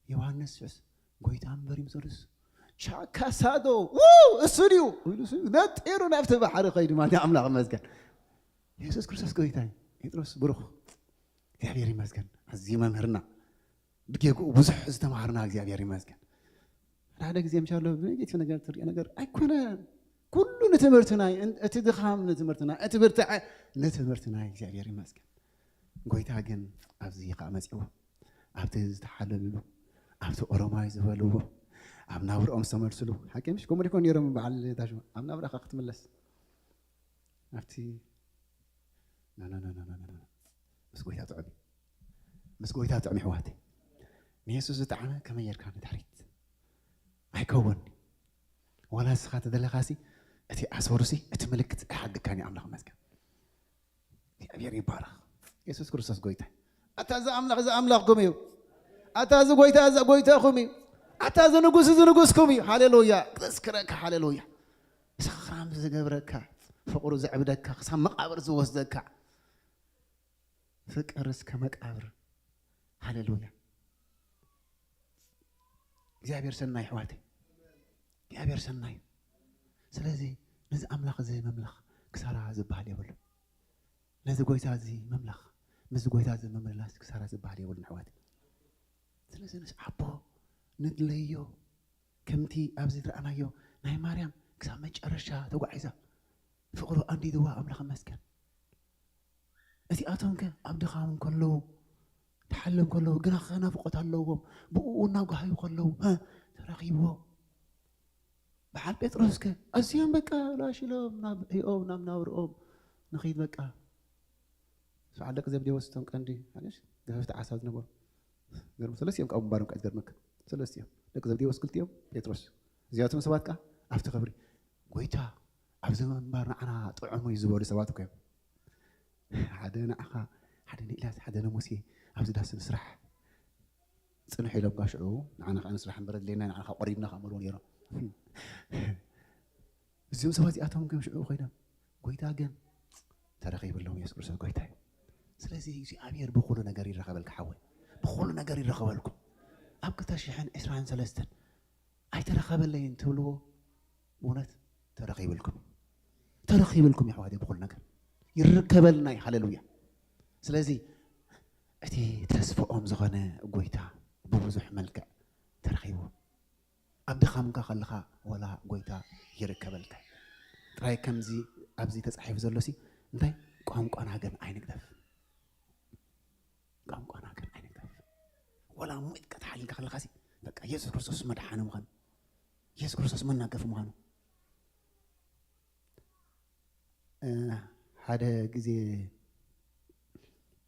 ዮሃንስ ሽዑስ ጎይታ እምበር እዩ ምስ በሉስ ሻካሳዶ እሱ ድዩ ኢሉ ነጢሩ ናብቲ ባሕሪ ከይዱ ማለት ኣምላኽ ይመስገን። የሱስ ክርስቶስ ጎይታ እዩ። ጴጥሮስ ብሩኽ እግዚኣብሔር ይመስገን። ኣዝዩ መምህርና ብጌግኡ ብዙሕ ዝተማሃርና እግዚኣብሔር ይመስገን። ሓደ ሓደ ግዜ ምሻሎ ብነጌቲቭ ነገር ትሪኦ ነገር ኣይኮነን። ኩሉ ንትምህርትና እዩ። እቲ ድኻም ንትምህርትና፣ እቲ ብርትዐ ንትምህርትና እዩ። እግዚኣብሔር ይመስገን። ጎይታ ግን ኣብዚ ከዓ መጺእዎ፣ ኣብቲ ዝተሓለልሉ፣ ኣብቲ ኦሮማይ ዝበልዎ፣ ኣብ ናብርኦም ዝተመልስሉ ሓቂ ምሽ ከምኡ ዲኮን ነይሮም በዓል ታሽማ ኣብ ናብራኻ ክትምለስ ኣብቲ ምስ ጎይታ ጥዑም እዩ። ምስ ጎይታ ጥዑም ይሕዋት። ንየሱስ ዝጠዓመ ከመይ ጌርካ ንድሕሪት ኣይከውን። ዋላ ንስኻ ተደለኻሲ እቲ ኣሰሩሲ እቲ ምልክት ኣይሓግካን እዩ። ኣምላኽ መስገን እግዚኣብሔር ይባረኽ። የሱስ ክርስቶስ ጎይታ። ኣታ እዚ ኣምላኽ እዚ ኣምላኽኩም እዩ። ኣታ እዚ ጎይታ እዚ ጎይታኹም እዩ። ኣታ እዚ ንጉስ እዚ ንጉስኩም እዩ። ሃሌሉያ። ክስክረካ ሃሌሉያ። ሰኽራም ዝገብረካ፣ ፍቕሩ ዘዕብደካ፣ ክሳብ መቓብር ዝወስደካ፣ ፍቅር እስከ መቃብር። ሃሌሉያ። እግዚኣብሔር ሰናይ ኣሕዋተይ፣ እግዚኣብሔር ሰናይ። ስለዚ ነዚ ኣምላኽ እዚ ምምላኽ ክሳራ ዝበሃል የብሉ። ነዚ ጎይታ እዚ ምምላኽ፣ ምስዚ ጎይታ እዚ ምምላስ ክሳራ ዝበሃል የብሉን ኣሕዋተይ። ስለዚ ንስዓቦ፣ ንድለዮ፣ ከምቲ ኣብዚ ዝረኣናዮ ናይ ማርያም ክሳብ መጨረሻ ተጓዒዛ ፍቕሩ ኣንዲድዋ። ኣምላኽ ይመስገን። እቲኣቶም ከ ኣብ ድኻም ከለዉ፣ ተሓሎም ከለዉ፣ ግና ከ ናፍቆት ኣለዎም። ብኡ እናጓሃዩ ከለዉ፣ እ፣ ተረኺብዎ። በዓል ጴጥሮስ ከ ኣዝዮም በቃ ላሽ ኢሎም ናብ ሪኦም ናብ ናብርኦም ንኺድ በቃ። በዓል ደቂ ዘብዴዎስ እቶም ቀንዲ፣ ሓገሽ፣ ገፈፍቲ ዓሳ ዝነበሩ። ገርም ሰለስቲኦም ካብ ምንባሮም ከ ዝገርመካ። ሰለስቲኦም። ደቂ ዘብዴዎስ ክልቲኦም፣ ጴጥሮስ። እዚኣቶም ሰባት ከ ኣብቲ ክብሪ። ጎይታ፣ ኣብዚ ምንባር ንዓና ጥዑም እዩ ዝበሉ ሰባት እኮ እዮም። ሓደ ንዓኻ፣ ሓደ ንኤልያስ፣ ሓደ ንሙሴ ኣብዚ ዳስ ንስራሕ። ጽንሕ ኢሎም ጋሽዑ፣ ንዓና ከኣ ንስራሕ እምበር ኣድልየና፣ ንዓና ከኣ ቆሪብና ከኣ መልዎ ነይሮም። እዚኦም ሰባት እዚኣቶም ግን ሽዑ ኮይኖም፣ ጎይታ ግን ተረኺብሎም፣ የሱስ ክርስቶስ ጎይታ እዩ። ስለዚ እግዚኣብሔር ብኹሉ ነገር ይረኸበልካ ሓወይ፣ ብኹሉ ነገር ይረኸበልኩም። ኣብ ክልተ ሽሕን ዕስራን ሰለስተን ኣይተረኸበለይን ትብልዎ፣ ብእውነት ተረኺብልኩም፣ ተረኺብልኩም የሕዋተይ፣ ብኹሉ ነገር ይርከበልና እዩ። ሃሌሉያ። ስለዚ እቲ ተስፍኦም ዝኾነ ጎይታ ብብዙሕ መልክዕ ተረኺቡ። ኣብ ድኻምካ ከለኻ ወላ ጎይታ ይርከበልካ። ጥራይ ከምዚ ኣብዚ ተጻሒፉ ዘሎ ሲ እንታይ ቋንቋና ግን ኣይንግደፍ። ቋንቋና ግን ኣይንግደፍ። ወላ ሞትካ ተሓሊልካ ከለኻ ሲ በቃ የሱስ ክርስቶስ መድሓኒ ምዃኑ፣ የሱስ ክርስቶስ መናገፊ ምዃኑ። እ፣ ሓደ ግዜ፣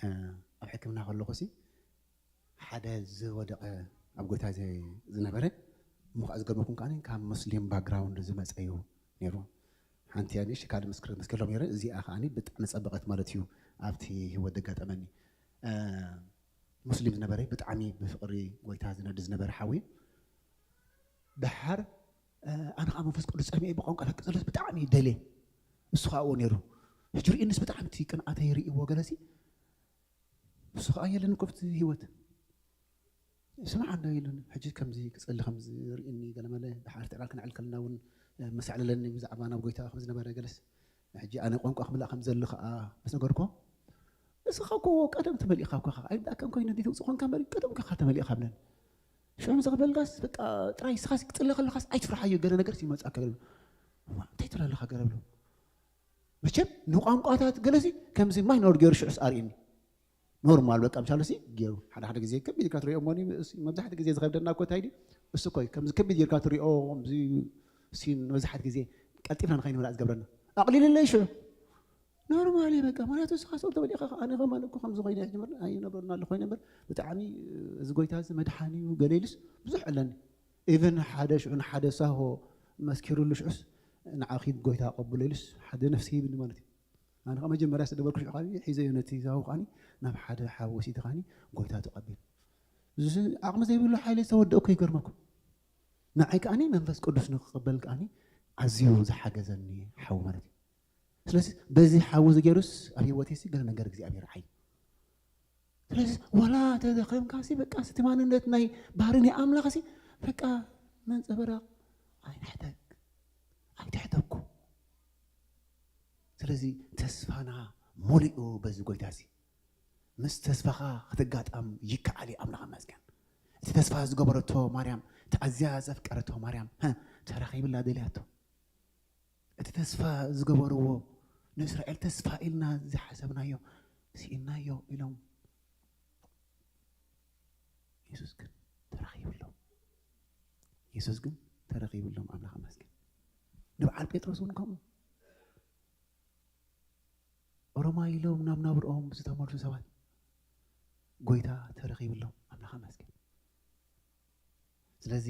እ፣ ኣብ ሕክምና ከለኹ ሲ ሓደ ዝወደቐ ኣብ ጎይታ ዘ-፣ ዝነበረ እሞ ከዓ ዝገርመኩም ከዓ ካብ ሙስሊም ባክግራውንድ ዝመፀ እዩ ነይሩ። ሓንቲ እያ ንእሽተይ ካልእ ምስክር መስከሎም ነይረ። እዚኣ ከዓ ብጣዕሚ ፀበቐት ማለት እዩ ኣብቲ ህይወት ዘጋጠመኒ። እ፣ ሙስሊም ዝነበረ ብጣዕሚ ብፍቕሪ ጎይታ ዝነድ ዝነበረ ሓዊ። ደሓር፣ እ፣ ኣነ ከዓ መንፈስ ቅዱስ ፀሚኤ ብቋንቋ ላክ ጸሎት ብጣዕሚ ደልየ። እሱ ከዓ ኣብኡ ነይሩ። ሕጂ ርእዩንስ ብጣዕሚ እቲ ቅንኣተይ ርእይዎ ገለሲ። እሱ ከዓ የለን እኮ ኣብቲ ህይወት። ስማዕ እንዶ ኢሉኒ። ሕጂ ከምዚ ክጸሊ ከምዚ ርእኒ ገለመለ፣ ደሓር ትዕላል ክንዕል ከለና እውን፣ እ፣ መሳዕለለኒ ብዛዕባ ናብ ጎይታ ከም ዝነበረ ገለስ። ሕጂ ኣነ ቋንቋ ክምላእ ከም ዘሊ ከዓ ምስ ነገርኮ፣ ንስኻ እኮ ቀደም ተመሊእኻ እኮ ኢኻ። ኣይብላካን ኮይኑ እንዴት ውፅእ ኾንካ እምበር ቀደም እኮ ኢኻ ተመሊእኻ ብለን። ሽዑ ምስ ክበልካስ በቃ ጥራይ ንስኻስ ክጽለ ከለኻስ ኣይትፍርሓዮ፣ ገለ ነገር ይመጻካ ገለ። እዋ፣ እንታይ ትብላለኻ ገለ ብሎ። መቸም ንቋንቋታት ገለሲ ከምዚ ማይኖር ገይሩ ሽዑስ ኣርእኒ። ኖርማል በቃ ምሻሉ ሲ ገይሩ። ሓደ ሓደ ግዜ ከቢድ ኢልካ ትሪኦ እሞ፣ እሱ መብዛሕትኡ ግዜ ዝኸብደና እኮ እንታይ ድዩ? እሱ እኮ እዩ። ከምዚ ከቢድ ጌርካ ትሪኦ፣ ከምዚ ሲን መብዛሕትኡ ግዜ ቀልጢፍና ንኸይንምላእ ዝገብረና። ኣቕሊልለይ ሽዑ። ኖርማል እዩ በቃ። ምኽንያቱ ንስኻ ሰው ተወዲእኻ፣ ኣነ ከማን እኮ ከምዚ ኮይነ ይጅምር ኣይነበርና ኣሎ ኮይነ እምበር፣ ብጣዕሚ እዚ ጎይታ እዚ መድሓኒ እዩ ገለ ኢሉስ ብዙሕ ኣለኒ። ኢቨን ሓደ ሽዑ ንሓደ ሳሆ መስኪሩሉ ሽዑስ ንዓኺ ጎይታ ኣቐብሎ ኢሉስ ሓደ ነፍሲ ሂብኒ ማለት እዩ። ኣነ ከዓ መጀመርያ ዝነበርኩ ሽዑ ከዓ ሒዘዮ ነቲ ሳሆ ከዓ ናብ ሓደ ሓዊ ወሲደ ከዓ ጎይታ ተቐቢሉ። እዚ ዓቕሚ ዘይብሉ ሓይሊ ዝተወደእኩ ይገርመኩም። ንዓይ ከዓኒ መንፈስ ቅዱስ ንክቕበል ከዓኒ ኣዝዩ ዝሓገዘኒ ሓዊ ማለት እዩ። ስለዚ በዚ ሓዊ እዚ ገይሩስ ኣብ ህይወተይ ሲ ገለ ነገር እግዚኣብሔር ዓይ። ስለዚ ዋላ ተደኸምካ ሲ በቃ እቲ ማንነት ናይ ባህሪ ናይ ኣምላኽ ሲ በቃ መንጸበራቕ ኣይንሕተክ፣ ኣይትሕተኩ። ስለዚ ተስፋና ሙሉኡ በዚ ጎይታ እዚ። ምስ ተስፋኻ ክትጋጣም ይከኣል እዩ። ኣምላኽ ይመስገን። እቲ ተስፋ ዝገበረቶ ማርያም፣ እቲ ኣዝያ ዘፍቀረቶ ማርያም፣ ሀ፣ ተረኺብላ ደልያቶ። እቲ ተስፋ ዝገበርዎ፣ ንእስራኤል ተስፋ ኢልና ዝሓሰብናዮ ስኢናዮ ኢሎም። የሱስ ግን ተረኺብሎም። የሱስ ግን ተረኺብሎም። ኣምላኽ ይመስገን። ንበዓል ጴጥሮስ እውን ከምኡ። ኦሮማይ ኢሎም ናብ ናብርኦም ዝተመልሱ ሰባት ጎይታ ተረኺብሎም። ኣምላኽ ይመስገን። ስለዚ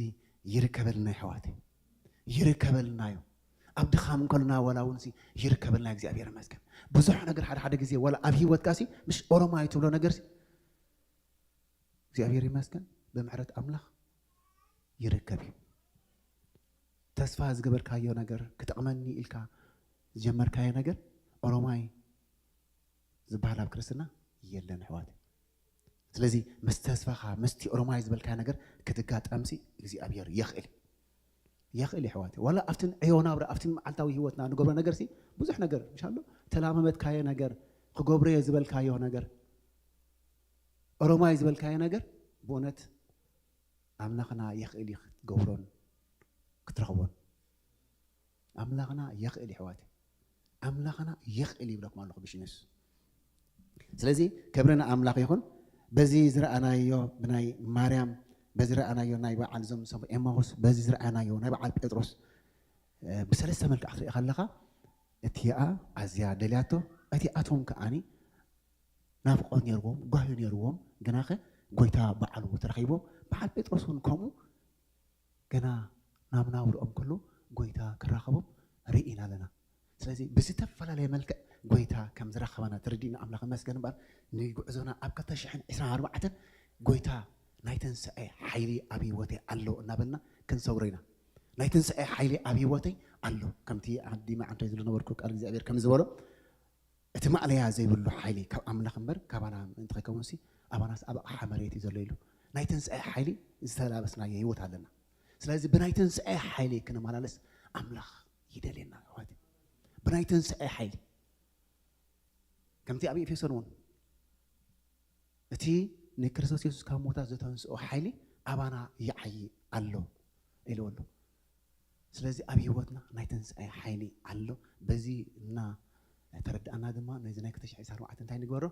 ይርከበልና፣ ኣሕዋተይ፣ ይርከበልና እዩ። ኣብ ድኻም እንከልና ዋላ እውን ሲ ይርከበልና፣ እግዚኣብሔር ይመስገን። ብዙሕ ነገር ሓደ ሓደ ግዜ ዋላ ኣብ ህይወትካ ሲ፣ ምሽ ኦሮማይ ትብሎ ነገር ሲ፣ እግዚኣብሔር ይመስገን፣ ብምሕረት ኣምላኽ ይርከብ እዩ። ተስፋ ዝገበርካዮ ነገር፣ ክጠቕመኒ ኢልካ ዝጀመርካዮ ነገር ኦሮማይ ዝበሃል ኣብ ክርስትና የለን፣ ኣሕዋተይ። ስለዚ ምስ ተስፋኻ፣ ምስቲ ኦሮማይ ዝበልካዮ ነገር ክትጋጠምሲ እግዚኣብሔር የኽእል። የኽእል፣ ኣሕዋተይ። ዋላ ኣብቲ ዕዮ ናብራ፣ ኣብቲ መዓልታዊ ህይወትና ንገብሮ ነገርሲ፣ ብዙሕ ነገር፣ ምሽ ኣሎ፣ ተላማመድካዮ ነገር፣ ክገብሮዮ ዝበልካዮ ነገር፣ ኦሮማይ ዝበልካዮ ነገር፣ ብእውነት ኣምላኽና የኽእል እዩ ክትገብሮን ክትረኽቦን። ኣምላኽና የኽእል እዩ፣ ኣሕዋተይ። ኣምላኽና የኽእል እዩ ይብለኩም ኣለኹ ብሽም የሱስ። ስለዚ ክብሪ ንኣምላኽ ይኹን። በዚ ዝረኣናዮ ብናይ ማርያም፣ በዚ ዝረኣናዮ ናይ በዓል እዞም ሰብ ኤማሁስ፣ በዚ ዝረኣናዮ ናይ በዓል ጴጥሮስ፣ እ፣ ብሰለስተ መልክዕ ክትሪኦ ከለኻ፣ እቲኣ ኣዝያ ደልያቶ፣ እቲኣቶም ከኣኒ ናፍቖት ነይርዎም፣ ጓሂ ነይርዎም፣ ግናኸ ጎይታ በዓሉ ተረኺቦም። በዓል ጴጥሮስ እውን ከምኡ ገና ናብ ናብርኦም ከሎ ጎይታ ክራኸቦም ርኢና ኣለና። ስለዚ ብዝተፈላለየ መልክዕ ጎይታ ከም ዝራኸበና ተረዲእና ኣምላኽ ይመስገን እምበር፣ ንጉዕዞና ኣብ ክልተ ሽሕን ዕስራን ኣርባዕተን ጎይታ ናይ ትንሳኤ ሓይሊ ኣብ ህይወተይ ኣሎ እናበልና ክንሰውሮ ኢና። ናይ ትንሳኤ ሓይሊ ኣብ ህይወተይ ኣሎ። ከምቲ ኣዲማ ዓንተይ ዝብሎ ነበርኩ ቃል እግዚኣብሔር ከም ዝበሎ፣ እቲ ማእለያ ዘይብሉ ሓይሊ ካብ ኣምላኽ እምበር ካባና ምእንቲ ከይከውንሲ፣ ኣባናስ ኣብ ኣቕሓ መሬት እዩ ዘሎ ኢሉ። ናይ ትንሳኤ ሓይሊ ዝተላበስናዮ ህይወት ኣለና። ስለዚ ብናይ ትንሳኤ ሓይሊ ክንመላለስ ኣምላኽ ይደልየና፣ ኣሕዋተይ። ብናይ ትንሳኤ ሓይሊ፣ ከምቲ ኣብ ኤፌሶን እውን፣ እቲ ንክርስቶስ የሱስ ካብ ሞታት ዘተንስኦ ሓይሊ ኣባና ይዓዪ ኣሎ ኢልዎ ኣሎ። ስለዚ ኣብ ህይወትና ናይ ትንሳኤ ሓይሊ ኣሎ። በዚ እና ተረዳእና ድማ ነዚ ናይ ክልተ ሽሕን ዕስራን ኣርባዕተን እንታይ ንግበሮ?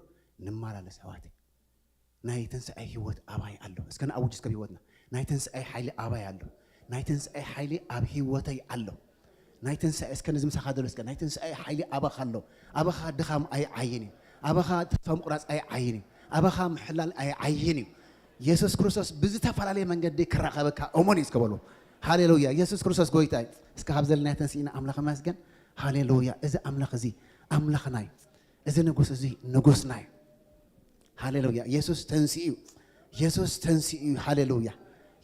ንመላለስ፣ ኣሕዋተይ። ናይ ትንሳኤ ህይወት ኣባይ ኣሎ። እስከ ንኣውጅ እስከ ብህይወትና። ናይ ትንሳኤ ሓይሊ ኣባይ ኣሎ። ናይ ትንሳኤ ሓይሊ ኣብ ህይወተይ ኣሎ። ናይ ትንሳኤ፣ እስከ ነዚ ምሳኻ ዘሎ እስከ፣ ናይ ትንሳኤ ሓይሊ ኣባኻ ኣሎ። ኣባኻ ድኻም ኣይዓይን እዩ። ኣባኻ ተስፋ ምቁራጽ ኣይዓይን እዩ። ኣባኻ ምሕላል ኣይዓይን እዩ። የሱስ ክርስቶስ ብዝተፈላለየ መንገዲ ክራኸበካ እሙን እዩ እስከ በሉ። ሃሌሉያ። የሱስ ክርስቶስ ጎይታ እዩ። እስከ ካብ ዘለና ተንስኢና ኣምላኽ መስገን። ሃሌሉያ። እዚ ኣምላኽ እዚ ኣምላኽና እዩ። እዚ ንጉስ እዚ ንጉስና እዩ። ሃሌሉያ። የሱስ ተንስኡ እዩ። የሱስ ተንስኡ እዩ። ሃሌሉያ።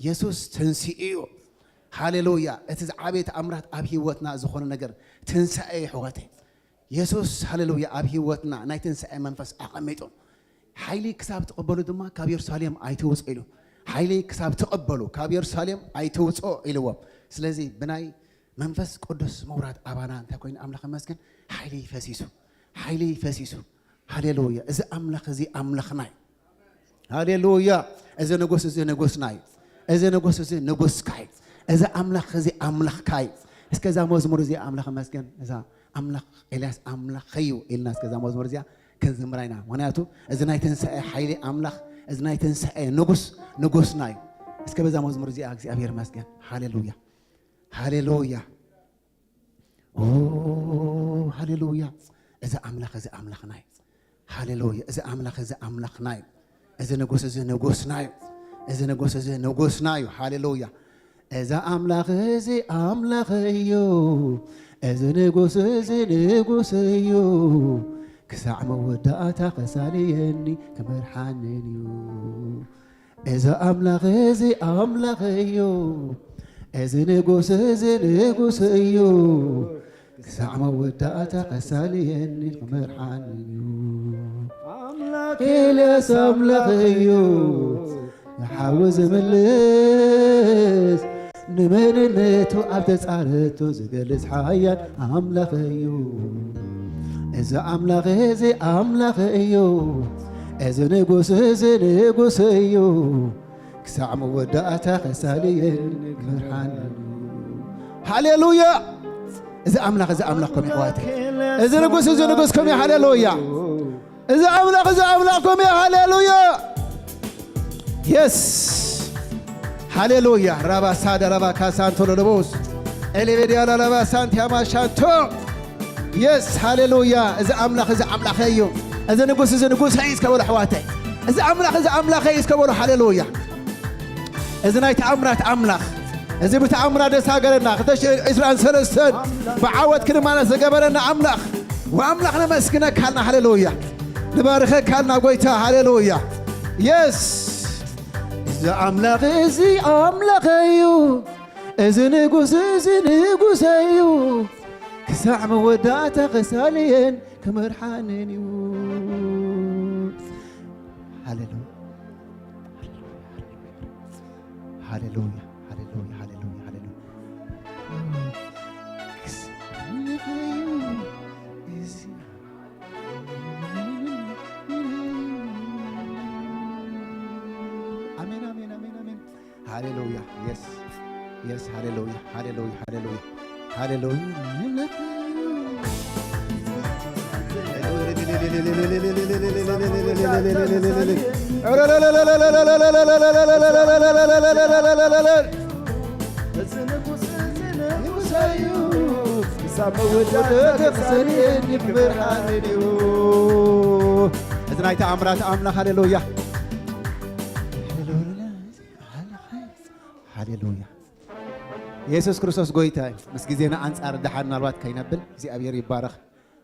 የሱስ ተንስኡ እዩ። ሃሌሉያ። እቲ ዝዓበየ ተኣምራት ኣብ ህይወትና ዝኾነ ነገር ትንሳኤ እዩ፣ ኣሕዋተይ። የሱስ፣ ሃሌሉያ፣ ኣብ ህይወትና ናይ ትንሳኤ መንፈስ ኣቐሚጡ። ሓይሊ ክሳብ ትቕበሉ ድማ ካብ የሩሳሌም ኣይትውጹ ኢሉ። ሓይሊ ክሳብ ትቕበሉ ካብ የሩሳሌም ኣይትውጹ ኢልዎም። ስለዚ ብናይ መንፈስ ቅዱስ ምውራድ ኣባና እንታይ ኮይኑ ኣምላኽ ይመስገን፣ ሓይሊ ፈሲሱ፣ ሓይሊ ፈሲሱ። ሃሌሉያ። እዚ ኣምላኽ እዚ ኣምላኽና እዩ። ሃሌሉያ። እዚ ንጉስ እዚ ንጉስና እዩ። እዚ ንጉስ እዚ ንጉስካ እዩ። እዚ ኣምላኽ እዚ ኣምላኽካ እዩ። እስከ እዛ መዝሙር እዚኣ ኣምላኽ ይመስገን፣ እዛ ኣምላኽ ኤልያስ ኣምላኸይ እዩ ኢልና እስከ እዛ መዝሙር እዚኣ ክንዝምራ ኢና። ምኽንያቱ እዚ ናይ ትንሳኤ ሓይሊ ኣምላኽ፣ እዚ ናይ ትንሳኤ ንጉስ ንጉስና እዩ። እስከ በዛ መዝሙር እዚኣ እግዚኣብሔር ይመስገን። ሃሌሉያ። ሃሌሉያ። ኦ፣ ሃሌሉያ። እዚ ኣምላኽ እዚ ኣምላኽና እዩ። ሃሌሉያ። እዚ ኣምላኽ እዚ ኣምላኽና እዩ። እዚ ንጉስ እዚ ንጉስና እዩ። እዚ ንጉስ እዚ ንጉስና እዩ። ሃሌሉያ። እዚ ኣምላኽ እዚ ኣምላኽ እዩ። እዚ ንጉስ እዚ ንጉስ እዩ። ክሳዕ መወዳእታ ከሳልየኒ ክመርሓንን እዩ። እዚ ኣምላኽ እዚ ኣምላኽ እዩ። እዚ ንጉስ እዚ ንጉስ እዩ። ክሳዕ መወዳእታ ከሳልየኒ ክመርሓኒ እዩ። ኣምላኽ ኤልያስ ኣምላኽ እዩ። ንሓዊ ዝምልስ፣ ንመንነቱ ኣብ ተጻረቱ ዝገልጽ ሓያል ኣምላኽ እዩ። እዚ ኣምላኽ እዚ ኣምላኽ እዩ። እዚ ንጉስ እዚ ንጉስ እዩ። ክሳዕ መወዳእታ ከሳልየኒ ክመርሓኒ እዩ። ሃሌሉያ። እዚ ኣምላኽ፣ እዚ ኣምላኽ ኮም እዩ፣ ኣሕዋተይ። እዚ ንጉስ፣ እዚ ንጉስ ኮም እዩ። ሃሌሉያ። እዚ ኣምላኽ፣ እዚ ኣምላኽ ኮም እዩ። ሃሌሉያ። የስ። ሃሌሉያ። ራባ ሳደ ራባ ካሳንቶ ሎሎቦስ። ኤሌቤድያ ላላባ ሳንቲያማ ሻንቶ። የስ። ሃሌሉያ። እዚ ኣምላኽ፣ እዚ ኣምላኸይ እዩ። እዚ ንጉስ፣ እዚ ንጉሰይ እዩ እስከ በሉ፣ ኣሕዋተይ። እዚ ኣምላኽ፣ እዚ ኣምላኸይ እዩ እስከ በሉ። ሃሌሉያ። እዚ ናይ ተኣምራት ኣምላኽ፣ እዚ ብተኣምራት ዘሳገረና፣ ክልተ ሽሕን ዕስራን ሰለስተን ብዓወት ክንማለስ ዝገበረና ኣምላኽ፣ ወኣምላኽ ነመስግነካ ኣልና። ሃሌሉያ። ንባርኸካ ኣልና፣ ጎይታ። ሃሌሉያ። የስ። እዚ ኣምላኽ፣ እዚ ኣምላኸይ እዩ። እዚ ንጉስ፣ እዚ ንጉሰይ እዩ። ክሳዕ መወዳእታ ክሳልየን ክመርሓንን እዩ። ሃሌሉያ። ሃሌሉያ፣ ሃሌሉያ፣ ሃሌሉያ፣ ሃሌሉያ። ኣሜን፣ ኣሜን፣ ኣሜን፣ ኣሜን። ሃሌሉያ። የስ፣ የስ። ሃሌሉያ፣ ሃሌሉያ፣ ሃሌሉያ፣ ሃሌሉያ። እዚ ንጉስ፣ እዚ ንጉሰይ እዩ። ክሳብ መወዳእታ ክሳልየኒ ክመርሓንን እዩ። እዚ ናይ ተኣምራት ኣምላኽ፣ ሃሌሉያ። ሃሌሉያ። የሱስ ክርስቶስ ጎይታ እዩ። ምስ ግዜና ኣንጻር ደሓን ናልባት ከይነብል እግዚኣብሔር ይባረኽ።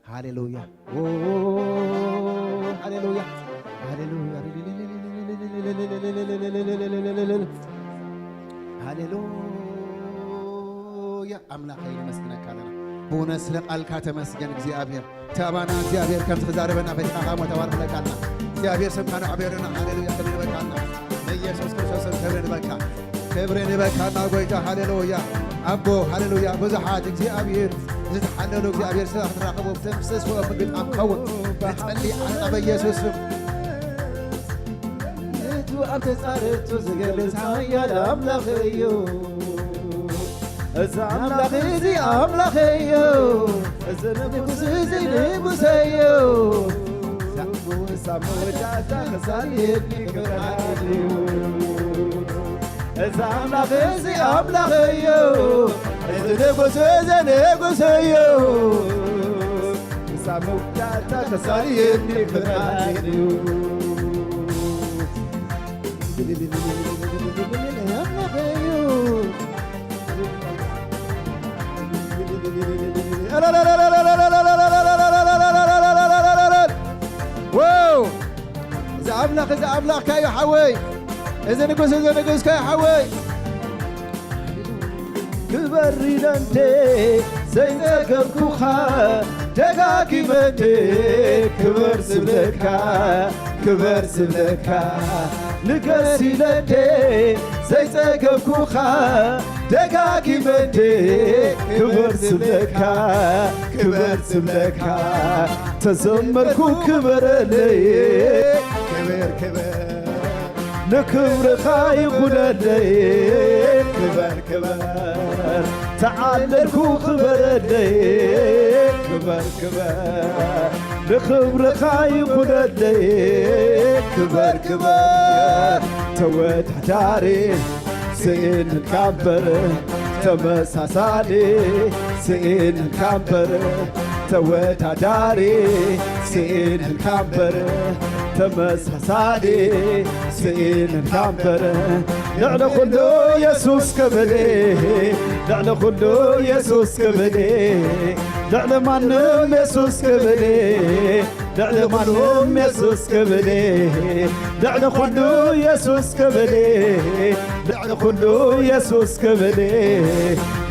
ሃሌሉያ። ኦ፣ ሃሌሉያ። ሃሌሉያ። ሃሌሉያ። ኣምላኸይ ነመስግነካ ኣለና። ብእውነት ስለ ቃልካ ተመስገን እግዚኣብሔር። እቲ ኣባና እግዚኣብሔር ከምቲ ክዛረበና ፈቲኻ ሞ ተባርኽለካ ኣለና። እግዚኣብሔር ስምካ ነዕብየልና። ሃሌሉያ። ክብሪ ንበካ ኣለና። ንኢየሱስ ክርስቶስ ስም ክብሪ ንበካ። ክብሪ ንበካ ኣና ጎይታ። ሃሌሉያ። ኣቦ፣ ሃሌሉያ። ብዙሓት እግዚኣብሔር ዝተሓለሉ እግዚኣብሔር ስለ ክትራኸቡ ብተምሰስዎ ምግጣም ከውን ንጸሊ ኣና በኢየሱስ ስም። ነቱ ኣብ ተጻረቱ ዝገልጽ ሓያል ኣምላኽ እዩ። እዚ ኣምላኽ እዚ ኣምላኽ እዩ። እዚ ንጉስ እዚ ንጉስ እዩ። ሳብ መወዳእታ ክሳብ የድሊ ክብርሃን እዩ። እዚ ኣምላኽ እዚ ኣምላኽ እዩ። እዚ ንጉስ እዚ ንጉስ እዩ። ክሳብ መወዳእታ ክሳብ የድሊ ክብርሃን እዩ። ኣምላኽ እዩ። ዋው! እዚ ኣምላኽ፣ እዚ ኣምላኽካ እዩ ሓወይ። እዚ ንጉስ፣ እዚ ንጉስካ እዩ ሓወይ። ክበር ኢለ እንዴ ዘይጸገብኩኻ፣ ደጋጊመ እንዴ ክበር ዝብለካ፣ ክበር ዝብለካ። ንገስ ኢለ እንዴ ዘይጸገብኩኻ፣ ደጋጊመ እንዴ ክበር ዝብለካ፣ ክበር ዝብለካ። ተዘመርኩ ክበረለይ፣ ክበር፣ ክበር። ንክብርኻ ይኹነለይ፣ ክበር፣ ክበር። ተዓለልኩ ክበረለይ፣ ክበር፣ ክበር። ንክብርኻ ይኹነለይ፣ ክበር፣ ክበር። ተወዳዳሪ ስእንካ እምበር፣ ተመሳሳሊ ስእንካ እምበር፣ ተወዳዳሪ ስእንካ እምበር፣ ተመሳሳሊ ስእንካ እምበር። ልዕሊ ኩሉ የሱስ ክብል፣ ልዕሊ ኩሉ የሱስ ክብል፣ ልዕሊ ማንም የሱስ ክብል፣ ልዕሊ ማንም የሱስ ክብል፣ ልዕሊ ኩሉ የሱስ ክብል፣ ልዕሊ ኩሉ የሱስ ክብል፣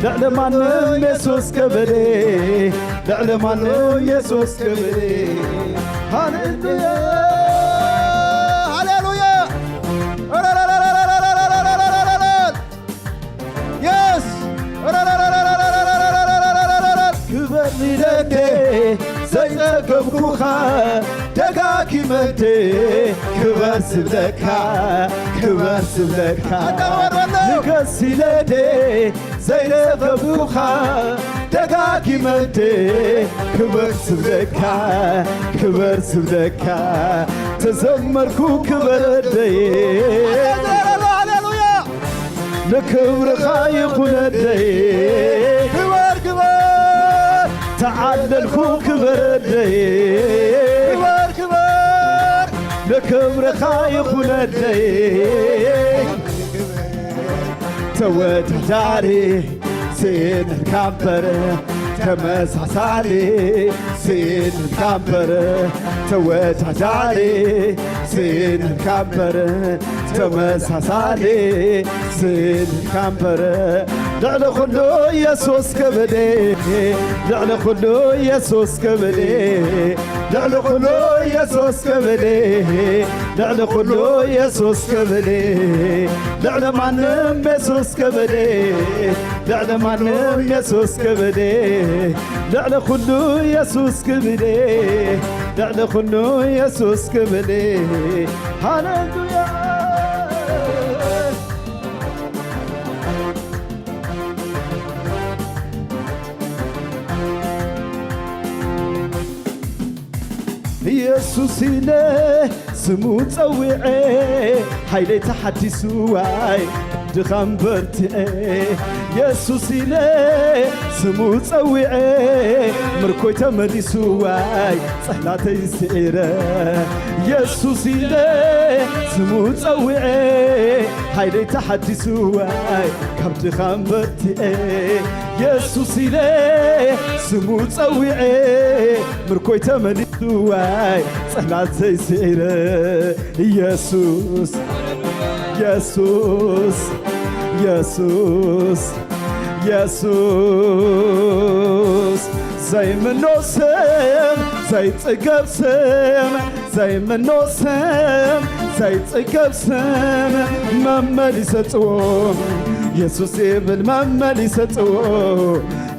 ልዕሊ ማንም የሱስ ክብል፣ ልዕሊ ማንም የሱስ ክብል። ሃሌሉያ፣ ሃሌሉያ። የስ! ክበር ኢለ እንዴ ዘይጸገብኩኻ፣ ደጋጊመ እንዴ ክበር ዝብለካ፣ ክበር ዝብለካ። ኣዳወር በሎ። ንገስ ኢለ እንዴ ዘይረኸብኩኻ ደጋጊመ እንዴ ክበር ስብለካ፣ ክበር ስብለካ ተዘመርኩ ክበር ኣደይ። ሃሌሉያ! ንክብርኻ ይኹን ኣደይ። ክበር፣ ክበር! ተዓለልኩ ክበር ኣደይ። ክበር፣ ክበር! ንክብርኻ ይኹን ኣደይ። ተወዳዳሪ ስኢንልካ እምበር ተመሳሳሊ ስኢንልካ እምበር ተወዳዳሪ ስኢንልካ እምበር ተመሳሳሊ ስኢንልካ እምበር ልዕሊ ኩሉ ኢየሱስ ክብሪ ልዕሊ ኩሉ ኢየሱስ ክብሪ ልዕሊ ኩሉ ኢየሱስ ክብሪ ልዕሊ ኩሉ ኢየሱስ ክብሪ ልዕሊ ማንም ኢየሱስ ክብሪ ልዕሊ ማንም ኢየሱስ ክብሪ ልዕሊ ኩሉ ኢየሱስ ክብሪ ልዕሊ ኩሉ ኢየሱስ ክብሪ ሃሌሉያ። ኢየሱስ ኢለ ስሙ ጸዊዐ ሓይለይ ተሓዲሱ ዋይ ድኻም በርትዐ ኢየሱስ ኢለ ስሙ ጸዊዐ ምርኮይ ተመሊሱ ዋይ ጸላተይ ስዒረ ኢየሱስ ኢለ ስሙ ጸዊዐ ሓይለይ ተሓዲሱ ዋይ ካብ ድኻም በርትዐ ኢየሱስ ኢለ ስሙ ጸዊዐ ምርኮይ ተመሊሱ ዋይ ጸላተይ ስዒረ ኢየሱስ ኢየሱስ ኢየሱስ ኢየሱስ ዘይምኖ ስም ዘይጽገብ ስም ዘይምኖ ስም ዘይጽገብ ስም መመሊሰ ጽዎ ኢየሱስ ይብል መመሊሰ ጽዎ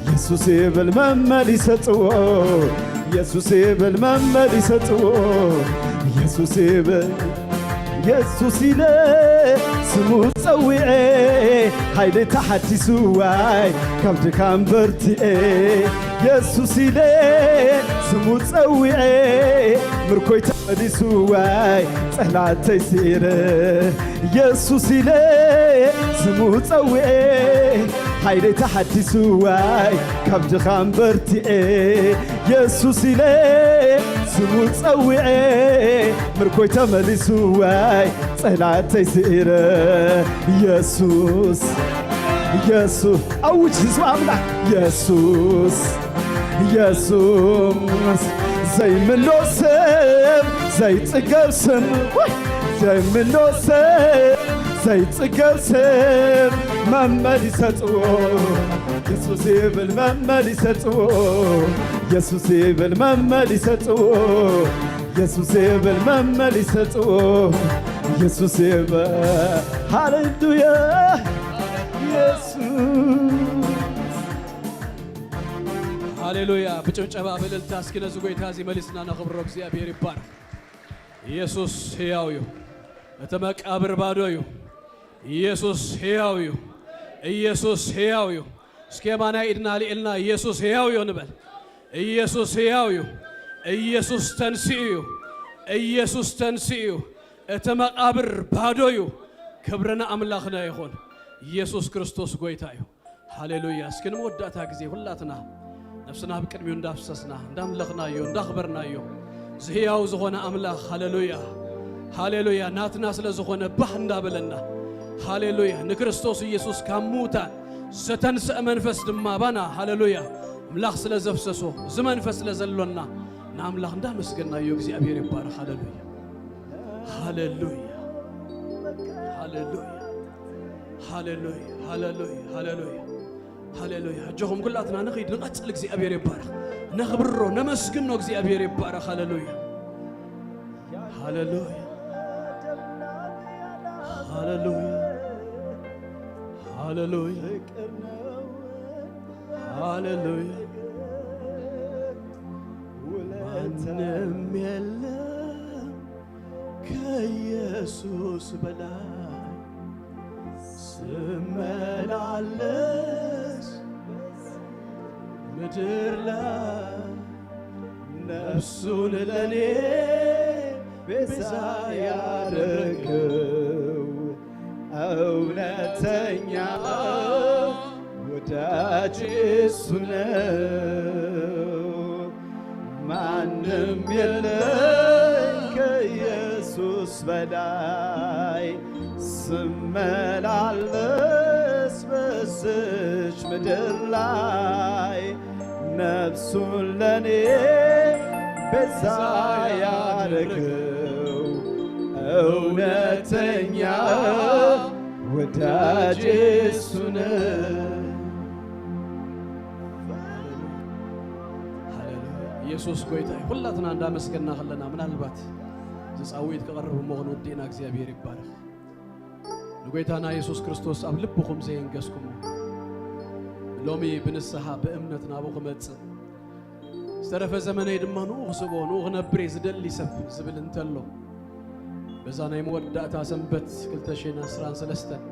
ኢየሱስ ይብል መመሊሰ ጽዎ ኢየሱስ ይብል መመሊሰ ጽዎ ኢየሱስ ይብል ኢየሱስ ኢለ ስሙ ጸዊዐ ሓይሊ ተሓዲሱ ዋይ ካብ ድካም በርቲኤ ኢየሱስ ኢለ ስሙ ጸዊዐ ምርኮይ ተመሊሱ ዋይ ጸላተይ ስዒረ ኢየሱስ ኢለ ስሙ ጸዊዐ ሓይሊ ተሓዲሱ ዋይ ካብ ድኻም በርቲኤ ኢየሱስ ኢለ ስሙ ጸዊዐ ምርኮይ ተመሊሱ ዋይ ጸላተይ ስዒረ ኢየሱስ ኢየሱስ ኣውጅ ህዝቢ ኣምላኽ ኢየሱስ ኢየሱስ ዘይምኖ ስም ዘይጽገብ ስም ወይ ዘይምኖ ስም ዘይጽገብ ስም መመሊሰ ጽዎ ኢየሱስ ይብል መመሊሰ ጽዎ ኢየሱስ ይብል መመሊሰ ጽዎ ኢየሱስ ይብል መመሊሰ ጽዎ ኢየሱስ ይብል ሃሌሉያ ኢየሱስ ሃሌሉያ። ብጭብጨባ ብእልልታ እስኪ ነዚ ጎይታ እዚ መሊስና ነኽብሮ። እግዚኣብሔር ይባረክ። ኢየሱስ ሕያው እዩ። እቲ መቃብር ባዶ እዩ። ኢየሱስ ሕያው እዩ። ኢየሱስ ሕያው እዩ። እስኪ የማናይ ኢድና ኣልዒልና ኢየሱስ ሕያው እዩ ንበል። ኢየሱስ ሕያው እዩ። ኢየሱስ ተንሲኡ እዩ። ኢየሱስ ተንሲኡ እዩ። እቲ መቃብር ባዶ እዩ። ክብሪ ንኣምላኽና ይኹን። ኢየሱስ ክርስቶስ ጎይታ እዩ። ሃሌሉያ። እስኪ ንመወዳእታ ግዜ ሁላትና ነፍስና ኣብ ቅድሚኡ እንዳፍሰስና እንዳምለኽናዮ እንዳኽበርናዮ ዝህያው ዝኾነ ኣምላኽ ሃሌሉያ ሃሌሉያ ናትና ስለ ዝኾነ ባህ እንዳበለና ሃሌሉያ ንክርስቶስ ኢየሱስ ካብ ምዉታን ዝተንስአ መንፈስ ድማ ባና ሃሌሉያ ኣምላኽ ስለ ዘፍሰሶ እዚ መንፈስ ስለ ዘሎና ንኣምላኽ እንዳመስገናዮ እግዚኣብሔር ይባረኽ ሃሌሉያ ሃሌሉያ ሃሌሉያ ሃሌሉያ ሃሌሉያ ሃሌሉያ ሃሌሉያ። ኣጆኹም ኩላትና ንኺድ ንቐጽል። እግዚኣብሔር ይባረኽ። ነኽብሮ ነመስግኖ። እግዚኣብሔር ይባረኽ። ሃሌሉያ ሃሌሉያ ሃሌሉያ ሃሌሉያ ሃሌሉያ ማንም የለም ከኢየሱስ በላይ ስመላለስ ምድር ላይ ነፍሱን ለኔ ቤዛ ያደረገው እውነተኛ ወዳጅ እሱ ነው። ማንም የለኝ ከኢየሱስ በላይ ስመላለስ በዝች ምድር ላይ ነፍሱን ለኔ ቤዛ ያደረገው እውነተኛ ወዳጅ እሱ ነው። ሃሌሉያ። ኢየሱስ ጎይታ እዩ። ሁላትና እንዳመስገና ከለና ምናልባት ዝጻዊት ክቐርብ እሞ ክንወዲእና እግዚኣብሔር ይባረኽ። ንጎይታና የሱስ ክርስቶስ ኣብ ልብኹም ዘየንገስኩሞ ሎሚ ብንስሓ ብእምነት ናብኡ ክመጽእ ዝተረፈ ዘመነይ ድማ ንኡ ክስቦ ንኡ ክነብር እየ ዝደሊ ሰብ ዝብል እንተሎ በዛ ናይ መወዳእታ ሰንበት ክልተ ሽሕን ዕስራን ሰለስተን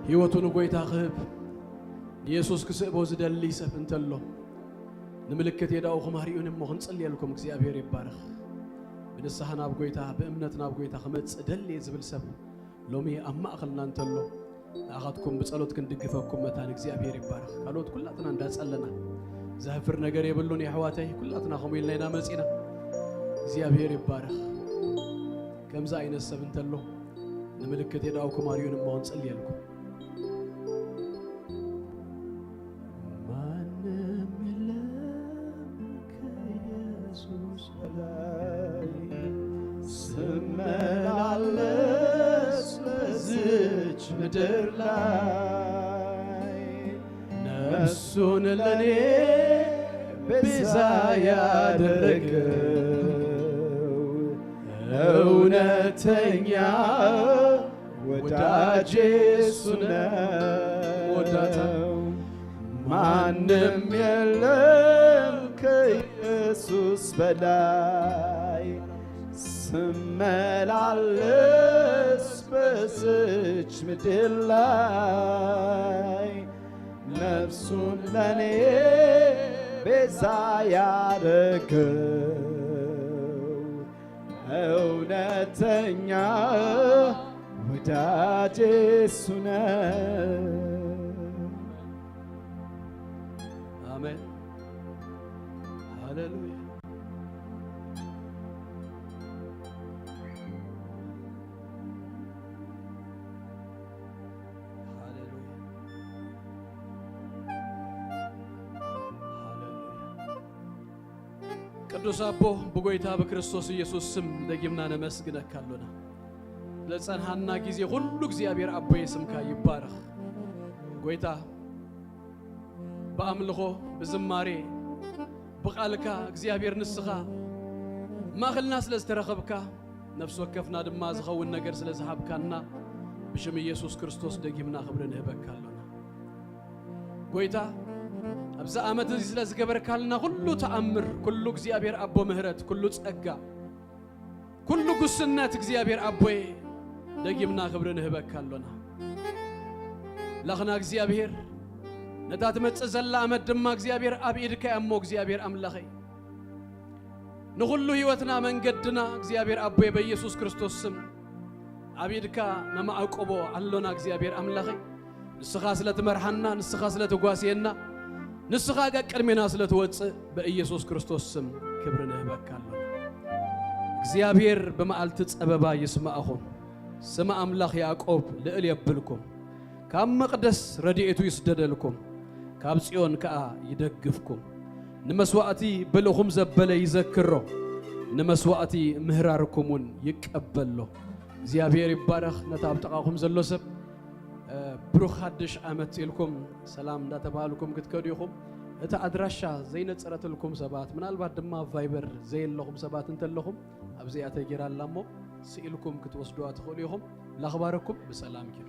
ህይወቱ ንጎይታ ክህብ ንየሱስ ክስእቦ ዝደሊ ሰብ እንተሎ ንምልክት የዳኡ ክማሪኡን እሞ ክንጽልየልኩም እግዚኣብሔር ይባረኽ። ብንስሓ ናብ ጎይታ ብእምነት ናብ ጎይታ ክመጽእ ደሊ እየ ዝብል ሰብ ሎሚ ኣብ ማእኸልና እንተሎ ንኣኻትኩም ብጸሎት ክንድግፈኩም መታን እግዚኣብሔር ይባረኽ። ካልኦት ኩላትና እንዳጸለና ዘህፍር ነገር የብሉን የሕዋተይ። ኩላትና ከምኡ ኢልና ኢና መጺና። እግዚኣብሔር ይባረኽ። ከምዚ ዓይነት ሰብ እንተሎ ንምልክት የዳኡ ክማሪኡን እሞ ክንጽልየልኩም። ማንም የለም ከኢየሱስ በላይ ስመላለስ በዝች ምድር ላይ ነፍሱን ለኔ ቤዛ ያደረገው እውነተኛ ወዳጄ እሱ ነው። ማንም የለም ከኢየሱስ በላይ ስመላለስ በዝች ምድር ላይ ነፍሱን ለኔ ቤዛ ያደረገው እውነተኛ ወዳጄ እሱ ነው። አሜን። ሃሌሉያ። ሃሌሉያ። ሃሌሉያ። ቅዱስ ኣቦ ብጎይታ ብክርስቶስ ኢየሱስ ስም ደጊምና ነመስግነካ ኣሎና። ለጸንሃና ጊዜ ሁሉ እግዚኣብሔር ኣቦየ ስምካ ይባረኽ። ጎይታ ብኣምልኾ ብዝማሬ ብቓልካ እግዚኣብሔር ንስኻ ማእኸልና ስለ ዝተረኸብካ ነፍሲ ወከፍና ድማ ዝኸውን ነገር ስለ ዝሃብካና ብሽም ኢየሱስ ክርስቶስ ደጊምና ክብሪ ንህበካ ኣሎና። ጎይታ ኣብዚ ዓመት እዚ ስለ ዝገበርካልና ኩሉ ተኣምር ኩሉ እግዚኣብሔር ኣቦ ምህረት ኩሉ ጸጋ ኩሉ ጉስነት እግዚኣብሔር ኣቦየ ደጊምና ክብሪ ንህበካ ኣሎና። ላኽና እግዚኣብሔር ነታ ትመጽእ ዘላ ኣመት ድማ እግዚኣብሔር ኣብ ኢድካ እያ እሞ እግዚኣብሔር ኣምላኸይ ንኹሉ ህይወትና መንገድና እግዚኣብሔር ኣቦየ በኢየሱስ ክርስቶስ ስም ኣብ ኢድካ ነማዕቆቦ ኣሎና እግዚኣብሔር ኣምላኸይ ንስኻ ስለ ትመርሓና ንስኻ ስለ ትጓስየና ንስኻ ቀቅድሜና ስለ ትወፅእ በኢየሱስ ክርስቶስ ስም ክብሪ ንህበካ ኣሎና። እግዚኣብሔር ብመዓልቲ ጸበባ ይስማዕኹም። ስም ኣምላኽ ያዕቆብ ልእል የብልኩም። ካብ መቕደስ ረድኤቱ ይስደደልኩም፣ ካብ ጽዮን ከኣ ይደግፍኩም። ንመስዋእቲ ብልኹም ዘበለ ይዘክሮ፣ ንመስዋእቲ ምህራርኩም እውን ይቀበሎ። እግዚኣብሔር ይባረኽ። ነታ ኣብ ጥቓኹም ዘሎ ሰብ ብሩኽ ሓድሽ ዓመት ኢልኩም ሰላም እንዳተባሃልኩም ክትከዱ ኢኹም። እቲ ኣድራሻ ዘይነጸረትልኩም ሰባት ምናልባት ድማ ቫይበር ዘየለኹም ሰባት እንተለኹም ኣብዚኣ ተጌራ ኣላ እሞ ስኢልኩም ክትወስዱዋ ትኽእሉ ኢኹም። ላኽባረኩም ብሰላም ኪዱ።